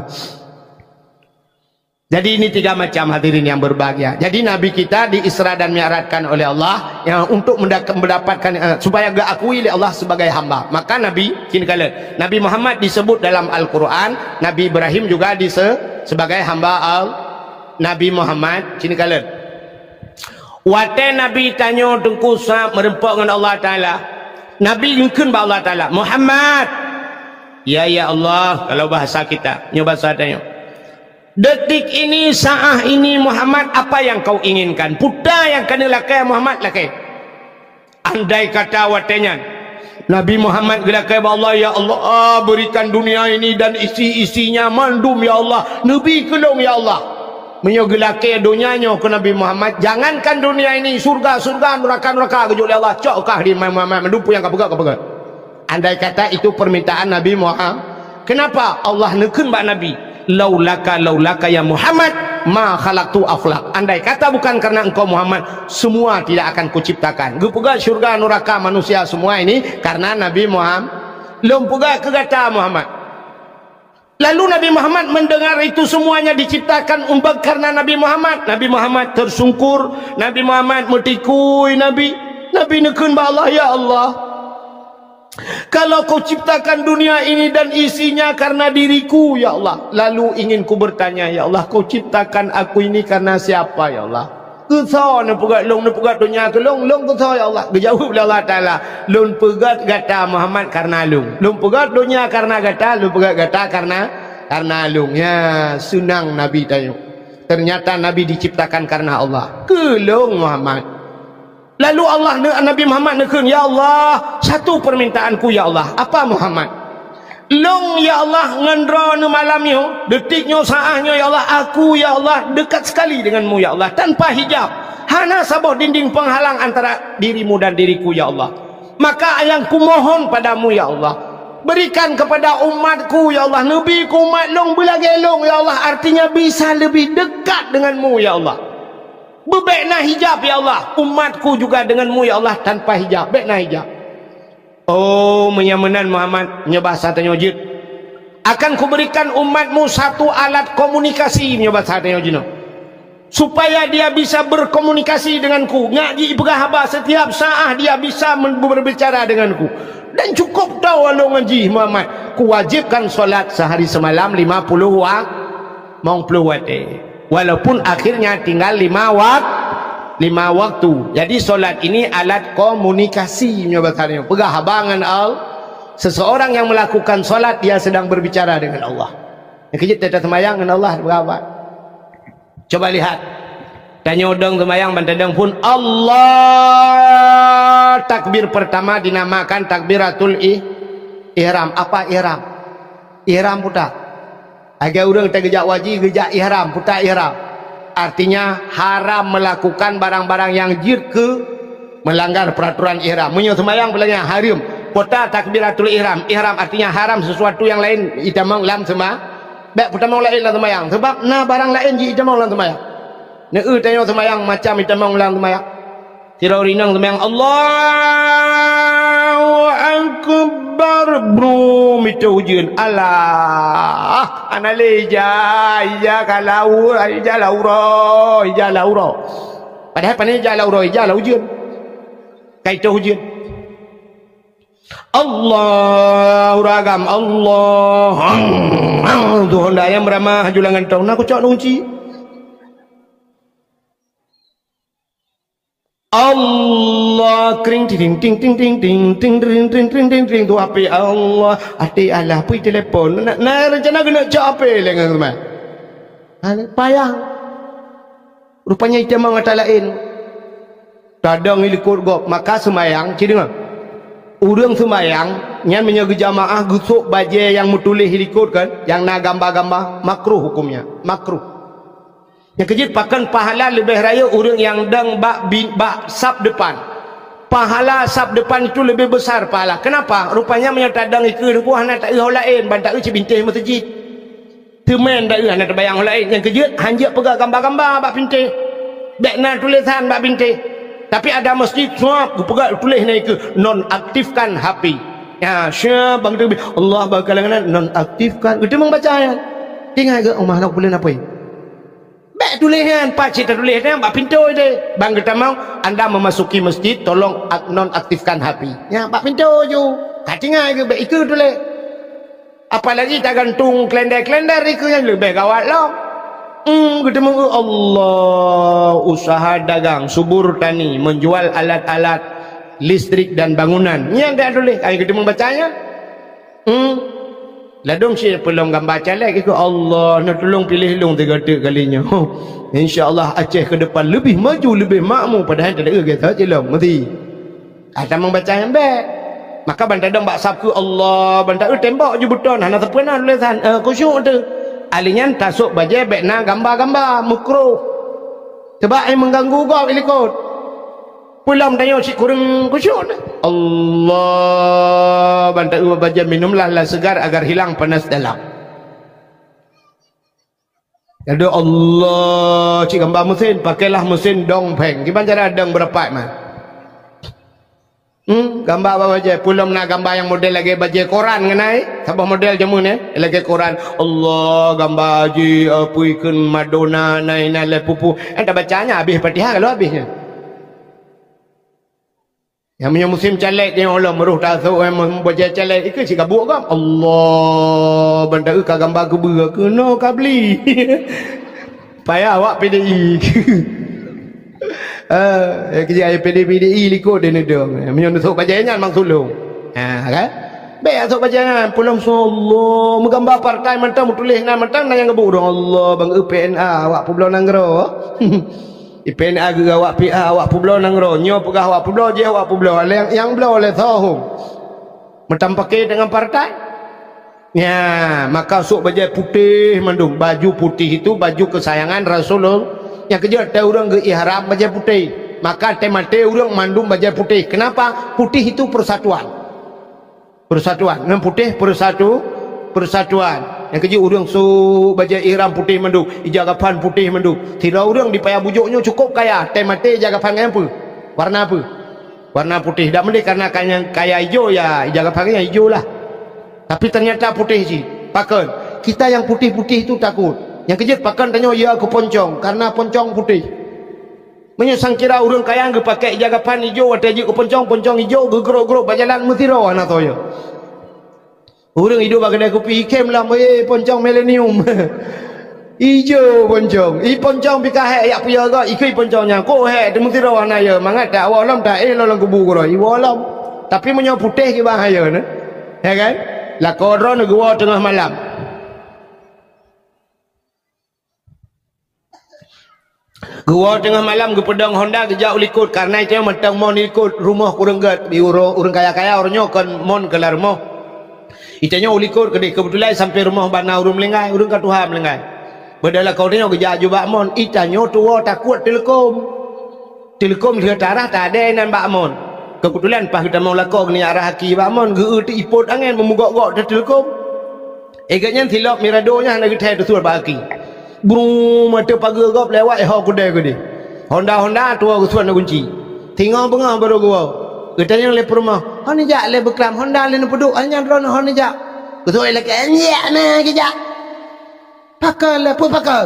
Jadi ini tiga macam hadirin yang berbahagia. Jadi Nabi kita di Isra dan Mi'rajkan oleh Allah yang untuk mendak-, mendapatkan, eh, supaya diakui oleh Allah sebagai hamba. Maka Nabi, sini kalian, Nabi Muhammad disebut dalam Al-Quran, Nabi Ibrahim juga dise-, sebagai hamba Al-, Nabi Muhammad, sini kalon. Watée Nabi tanyoe teungku sab meureumpok ngon Allah Taala, Nabi geukheun bak Allah Taala, "Muhammad." Ya, ya Allah, kalau bahasa kita, nyoe bahasa tanyoe. Detik ini, saat ini, Muhammad, apa yang kau inginkan? Peue nyang keuneuk lakée, Muhammad, lakée. Andai kata watée nyan, Nabi Muhammad geulakée bak Allah, "Ya Allah, berikan dunia ini dan isi-isinya mandum, ya Allah. Neubi keu lôn, ya Allah." Meunyoe geulakée donya nyoe keu Nabi Muhammad, jangankan dunia ini, surga-surga, nuraka-nuraka geujok lé Allah, cok kah di Muhammad, mandum peue nyang ka peugah, ka peugah. Andai kata itu permintaan Nabi Muhammad, kenapa Allah neukheun bak Nabi, "Laulaka, laulaka ya Muhammad, ma khalaqtu aflak." Andai kata bukan karena engkau Muhammad, semua tidak akan kuciptakan. Geupeugah syurga, nuraka, manusia semua ini karena Nabi Muhammad. Lôn peugah keu gata Muhammad. Lalu Nabi Muhammad mendengar itu semuanya diciptakan umbak karena Nabi Muhammad. Nabi Muhammad tersungkur, Nabi Muhammad meutikui Nabi. Nabi neukheun bak Allah, "Ya Allah, kalau kau ciptakan dunia ini dan isinya karena diriku, ya Allah, lalu ingin ku bertanya, ya Allah, kau ciptakan aku ini karena siapa, ya Allah? Keusoe neupeugah lôn, neupeugah donya keu lôn, lôn keusoe, ya Allah?" Geujaweueb lé Allah Taala, "Lôn peugah gata Muhammad karena lôn. Lôn peugah donya karena gata, lôn peugah gata karena, karena lôn." Ya, seunang Nabi tanyoe. Ternyata Nabi diciptakan karena Allah. Keu lôn Muhammad. Lalu Allah ne-, Nabi Muhammad neukheun, "Ya Allah, satu permintaanku, ya Allah." "Apa, Muhammad?" "Lôn, ya Allah, ngon droeneuh malam nyoe, detik nyoe, saat nyoe, ya Allah, aku, ya Allah, dekat sekali denganmu, ya Allah, tanpa hijab. Hana saboh dinding penghalang antara dirimu dan diriku, ya Allah. Maka nyang kumohon padamu, ya Allah, berikan kepada umatku, ya Allah, neubi keu umat lôn beulagée lôn, ya Allah, artinya bisa lebih dekat denganmu, ya Allah." Beu bék na hijab, ya Allah. Umatku juga denganmu, ya Allah, tanpa hijab. Bék na hijab. Oh, meunyoe meunan Muhammad, nyoe basa tanyoe jeuet. Akan kuberikan umatmu satu alat komunikasi, nyoe basa tanyoe jinoe. Supaya dia bisa berkomunikasi denganku. Nyak jipeugah haba setiap saat dia bisa men-, berbicara denganku. Dan cukup tahu lôn ngon jih Muhammad. Kuwajibkan solat sehari semalam lima puluh wa-, mong puluh watée. Walaupun akhirnya tinggal lima wak-, lima waktu. Jadi, solat ini alat komunikasi, nyoe bahasa nyoe. Peugah haba ngon Allah. Seseorang yang melakukan solat, dia sedang berbicara dengan Allah. Nyang keujeuet teuta seumayang ngon Allah, peugah haba. Coba lihat. Tanyoe dong seumayang, ban tadong phon Allah. Takbir pertama dinamakan takbiratul ih-, ihram. Apa ihram? Ihram peue ta? Lagée ureuëng teugeujak haji, geujak ihram, peue ta ihram. Artinya, haram melakukan barang-barang yang jeuet keu melanggar peraturan ihram. Meunyoe seumayang peulanggaran haram, peue ta takbiratul ihram. Ihram artinya haram sesuatu yang lain itamong lam seuma-, bék peutamong laén lam seumayang. Sebab na barang laén jitamong lam seumayang. Neu tanyoe seumayang macam itamong lam seumayang. Sidroe ureuëng inong seumayang, "Allahu Akbar." Brum, itôh ujeuen. Alah, hana lé ija, ija ka lau-, ija lau uroe, ija lau uroe. Padahai pane ija lau uroe, ija lau ujeuen. Ka itôh ujeuen. Allahu ragam, Allah. Tuhan dah ayam beramah, haju langan tong. Nah, kucok nunci. Allah, kring, ting, ting, ting, ting, ting, ting, ting, ting, ting, ting, ting, tu api Allah, até Allah, pui telepon. Na, na rencana keuneuk cok api lé ngon rumah. Ha, payah. Rupanya itamong ata laén. Tadong i likot gob, maka seumayang, ci deungoe. Ureuëng seumayang, nyan meunyoe geujamaah geusok bajée nyang meutuléh i likot kan, nyang na gamba-gamba, makruh hukumnya, makruh. Nyang keujeuet pakon pahala leubeh rayeuk ureuëng nyang dong bak bi-, bak sab depan. Pahala sab depan itu leubeh besar pahala. Kenapa? Rupanya meunyoe tadong ikeue teungku hana taeu ho laén, ban taeu cibintéh meuseujid. Teumén taeu hana tabayang ho laén. Nyang keujeuet hanjeuet peugah gamba-gamba bak pintéh. Bék na tulésan bak pintéh. Tapi ada masjid, suap, geupeugah tuléh na ikeue, "Nonaktifkan H P." Ya, syah bang teubi, Allah bakalangan nonaktifkan. Geuteumong baca nyan. Tinggai geu, "Oh, makna buleuen apa?" Bék tuléh nyan, paci tatuléh nyan bak pintoe deh. Bang geutamong, anda memasuki masjid, tolong ak-, nonaktifkan H P. Nyan bak pintoe ju. Ka tinggai geu, bék ikeue tuléh. Apalagi tagantung kalenda-kalenda ikeue nyan leubeh gawat lom. Hmm, geuteumong, Allah, usaha dagang, subur tani, menjual alat-alat listrik dan bangunan. Nyan ka tuléh, ai geuteumong baca nyan. Hmm. Ladôm cit peulom gamba caleg ikôt, Allah, na tulông piléh lôn tiga teuk kali nyoe. Insya Allah Aceh ke depan lebih maju, lebih makmur, padahai tadeuh gata cilông, meuti. Ah, tamong baca nyang bèk. Maka ban tadong bak sab keu Allah, ban taeu tembok ju beuton, hana sapeue na tulésan, eh, khusyuk teuh. Ahli nyan tasôk bajèe bèk na gamba-gamba, mukruh. Sebab ai mengganggu gob ilikot. Pulang tanyoe cit kureueng khusyuk teuh. Allah, ban taeu bajèe minumlah la segar agar hilang panas dalam. Aduh Allah, cit gamba mesin, pakailah mesin dong pheng. Kiban cara dong beurapat man. Hmm, gamba bak bajèe, peulom na gamba nyang model lagèe bajèe koran ngon ai. Saboh model jameun, eh, lagèe koran. Allah, gamba jih, apui kheun Madonna, na inan lé pupu. Eh, tabaca nyan habéh Fatihah ka lheuh habéh nyan. Nyang meunyoe musim caleg nyoe lom, roh tasôk, eh, bajèe caleg, ikeu cit ka buet gob. Allah, ban taeu ka gamba keubeue, keunoe ka bli. Payah awak P D I. Eh, eh, keu jih P D I, P D I likot deh neudong. Eh, meunyoe neusôk bajèe nyan mang sulông. Ha, kan? Bèk sôk bajèe nyan, pulang sôk Allah, meugamba partai mantong, meutuléh nan mantong, na nyang geubu dong Allah, bang eu P N A, awak peubloe nanggroe. I P N A geuh awak P A, awak peubloe nanggroe. Nyoe peugah awak peubloe, jih awak peubloe. Lé nyang, nyang bloe lé soe hom. Meutam paké deungon partai. Nya, maka sôk bajèe putéh mandum. Baju putih itu baju kesayangan Rasulullah. Nyang keujeuet teu ureueng geu-ihram bajèe putéh. Maka teu maté ureueng mandum bajèe putéh. Kenapa? Putih itu persatuan. Persatuan. Ngon putéh persatu-, persatuan. Nyang keujeuet ureueng sôk bajèe ihram putéh mandum, ija gapan putéh mandum. Sidroe ureueng di Paya Bujôk nyoe cukôp kaya, teu maté ija gapan ngon peue? Warna peue? Warna putéh. Dak meudeh karena kaya, kaya ijo, ya ija gapan nyan ijo lah. Tapi ternyata putéh cit. Pakon? Kita yang putih-putih itu takut. Nyang keujeuet pakon tanyoe ya keu poncong, karena poncong putéh. Meunyoe sangkira ureueng kaya geupakèk ija gapan ijo watèe jeuet keu poncong, poncong ijo geugrôp-grôp bak jalan meusidroe hana toh ya. Ureueng iduek bak keudè kupi ikhém lam, "Eh, poncong milenium." Ijo poncong. I poncong pih ka hék yak peue ya gak, ikui poncong nyan. Kok hék teuh meusidroe hana ya, mangat tak awak lom tak éh lom lam kubu keudroe. Iwoe lom. Tapi meunyoe putéh kiban hayeue neh. Ya kan? Lakoe droeneuh geuwoe teungoh malam. Geuwoe teungoh malam geupeudong honda geujak u likot, karena itanyoe mantong mon i likot, rumoh ureueng gèt, di uro-, ureueng kaya-kaya uroe nyoe kon mon keu lam rumoh. Itanyoe u likot keudeh, keubeutulan sampoe rumoh bak na ureueng meuninggai, ureueng ka tuha meuninggai. Beudôh lakoe tanyoe geujak aju bak mon, itanyoe tuwoe takot teuleukom. Teuleukom lheueh tarah tadèe inan bak mon. Keubeutulan paih geutamong lakoe geunyak rhah aki bak mon, geu-eu teuh ipot angèn meumugok-gok teuh teuleukom. Éh gèt nyan silop mirado nyan hana geuthèe teusuet bak aki. Brum, ateueh pageue gob lewat, eh, ho keudè keudeh. Honda-honda tuwoe geusuet na gunci. Singoh beungoh barô geuwoe. Geutanyong lé peurumoh, "Ho neujak lé beuklam honda lé neupeuduek, hai nyan droeneuh ho neujak?" Geusuet lé lakèe, "Nyak na geujak." "Pakon lé, peue pakon?"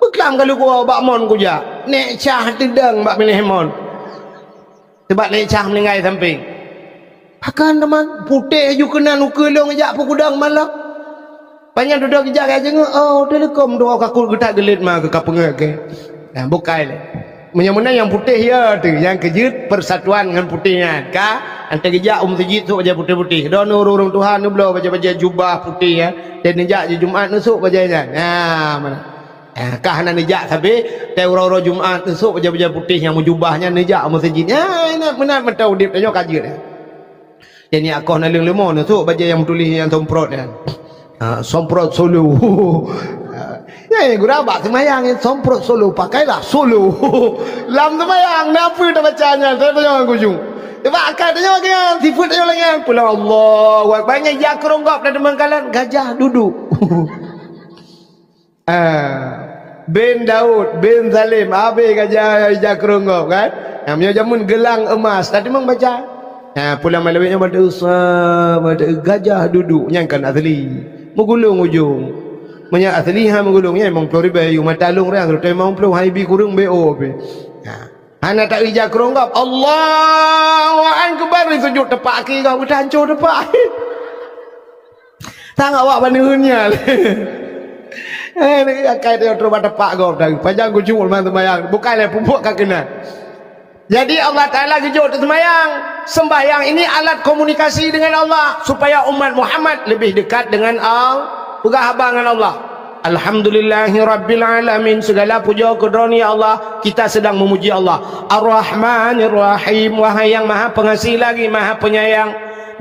"Beuklam ka lheueh kuwoe bak mon kujak. Nèk cah teudong bak binéh mon." Teubak lé cah meuninggai sampéng. Pakon teuma putéh ju keunan ukeue lôn jak peugudong malam. Panyan dudoe geujak ka jeungeuk, oh, teuleukom dua kakot geutak geulet ma keu ka peungeuet keu. Nah, bukai lé. Meunyoe meunan nyang putéh ya teuh, nyang keujeuet persatuan ngon putéh nyan. Ka, anté geujak u meuseujid sôk bajèe putéh-putéh. Droeneuh ureueng-ureueng tuha neubloe bajèe-bajèe jubah putéh nyan. Dan neujak jih Jumat neusôk bajèe nyan. Nah, meunan. Eh, ka hana neujak sabe, teu uroe-uroe Jumat neusôk bajèe-bajèe putéh nyang meujubah nyan neujak u meuseujid. Ya, inan meunan mantong udép tanyoe ka jeuet. Jadi akoh naleueng leumo neusôk bajèe nyang meutuléh nyang somprot nyan. Ha, somprot solo. Ha, ya, gura bak seumayang nyan somprot solo, pakailah solo. Lam seumayang, na peue tabaca nyan, saya tanyong kujung. Sebab akai tanyoe nyan, sifeuet tanyoe lagèe nyan. Pulang Allahu Akbar, nyan jak keurong gob dan teumangkalan, gajah duduk. Ah, bin Daud, bin Salim, abéh gajah ija keurong gob kan? Nah, meunyoe jameun geulang emas, tadi mang baca. Nah, pulang malam nyoe baca usa, baca gajah duduk, nyan kan asli. Meugulong ujong. Meunyoe asli ha meugulong, nyan limong ploh ribèe, yu mata lôn rang, limong ploh hai bi kureueng B O pih. Nah. Hana taeu ija keurong gob. Allahu Akbar, sujud tepak aki gob, geutanco tepak. Sang awak baneuen nyan. Eh, akai teuh trok bak tepak gob dah. Pajang kucuk lemah sembahyang. Bukan lé pupuk ka kena. Jadi Allah Taala geujok teuseumayang. Sembahyang ini alat komunikasi dengan Allah supaya umat Muhammad lebih dekat dengan Allah, peugah haba ngon Allah. Alhamdulillahirabbil alamin. Segala puja keu Droe, ya Allah. Kita sedang memuji Allah. Ar-Rahmanir Rahim. Wahai yang Maha Pengasih lagi Maha Penyayang.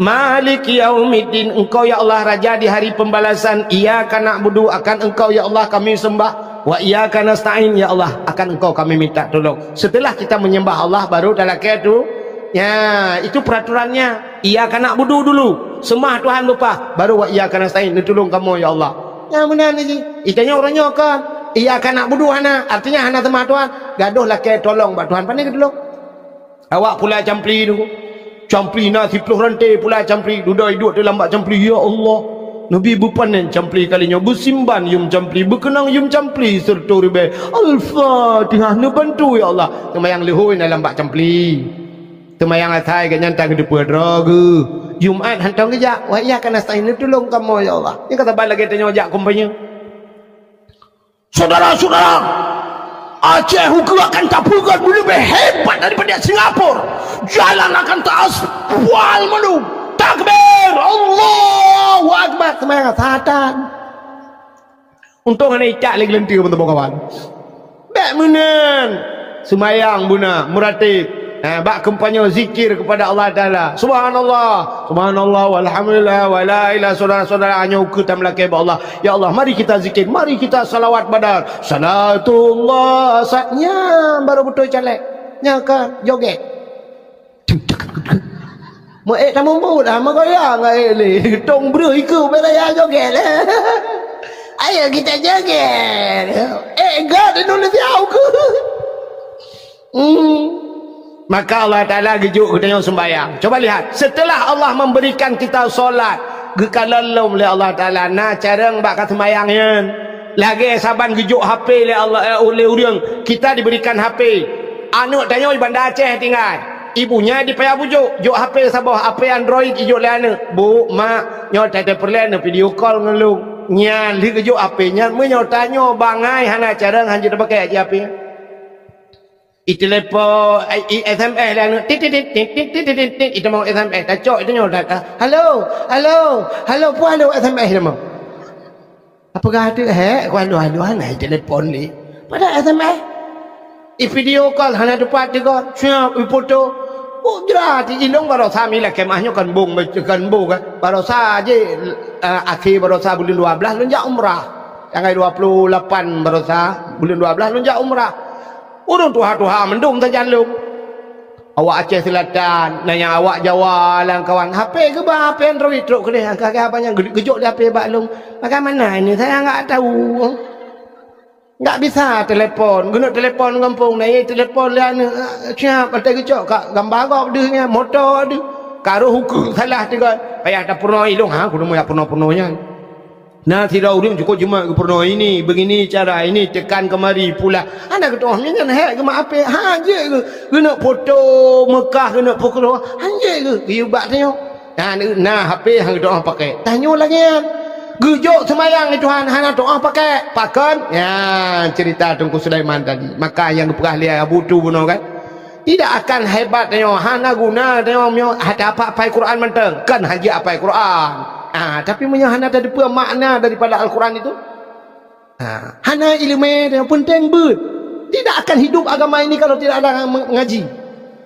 Maliki yaumiddin, Engkau ya Allah Raja di hari pembalasan. Iyyaka na'budu, akan Engkau ya Allah kami sembah. Wa iyyaka nasta'in, ya Allah, akan Engkau kami minta tolong. Setelah kita menyembah Allah, baru talakée tu. Ya, itu peraturannya. Iyyaka na'budu dulu, sembah Tuhan leupah, baru wa iyyaka nasta'in, neutulông kamoe ya Allah. Nyang meunan ji. Itanyoe uroe nyoe kon. Iyyaka na'budu hana, artinya hana sembah Tuhan. Gadoh lakée tolong bak Tuhan, pane geutulông. Awak pula campli tu. Campli na siploh ranté pula campli. Dudoe iduek teuh lam bak campli, "Ya Allah, neubi beupanen campli kali nyoe, beusimban yum campli, beukeunong yum campli seureutoe ribée. Al-Fatihah, neubantu ya Allah." Seumayang leuhôi na lam bak campli. Seumayang asai gobnyan tan geuteupeue droe geuh. Jumat hantom geujak, "Wa iyyaka nasta'in, neutulông kamoe ya Allah." Nyang ka saban lagée tanyoe jak kumpanye. Saudara-saudara, Aceh ukeue akan tapeugah leubeh hebat daripada Singapura. Jalan akan taaspal mandum. Takbir, Allahu Akbar, seumayang satan. Untông hana icak lé geuleuntue, teman-teman kawan. Bék meunan. Seumayang beuna, meuratib. Ha, bak kampanye zikir kepada Allah Taala. Subhanallah, subhanallah, walhamdulillah, wala ilaha, saudara-saudara, nyoe ukeue tameulakée bak Allah. Ya Allah, mari kita zikir, mari kita salawat badar. Salatullah, sa-, nyan baru beutôi calék. Nyan ka joget. Meu ék tamumbut, ah, meugoyang ék lé. Tong breuh ikeue bela ya joget lé. Ayo kita joget. Eh, God Indonesia ukeue. Hmm. Maka Allah Taala geujok geutanyoe sembahyang. Coba lihat, setelah Allah memberikan kita solat, geukalon lom lé Allah Taala, na carông bak ka sembahyang nyan. Lagée saban geujok H P lé Allah, eh, lé ureuëng, kita diberikan H P. Aneuëk tanyoe di Banda Aceh tinggai. Ibunya di Paya Bujok, jok H P saboh, H P Android ijok lé aneuëk. "Bu, mak, nyoe teupeureulee neuvideo call ngon lôn." Nyan lheueh geujok H P nyan, meunyoe tanyoe bangai hana carông, hanjeuet tapakai aja H P. Itelepon, eh, i-S M S lé aneuëk, tit, tit, tit, iteumong S M S, tacok itu nyoe, "Halo, halo, halo," peue halo S M S teuma. Apakah ada, eh, ku halo-halo hana itelepon lé. Padahai S M S. I video call hana teupeu tiga, siap, i foto. Oh, jera ti ilong barosa mila kemah nyoe kan bong, kan bong, kan. Barosa je, eh, akhé barosa buleuen dua belas lôn jak umrah. Tanggai dua puluh lapan barosa buleuen dua belas lôn jak umrah. Ureuëng tuha-tuha mandum sajan lôn. Awak Aceh Selatan, na nyang awak Jawa lam kawan. H P geuba, H P Android trok keudeh. Angka keu apa nyang geu-, geujok di H P bak lôn. Bagaimana ini? Saya enggak tahu. Enggak bisa telepon. Geuneuk telepon gampông, na ye telepon lé aneuëk. Ah, siap, mata geucok ka gamba gob deuh nyan, moto deuh. Karoh ukeue salah tiga. Payah tapeurunoe ilong, ha, kudu muyak peurunoe-peurunoe nyan. Na sidroe ureuëng cukôp jimat geupeurunoe ini, begini cara ini, tekan kemari, pula. Hana geutu'oh, nyan hék geumat apé, ha, jeuet geu-, geuneuk foto Meukah, geuneuk foto, ha, jeuet geu-, geuyue bak tanyoe. Na, na H P han geutu'oh pakai. Tanyoe lagée nyan. Geujok seumayang di Tuhan, hana tu'oh pakai. Pakon? Ya, cerita Teungku Sulaiman tadi. Maka nyang geupeugah lé Abu Tu bunoe kan. Tidak akan hebat tanyoe, hana guna tanyoe meunyoe hana apai Quran mantong. Kan hana apai Quran. Ah, tapi meunyoe hana tateupeue makna daripada Al-Quran itu, ah, hana ileumé tanyoe, peunteng beuet. Tidak akan hidup agama ini kalau tidak ada yang mengaji.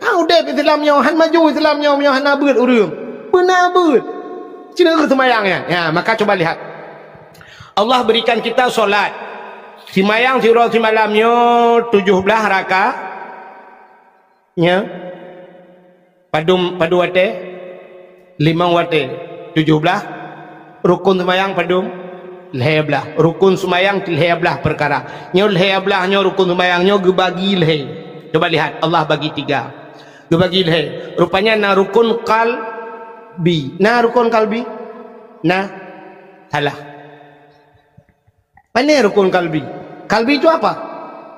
Ha, udeb Islam nyoe, han maju Islam nyoe, meunyoe hana beuet ureuëng. Beuna beuet. Cina keu seumayang nyan. Ya, maka coba lihat. Allah berikan kita solat. Seumayang siuroe simalam nyoe tujoh blaih rakaat. Nya. Padum, padum watée? Limong watée. Tujoh blaih. Rukun seumayang padum? Lhée blaih. Rukun seumayang lhée blaih peukara. Nyoe lhée blaih nyoe rukun seumayang nyoe geubagi lhée. Coba lihat, Allah bagi tiga. Geubagi lhée. Rupanya na rukun kalbi. Na rukun kalbi? Na? Salah. Pane rukun kalbi? Kalbi itu apa?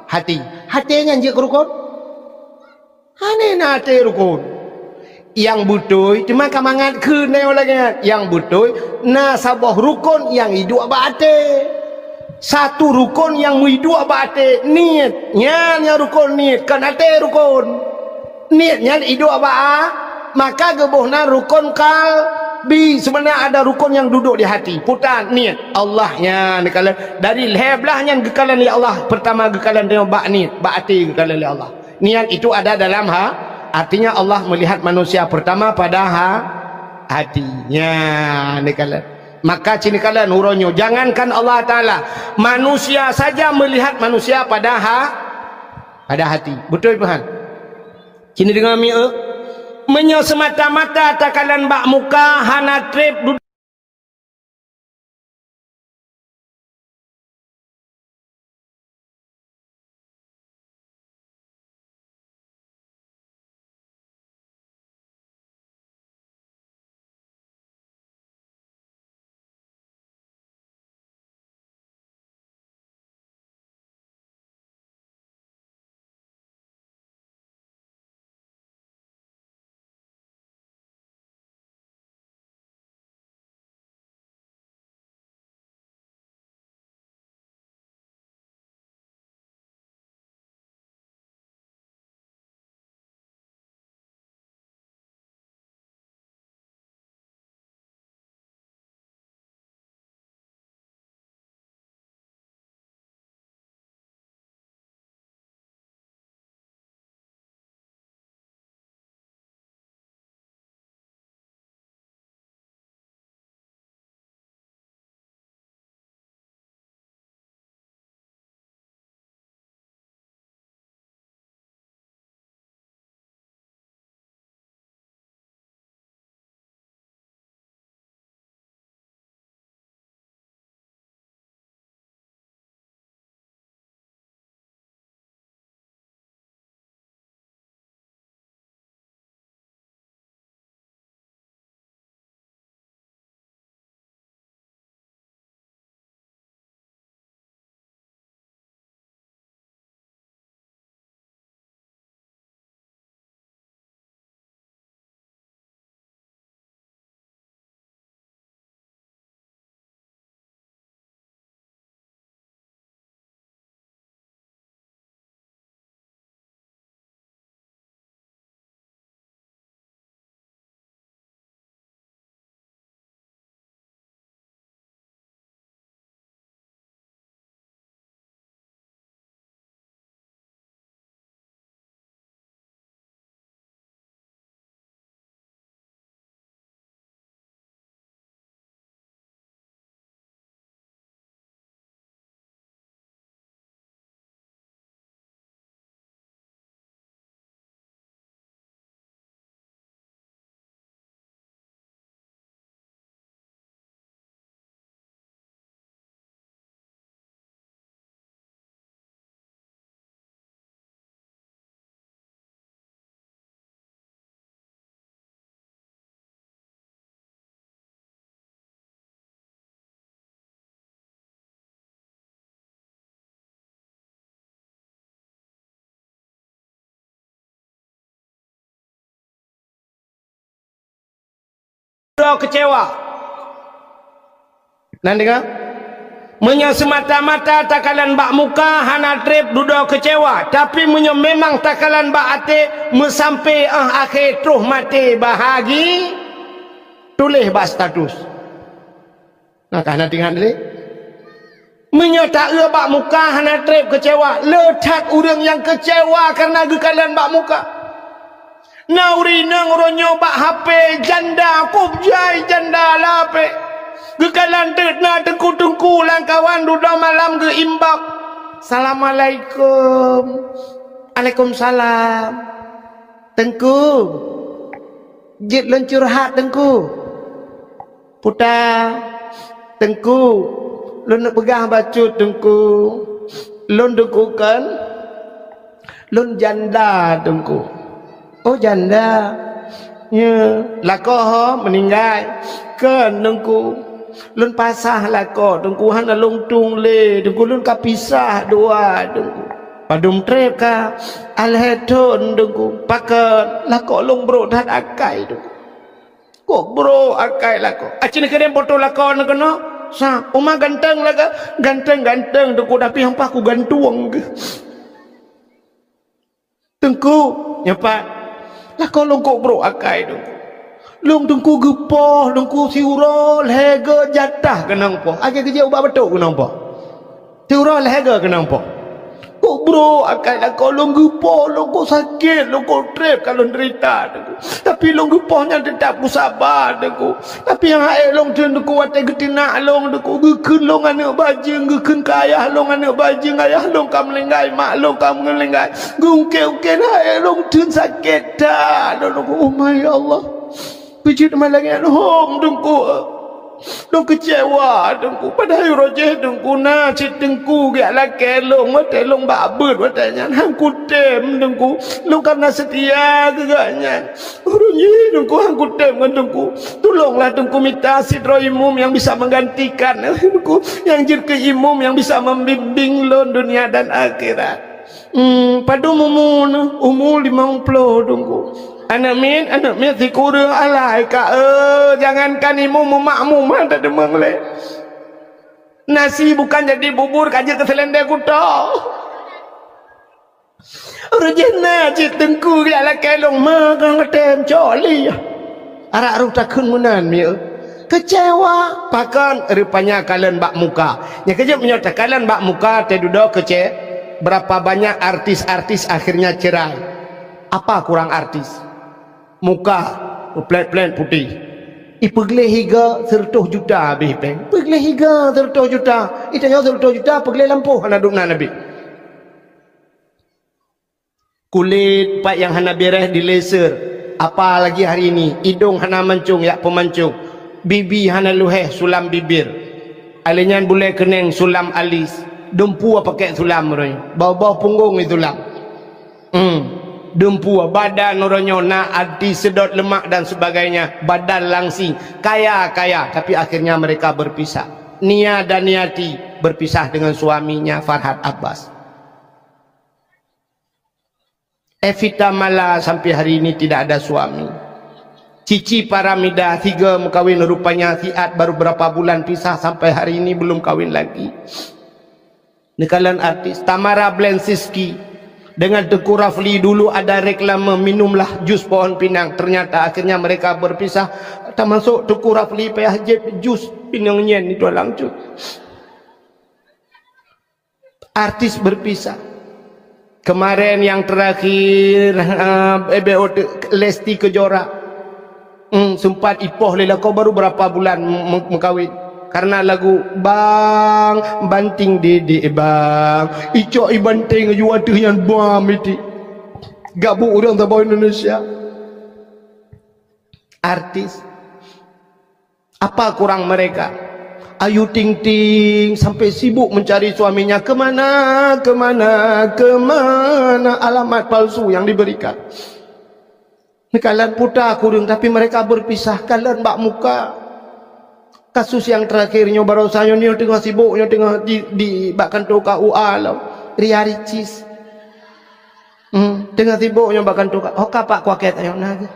Hati. Hati nyan jeuet keu rukun? Hana na até rukun. Nyang beutôi, teuma ka mangat kheun na nyang lagée nyan. Nyang beutôi, na saboh rukun nyang iduek bak até. Satu rukon nyang meuduek bak até, niet. Nyan nyang rukon niet, kon até rukon. Niet nyan iduek bak a, maka geuboh nan rukon kalbi. Sebenarnya ada rukon nyang duduk di hati. Puta niet. Allah nyan geukalon. Dari lhèe blaih nyan geukalon lé Allah. Pertama geukalon bak niet, bak até geukalon lé Allah. Niat itu ada dalam ha-, artinya Allah melihat manusia pertama pada ha-, hati. Nyan geukalon. Maka ci neukalon uroe nyoe, jangankan Allah Taala, manusia saja melihat manusia pada ha-, pada hati. Beutôi paham? Ci neudeungoe mieu, meunyoe seumata-mata takalon bak muka hana treb du- Dudoe keucewa. Nan deungoe? Meunyoe seumata-mata takalon bak muka hana treb dudoe keucewa, tapi meunyoe memang takalon bak até meusampé 'oh akhé troh maté bahagi, tuléh bak status. Nah, ka hana teuingat lé. Meunyoe taeu bak muka hana treb keucewa, le that ureuëng nyang keucewa kareuna geukalon bak muka. Na ureuëng inong uroe nyoe bak hapé janda kub jai janda lapék. Geukalon teuk na teungku-teungku lam kawan dudoe malam geuimbak. Assalamualaikum. Alaikumsalam. Teungku. Jeuet lôn curhat teungku. Puta, Teungku, lôn neupeugah bacut Teungku, lôn Teungku kon, lôn janda Teungku. Oh janda, nyo lakoe ho meuninggai, kon Teungku. Lôn pasah lakoe Teungku, hana lôn tueng lé Teungku, lôn ka pisah dua Teungku. Padum treb ka, alhèe thon Teungku, pakon lakoe lôn brok that akai Teungku. Kok brok akai lakoe. Aci neukirém foto lakoe neuh keunoe. Sa, uma ganteng lagak, ganteng-ganteng Teungku, tapi hampa ku gantueng geuh. Teungku, nyoe pat, lakoe lôn kok brok akai Teungku. Lôn Teungku geupoh, Teungku siuroe lhèe go jatah keunong poh. Akhé keujeuet ubak batok keunong poh. Siuroe lhèe go keunong poh. Kok brok akai lakoe lôn geupoh, lôn kok sakét, lôn kok trép ka lôn deurita Teungku. Tapi lôn geupoh nyan teutap kusaba Teungku. Tapi nyang ha'ék lôn theun Teungku watèe geutinak lôn Teungku, geukheun lôn aneuk bajeueng, geukheun keu ayah lôn aneuk bajeueng, ayah lôn ka meuninggai, mak lôn ka meuninggai. Geungkét-ungkét ha'ék lôn theun sakét that lôn Teungku. Oh my Allah. Peujeuet teuma lagèe nyan hom Teungku. Lôn keucewa Teungku. Padahai uroe jéh Teungku na cit Teungku geujak lakèe lôn watèe lôn bak beuet watèe nyan. Han kutem Teungku. Lôn ka na seutia keu gobnyan. Ureueng nyan Teungku han kutem ngon Teungku. Tulonglah Teungku mita sidroe imum nyang bisa menggantikan Teungku, nyang jeuet keu imum nyang bisa membimbing lôn dunia dan akhirat. Hmm, padum umu neuh? Umu limong ploh Teungku. Aneuk miet, aneuk miet sikureueng alai ka, eh, jangankan imum, makmum han tadeumeung lé. Nasi bukan jadi bubur, ka jeuet keu seulendé kuto. Uroe jéh na cit Teungku geujak lakèe lôn, ma kang tem cok lé. Arak roh takheun meunan mieu. Keucewa, pakon rupanya kalon bak muka. Nyang keujeuet meunyoe takalon bak muka, teududoe keuce-, berapa banyak artis-artis akhirnya cerai. Apa kurang artis? Muka, plet-plet putéh. Ipeugleh higa seureutôh juta habéh péng. Peugleh higa seureutôh juta. Itanyoe seureutôh juta peugleh lampôh hana dum na Nabi. Kulét pat nyang hana beres di laser, apalagi hari ini, idong hana mancong jak peumancong, bibi hana luheh sulam bibir. Alèh nyan bulèe keuneng sulam alis, dumpeue pakèk sulam uroe nyoe, boh-boh punggong di sulam. Hmm, dumpeue, badan uroe nyoe na artis sedot lemak dan sebagainya, badan langsing, kaya-kaya, tapi akhirnya mereka berpisah. Nia Daniati berpisah dengan suaminya Farhad Abbas. Evita Mala sampai hari ini tidak ada suami. Cici Paramida, tiga mengkawin, rupanya siat baru berapa bulan pisah, sampai hari ini belum kawin lagi. Neukalon artis Tamara Blensinski dengan Teuku Rafli, dulu ada reklame, "Minumlah jus pohon pinang." Ternyata akhirnya mereka berpisah. Termasuk Teuku Rafli payah jieb jus pinang nyan itu langsung. Artis berpisah. Kemarin yang terakhir, eh, Lesti Kejora. Hmm, sempat ipoh lé lakoe baru berapa bulan me-, mengkawin. Karena lagu Bang Banting Didik Bang. Icok i banting aju ateueh nyan bam iti. Gabuk ureueng saboh Indonesia. Artis. Apa kurang mereka? Ayu Ting Ting sampai sibuk mencari suaminya. Kemana, kemana, kemana alamat palsu yang diberikan? Neukalon puta kureueng, tapi mereka berpisah, kalon bak muka. Kasus yang terakhir nyoe baroesa nyoe, nyoe teungoh sibuk, nyoe teungoh di, di bak kantô K U A lom. Ria Ricis. Hmm, teungoh sibuk nyoe bak kantô K U A. Ho ka Pak Kuakét nyoe na geuh.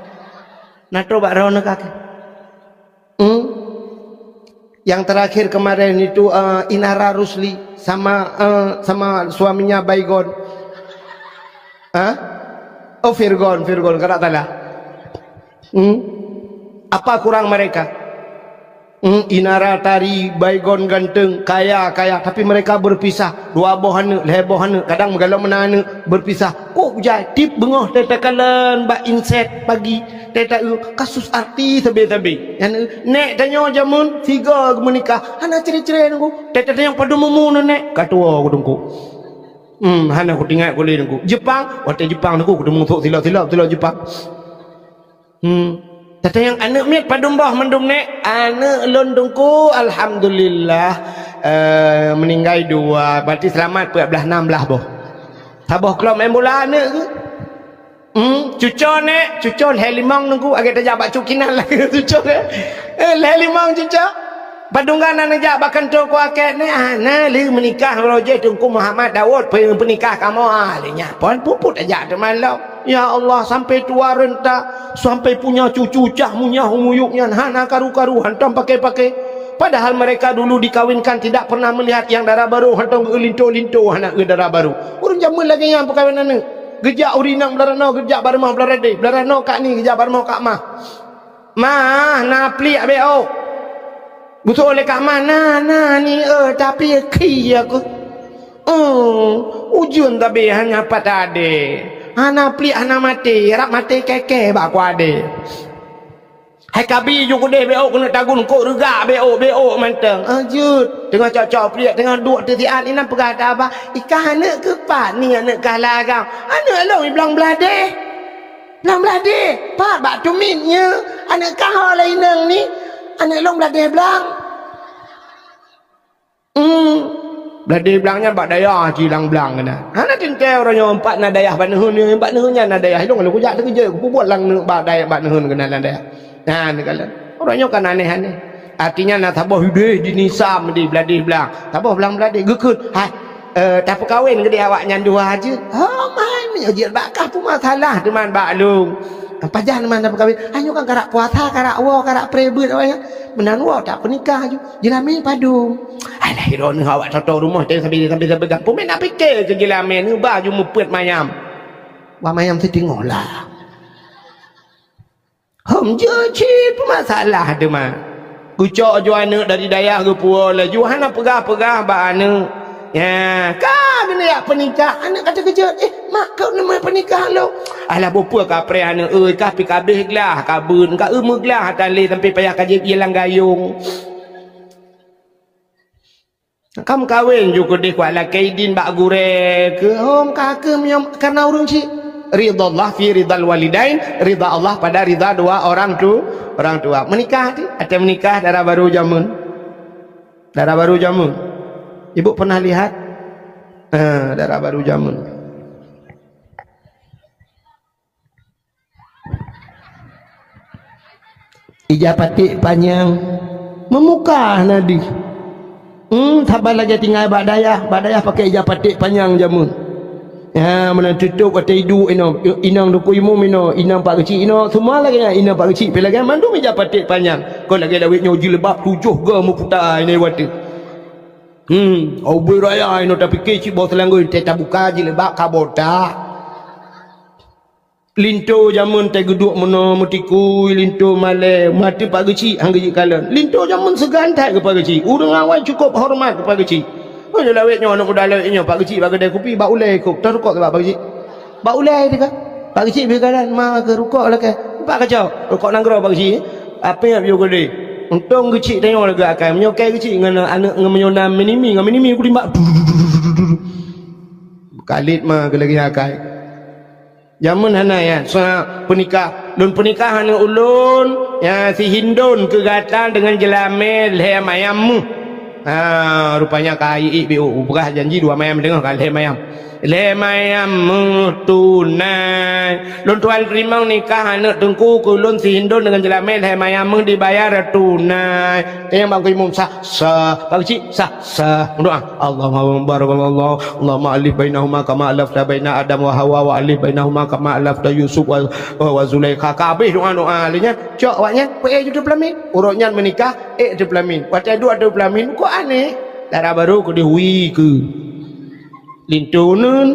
Na trok bak droeneuh ka keuh. Hmm? Yang terakhir kemarin itu, eh, Inara Rusli sama, eh, sama suaminya Baygon. Hah? Oh, Virgon, Virgon, kada salah. Hmm? Apa kurang mereka? Hmm, Inara tari, Baygon ganteng, kaya, kaya, tapi mereka berpisah. Dua boh aneuk, lhèe boh aneuk, kadang meugalom meunan aneuk, berpisah. Kok jai tiep beungoh teuh takalon bak inset pagi, teuh ta-, kasus artis sabe-sabe. Nyan, nèk tanyoe jameun sigoe geumeunikah, hana cre-cre Teungku. Teuh tatanyong padum umu neuh nèk, ka tuwoe ku Teungku. Hmm, hana kutingat ku lé Teungku. Jepang, watèe Jepang Teungku, kuteumèe sôk silop-silop, silop Jepang. Hmm. Tatanyong aneuk miet padum boh mandum nèk? Aneuk lôn Teungku, alhamdulillah, eh, meuninggai dua, berarti seulamat peuet blaih nam blaih boh. Saboh klub main bola aneuk geuh. Hmm, cuco nèk, cuco lhèe limong Teungku, agak tajak bak Cut Kinan lagèe cuco nèk. Eh, lhèe limong cuco. Padum gan na neujak bak kantô Kuakét nèk, ah, na lheueh meunikah uroe jéh Teungku Muhammad Daud, pe-, peunikah kamoe, ah, lheueh nyan. Pon puput tajak teuma lom. Ya Allah, sampai tua renta, sampai punya cucu cah munyah muyueb nyan hana karu-karu, hantom paké-paké. Padahal mereka dulu dikawinkan tidak pernah melihat nyang dara barô hantom geulinto-linto hana eu dara barô. Ureuëng jameun lagée nyan peukawen aneuëk. Geujak ureuëng inong blah rot noe, geujak bak rumoh blah rot deh, blah rot noe kak ni geujak bak rumoh kak mah. "Mah, na pliek beu ôk." Geusoe lé kak mah, "Na, na ni, eh, tapi khi aku." "Oh, ujeuen tabi hana pat adé. Hana pliek hana maté, rab maté keke bak kuadé." Hai kabi ju keudeh beu ôk keuneuk tagun kok reugak beu ôk, beu ôk mantong. Ah, jeuet. Teungoh cok-cok pliek, teungoh duek teusiat inan peugah ata ba, "Ikah aneuëk keupat ni aneuëk kah lagam?" "Aneuëk lôn iblang blah deh." "Blang blah deh? Pat bak tumit nyoe? Aneuëk kah ho lé inong ni? Aneuëk lôn blah deh blang." Hmm. Blah deh blang nyan bak dayah ci lam blang keunan. Hana teuntée uroe nyoe pat na dayah bak neuheun, nyoe bak neuheun nyan na dayah. Ilong lalu kujak teukeujot, kupeubuet lam neuk bak dayah, bak neuheun keunan lam dayah. Nah, neukalon. Uroe nyoe kan aneh-aneh. Artinya na saboh udeh di nisam di blah deh blang. Saboh blang blah deh geukheun. Hai, eh, tapeukawen keudeh awaknyan dua jeuet. Oh, mai, meunyoe jeuet bak kah peue masalah teuma bak lôn. Pajan teuma tapeukawen. Anyoe kan karak puasa, karak woe, karak preh beuet awaknyan. Meunan woe tapeunikah ju. Jeulamé padum. Alah, droeneueh awak toto rumoh teuh sambil, sambil, sambil peugah. Peue meunan pike keu jeulamé neuba ju meupeuet mayam. Wah mayam siteungoh lah. Hom jeuet cit peumasalah teuma. Geucok ju aneuëk dari dayah geupuwoe laju hana peugah-peugah bak aneuëk. Ya, ka geuneuk jak peunikah, aneuëk ka teukeujot, "Eh, mak, keuneuk peunikah lom." Alah, bukon ka preh aneuëk, euy, ka pi kabeh glah, ka beun, ka eu meuglah, tan lé sampai payah ka jieb ie lam gayong. Kam kawen ju keudeh kuat lakée idin bak gurée keu hom ka keu meunyoe karena ureuëng cit. Ridha Allah fi ridhal walidain, ridha Allah pada ridha dua orang tu, orang tua. Meunikah ti, ateueh meunikah dara barô jameun. Dara barô jameun. Ibu pernah lihat? Eh, dara barô jameun. Ija paték panyang, meumukah nadi. Hmm, saban lagée tinggai bak dayah, bak dayah pakai ija paték panyang jameun. Ya, meunan tutôp watée iduek inoe, inong Teungku Imum inoe, inong Pak Geuchik inoe, semua lagée nyan, inong Pak Geuchik pih lagée mandum ija paték panyang. Kon lagée lawét nyoe jilbab tujoh goe meuputa inoe watée. Hmm, ubé raya inoe tapike cit boh seulanggoe teuh tabuka jilbab ka botak. Linto jameun teuh geuduek meunoe meutikui, linto malée, meuateueh Pak Geuchik han geujeuet kalon. Linto jameun seugan that keu Pak Geuchik. Ureuëng awai cukôp horeumat keu Pak Geuchik. Oh, nyoe lawét nyoe, aneuk muda lawét nyoe, Pak Geuchik bak keudée kupi, bak ulée kôk, tarukok bak Pak Geuchik. Bak ulée teuh ka. Pak Geuchik beu kalon, ma keu rukok lakée. Bak kacau, rukok nanggroe Pak Geuchik. Apé nyang piôh keudeh. Untông Geuchik tanyoe lagée akai. Meunyoe kai Geuchik ngon aneuk ngon meunyoe na minimi, ngon minimi kutimbak. Kalit ma keu lagée akai. Jameun hana ya, sa peunikah. Lôn peunikah aneuk ulôn, ya, si Hindon keu gata deungon jeulamé lhée mayam meuh. Ha, rupanya ka iék biôh, peugah janji dua mayam deungoh ka lhée mayam. Lhée mayam meuh tunai. Lôn tuan teurimong nikah aneuk teungku keu lôn si Hindon deungon jeulamé lhée mayam meuh dibayar tunai. Teunyang bak Teungku Imum sah, sah. Bak Geuchik sah, sah. Meudoá. Allahumma barakallahu. Allahumma alif bainahuma kama alafta baina Adam wa Hawa wa alif bainahuma kama alafta Yusuf wa, wa, wa Zulaikha. Ka habéh doa-doa lé nyan. Cok awaknyan, peuék ju teupeulamin. Uroe nyan meunikah, ék teupeulamin. Watée duek teupeulamin, kok aneh. Dara barô keudeh wie keu. Linto neun.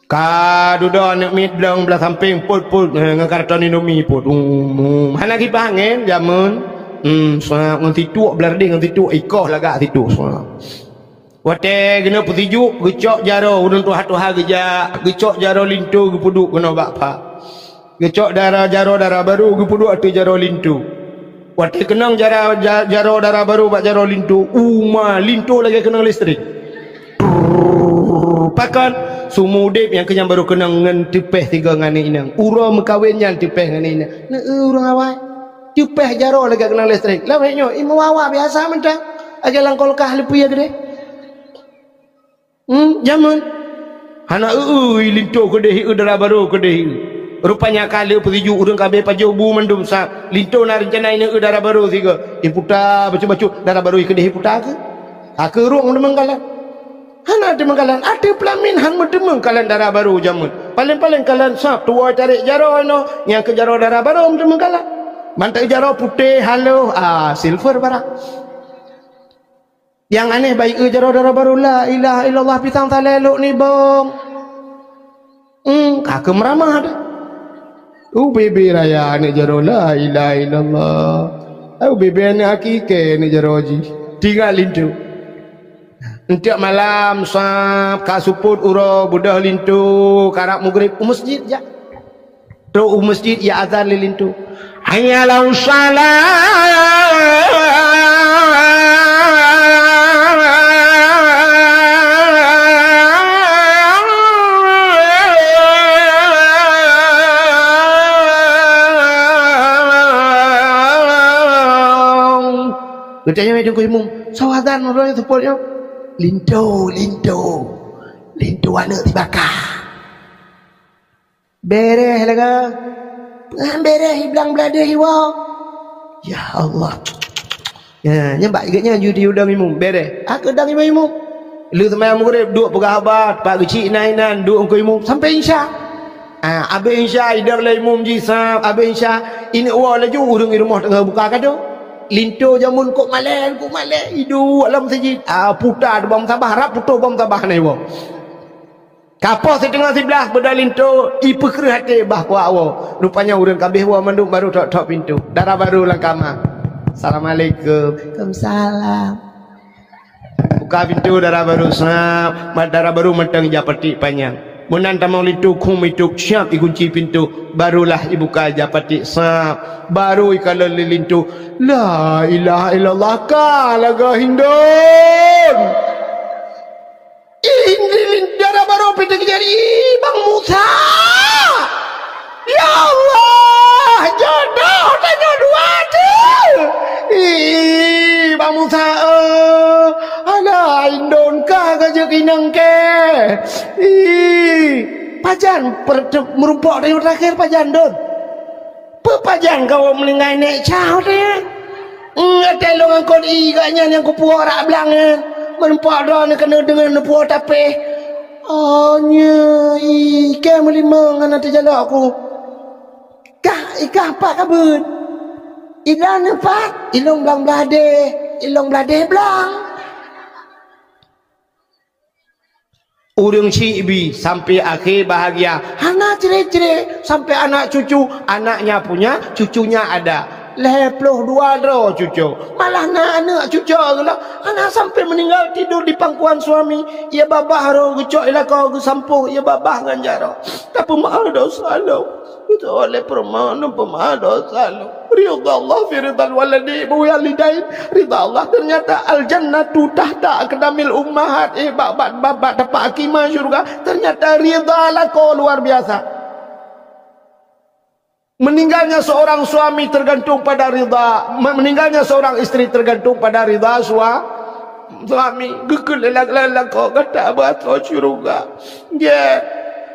Ka dudoe aneuk miet blong blah sampéng pôt-pôt, eh, ngon karton Indomie pôt. Um, um. Hana kiban angén jameun. Hmm, seuab ngon situek blah deh ngon situek ikoh lagak situek seuab. Watée geuneuk peusijuek, geucok jaroe, ureuëng tuha-tuha geujak, geucok jaroe linto geupeuduek keunoe bak pha. Geucok dara jaroe dara barô geupeuduek ateueh jaroe linto. Watée keunong jara-, ja-, jaroe dara barô bak jaroe linto, uma linto lagée keunong listrik. Trrrr, pakon? Seumeu udeb nyang keu nyan barô keunong ngon teupeh sigoe ngon aneuk inong. Uroe meukawen nyan teupeh ngon aneuk inong. Neu-eu ureuëng awai. Teupeh jaroe lagée keunong listrik. Lawét nyoe, imeum awak biasa mantong. Lagée lam kulkas leupie keudeh. Hmm, jameun. Hana eu-eu linto keudeh, eu dara barô keudeh. Rupanya ka lheueh peusijuek ureuëng ka abéh pajoh bu mandum sa. Linto na reuncana ineu eu dara barô sigoe. Iputa bacut-bacut dara barô keudeh iputa keu. Ka keu rhueng teumeung kalon. Hana teumeung kalon. Ateueh peulamin han meuteumeung kalon dara barô jameun. Paléng-paléng kalon sab tuwoe tarék jaroe inoe, nyang keu jaroe dara barô meuteumeung kalon. Mantong jaroe putéh, halôh, ah, silver barang. Nyang aneh, bak ié jaroe dara barô, "La ilaha illallah," pisang salée lok nibong. Hmm, ka keu meuramah deh. U bebe raya aneuk jaroe, "La ilaha illallah." U bebe aneuk akikée aneuk jaroe jih. Tinggai linto. Eunteuk malam, sab, ka seupôt uroe, beudôh linto, karab meugreb, u meuseujid jak. Trok u meuseujid, ya azan lé linto. "Hayya 'alas shalah." Geutanyong lé teungku imum, "Soe azan uroe nyoe seupôt nyoe?" "Linto, linto. Linto aneuk sibaka." Bereh laga. Peue han bereh, iblang bladeh iwoe. Ya Allah. Ya, nyan bak gét nyan ju diudang imum, bereh. Aku dang imum-imum. Lheueh seumayang maghrib, duek peugah haba, teumpat geuchik inan-inan, duek ngon imum sampai isya. Ah, abéh isya, idong lé imum jih sab, abéh isya, ineuk woe laju ureueng i rumoh teungoh buka kado. Linto jameun kok malée, kok malée, iduek lam meuseujid. Ah, puta bom sabah, rab putôh bom sabah na iwoe. Ka poh siteungoh siblaih beudôh linto, ipeukreueh até bah kuak woe. Rupanya ureueng ka abéh woe mandum barô thok-thok pintoe. Dara barô lam kama. "Assalamualaikum." "Waalaikumsalam." Buka pintoe dara barô, sab, mat dara barô mantong ija patik panyang. Meunan tamong linto, khum itôb, siab ikunci pintoe, barolah ibuka ija patik, sab, barô ikalon lé linto. "La ilaha illallah, ka lagée hindon." Ih, dara barô pih teujadi, "Ih, Bang Musa! Ya Allah, jodoh tanyoe dua tu! Ih, Bang Musa, eh, alah, indon ka ka jeuet inong kée! Ih, pajan per-, te-, meurumpok tanyoe teurakhé pajan, Don?" "Peue pajan kawoe meuninggai nèk cah watée nyan? Watée lôn angkot ié gata nyan nyang kupuwoe rak blang nyan, meurumpok droeneuh keuneuk deungon neupuwoe tapéh." "Oh, nyoe, i kée meulimong hana teujalok ku." "Kah, i kah pat ka beuet?" "I droeneuh pat?" "I lôn blang bladeh, i lôn bladeh blang." Ureueng syiek bi sampai akhé bahagia, hana cre-cre, sampai anak cucu, anaknya punya, cucunya ada. Lhée ploh dua droe cucu, malah na aneuk cucu geuh lom, hana sampai meninggal tidur di pangkuan suami. Ia babah roh geucok i lakoe geusampôh, ia babah ngon jaroe. Tapeumeu'ah dosa lom. Beutôi lé peurumoh nyoe peumeu'ah dosa lom. Ridha Allah fi ridhal waladi-, walidain. Ridha Allah, ternyata al-jannatu tahta aqdamil ummahat. Eh, bak, bak, bak, bak tapak aki ma syurga. Ternyata ridha lakoe luar biasa. Meninggalnya seorang suami tergantung pada ridha, me-, meninggalnya seorang istri tergantung pada ridha sua-, suami. Geukheun lé la-, la-, lakoe, gata beuasoe syeuruga. Gét.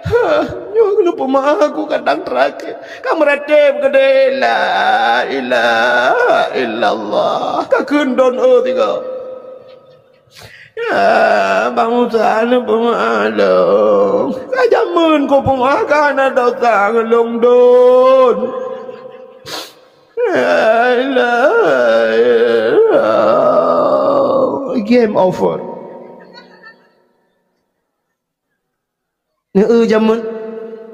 Hah, nyoe keuneuk peumeu'ah aku kadang teurakhié. Ka meuratéb keudéh, la ilaha illallah. Ka kheun don, eh, tiga. Ya, Bang Musa, hana peumeu'ah lôn. Ka jameun ku peumeu'ah, ka hana dosa ngon lôn don. La ilaha illallah. Game over. Neu jameun.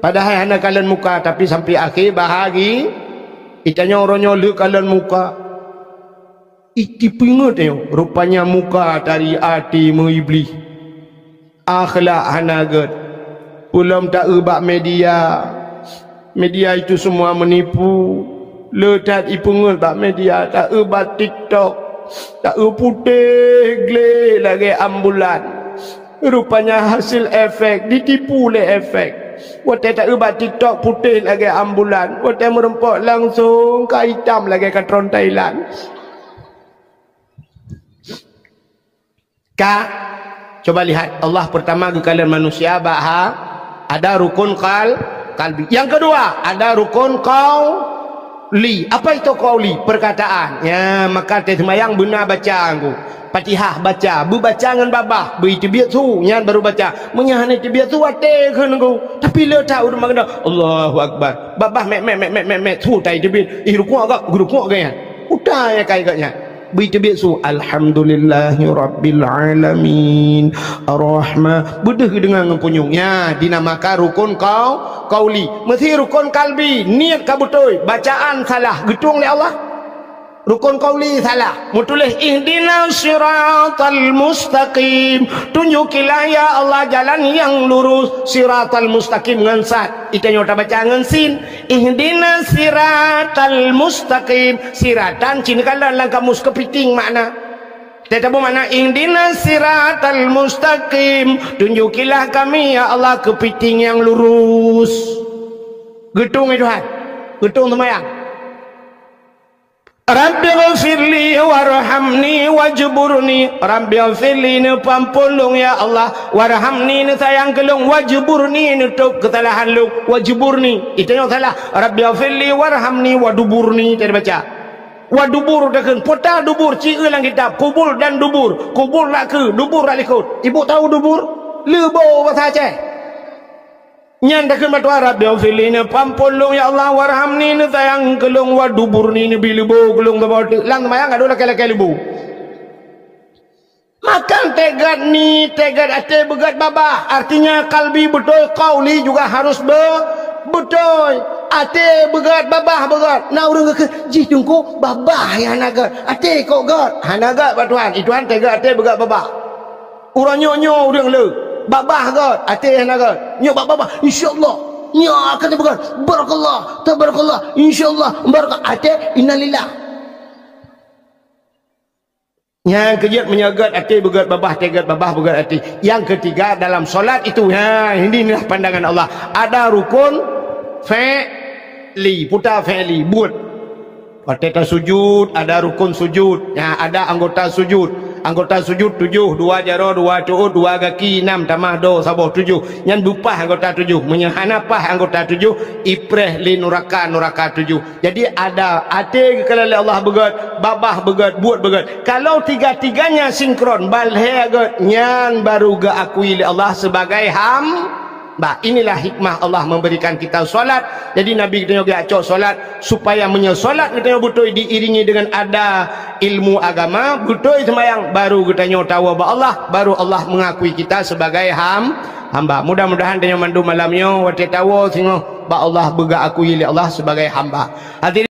Padahai hana kalon muka, tapi sampai akhé bahagi. Itanyong uroe nyoe lheueh kalon muka. Itipeungeut nyoe, rupanya muka dari até meuiblih. Akhlak hana gét. Peulom taeu bak media. Media itu semua menipu. Le that ipeungeut bak media, taeu bak TikTok. Taeu putéh glé lagée ambulan. Rupanya hasil efek, ditipu lé efek. Watée taeu bak TikTok putéh lagée ambulan, watée meurumpok langsong ka itam lagée katron Thailand. Ka, coba lihat, Allah pertama geukalon manusia bak ha, ada rukun qal-, qalbi. Yang kedua, ada rukun qauli. Apa itu qauli? Perkataan. Ya, maka teuh sembahyang beuna baca angku. Fatihah baca, beubaca ngon babah, beu iteubiet su, nyan baru baca. Meunyo hana iteubiet su, até kheun nunggu. Tapi le that ureueng meukeunong, Allahu Akbar. Babah mek, mek, mek, mek, mek, mek, su tai iteubiet. Ih, rukuk gak, geurukuk gak nyan. Utai akai gak nyan. Beu iteubiet su, Alhamdulillahirabbil alamin. Arrahma-, beudeuh geudeungoe ngon punyueng. Nyan dinamakan rukun qau-, qauli. Meusi rukun qalbi, niet ka beutôi, bacaan salah, geutueng lé Allah. Rukun qauli salah. Meutuléh, "Ihdinas siratal mustaqim." Tunjukilah, ya Allah, jalan nyang lurus. Siratal mustaqim ngon sad. Itanyoe tabaca ngon sin. "Ihdinas siratal mustaqim." Siratan cit neukalon lam kamus keupiting makna. Teutabeueng makna, "Ihdinas siratal mustaqim." Tunjukilah kami, ya Allah, keupiting nyang lurus. Geutueng, ya Tuhan. Geutueng seumayang. "Rabbighfirli warhamni wajburni." "Rabbighfirli," neupeuamphon lôn, ya Allah. "Warhamni," neusayang keu lôn. "Wajburni," neutôb keusalahan lôn. "Wajburni." Itanyoe salah. "Rabbighfirli warhamni waduburni," teubaca. Wadubur takheun. Peue ta dubur, ci eu lam kitab. Kubul dan dubur. Kubul rak keue, dubur rak likot. Ibu tahu dubur? Leubo basa Aceh. Nyan takheun bak Tuhan, "Rabbighfirli," neupeuamphon lôn, ya Allah, "warhamni," neusayang keu lôn, "waduburni," neubi leubo keu lôn saboh teuk. Lam seumayang ka dua lakée-lakée leubo. Maka teugat ni, teugat até, beugét babah. Artinya qalbi beutôi, qauli juga harus be-, beutôi. Até beugét, babah beugét. Na ureueng geukheun, "Jih Teungku, babah nyang hana gét. Até kok gét?" Hana gét bak Tuhan. I Tuhan teugat até, beugét babah. Uroe nyoe, nyoe ureueng le, babah gét, até hana gét. Nyoe bak babah, "Insya Allah, nyoe akan beugét. Barakallah, tabarakallah, insya Allah, barakallah." Até, "Innalillah." Nyang keujeuet meunyoe gét até beugét babah, até gét babah beugét até. Yang ketiga dalam solat itu, ha, inilah pandangan Allah. Ada rukun fi'li, peue ta fi'li, buet. Watée tasujud, ada rukun sujud. Nyan, ada anggota sujud. Anggota sujud tujoh, dua jaroe, dua tuôt, dua gaki, nam tamah do, saboh, tujoh. Nyan beupaih anggota tujoh. Meunyoe hana paih anggota tujoh, ipreh lé nuraka, nuraka tujoh. Jadi, ada até geukalon lé Allah beugét, babah beugét, buet beugét. Kalau tiga-tiganya sinkron, balhée gét, nyan baru geuakui lé Allah sebagai ham-, Bah, inilah hikmah Allah memberikan kita salat. Jadi, Nabi geutanyoe geujak cok salat supaya meunyoe salat geutanyoe beutôi diiringi dengan ada ilmu agama, beutôi seumayang, baru geutanyoe tawoe bak Allah, baru Allah mengakui kita sebagai ham-, hamba. Mudah-mudahan tanyoe mandum malam nyoe watée tawoe singoh bak Allah, beugeuakui lé Allah sebagai hamba. Hadirin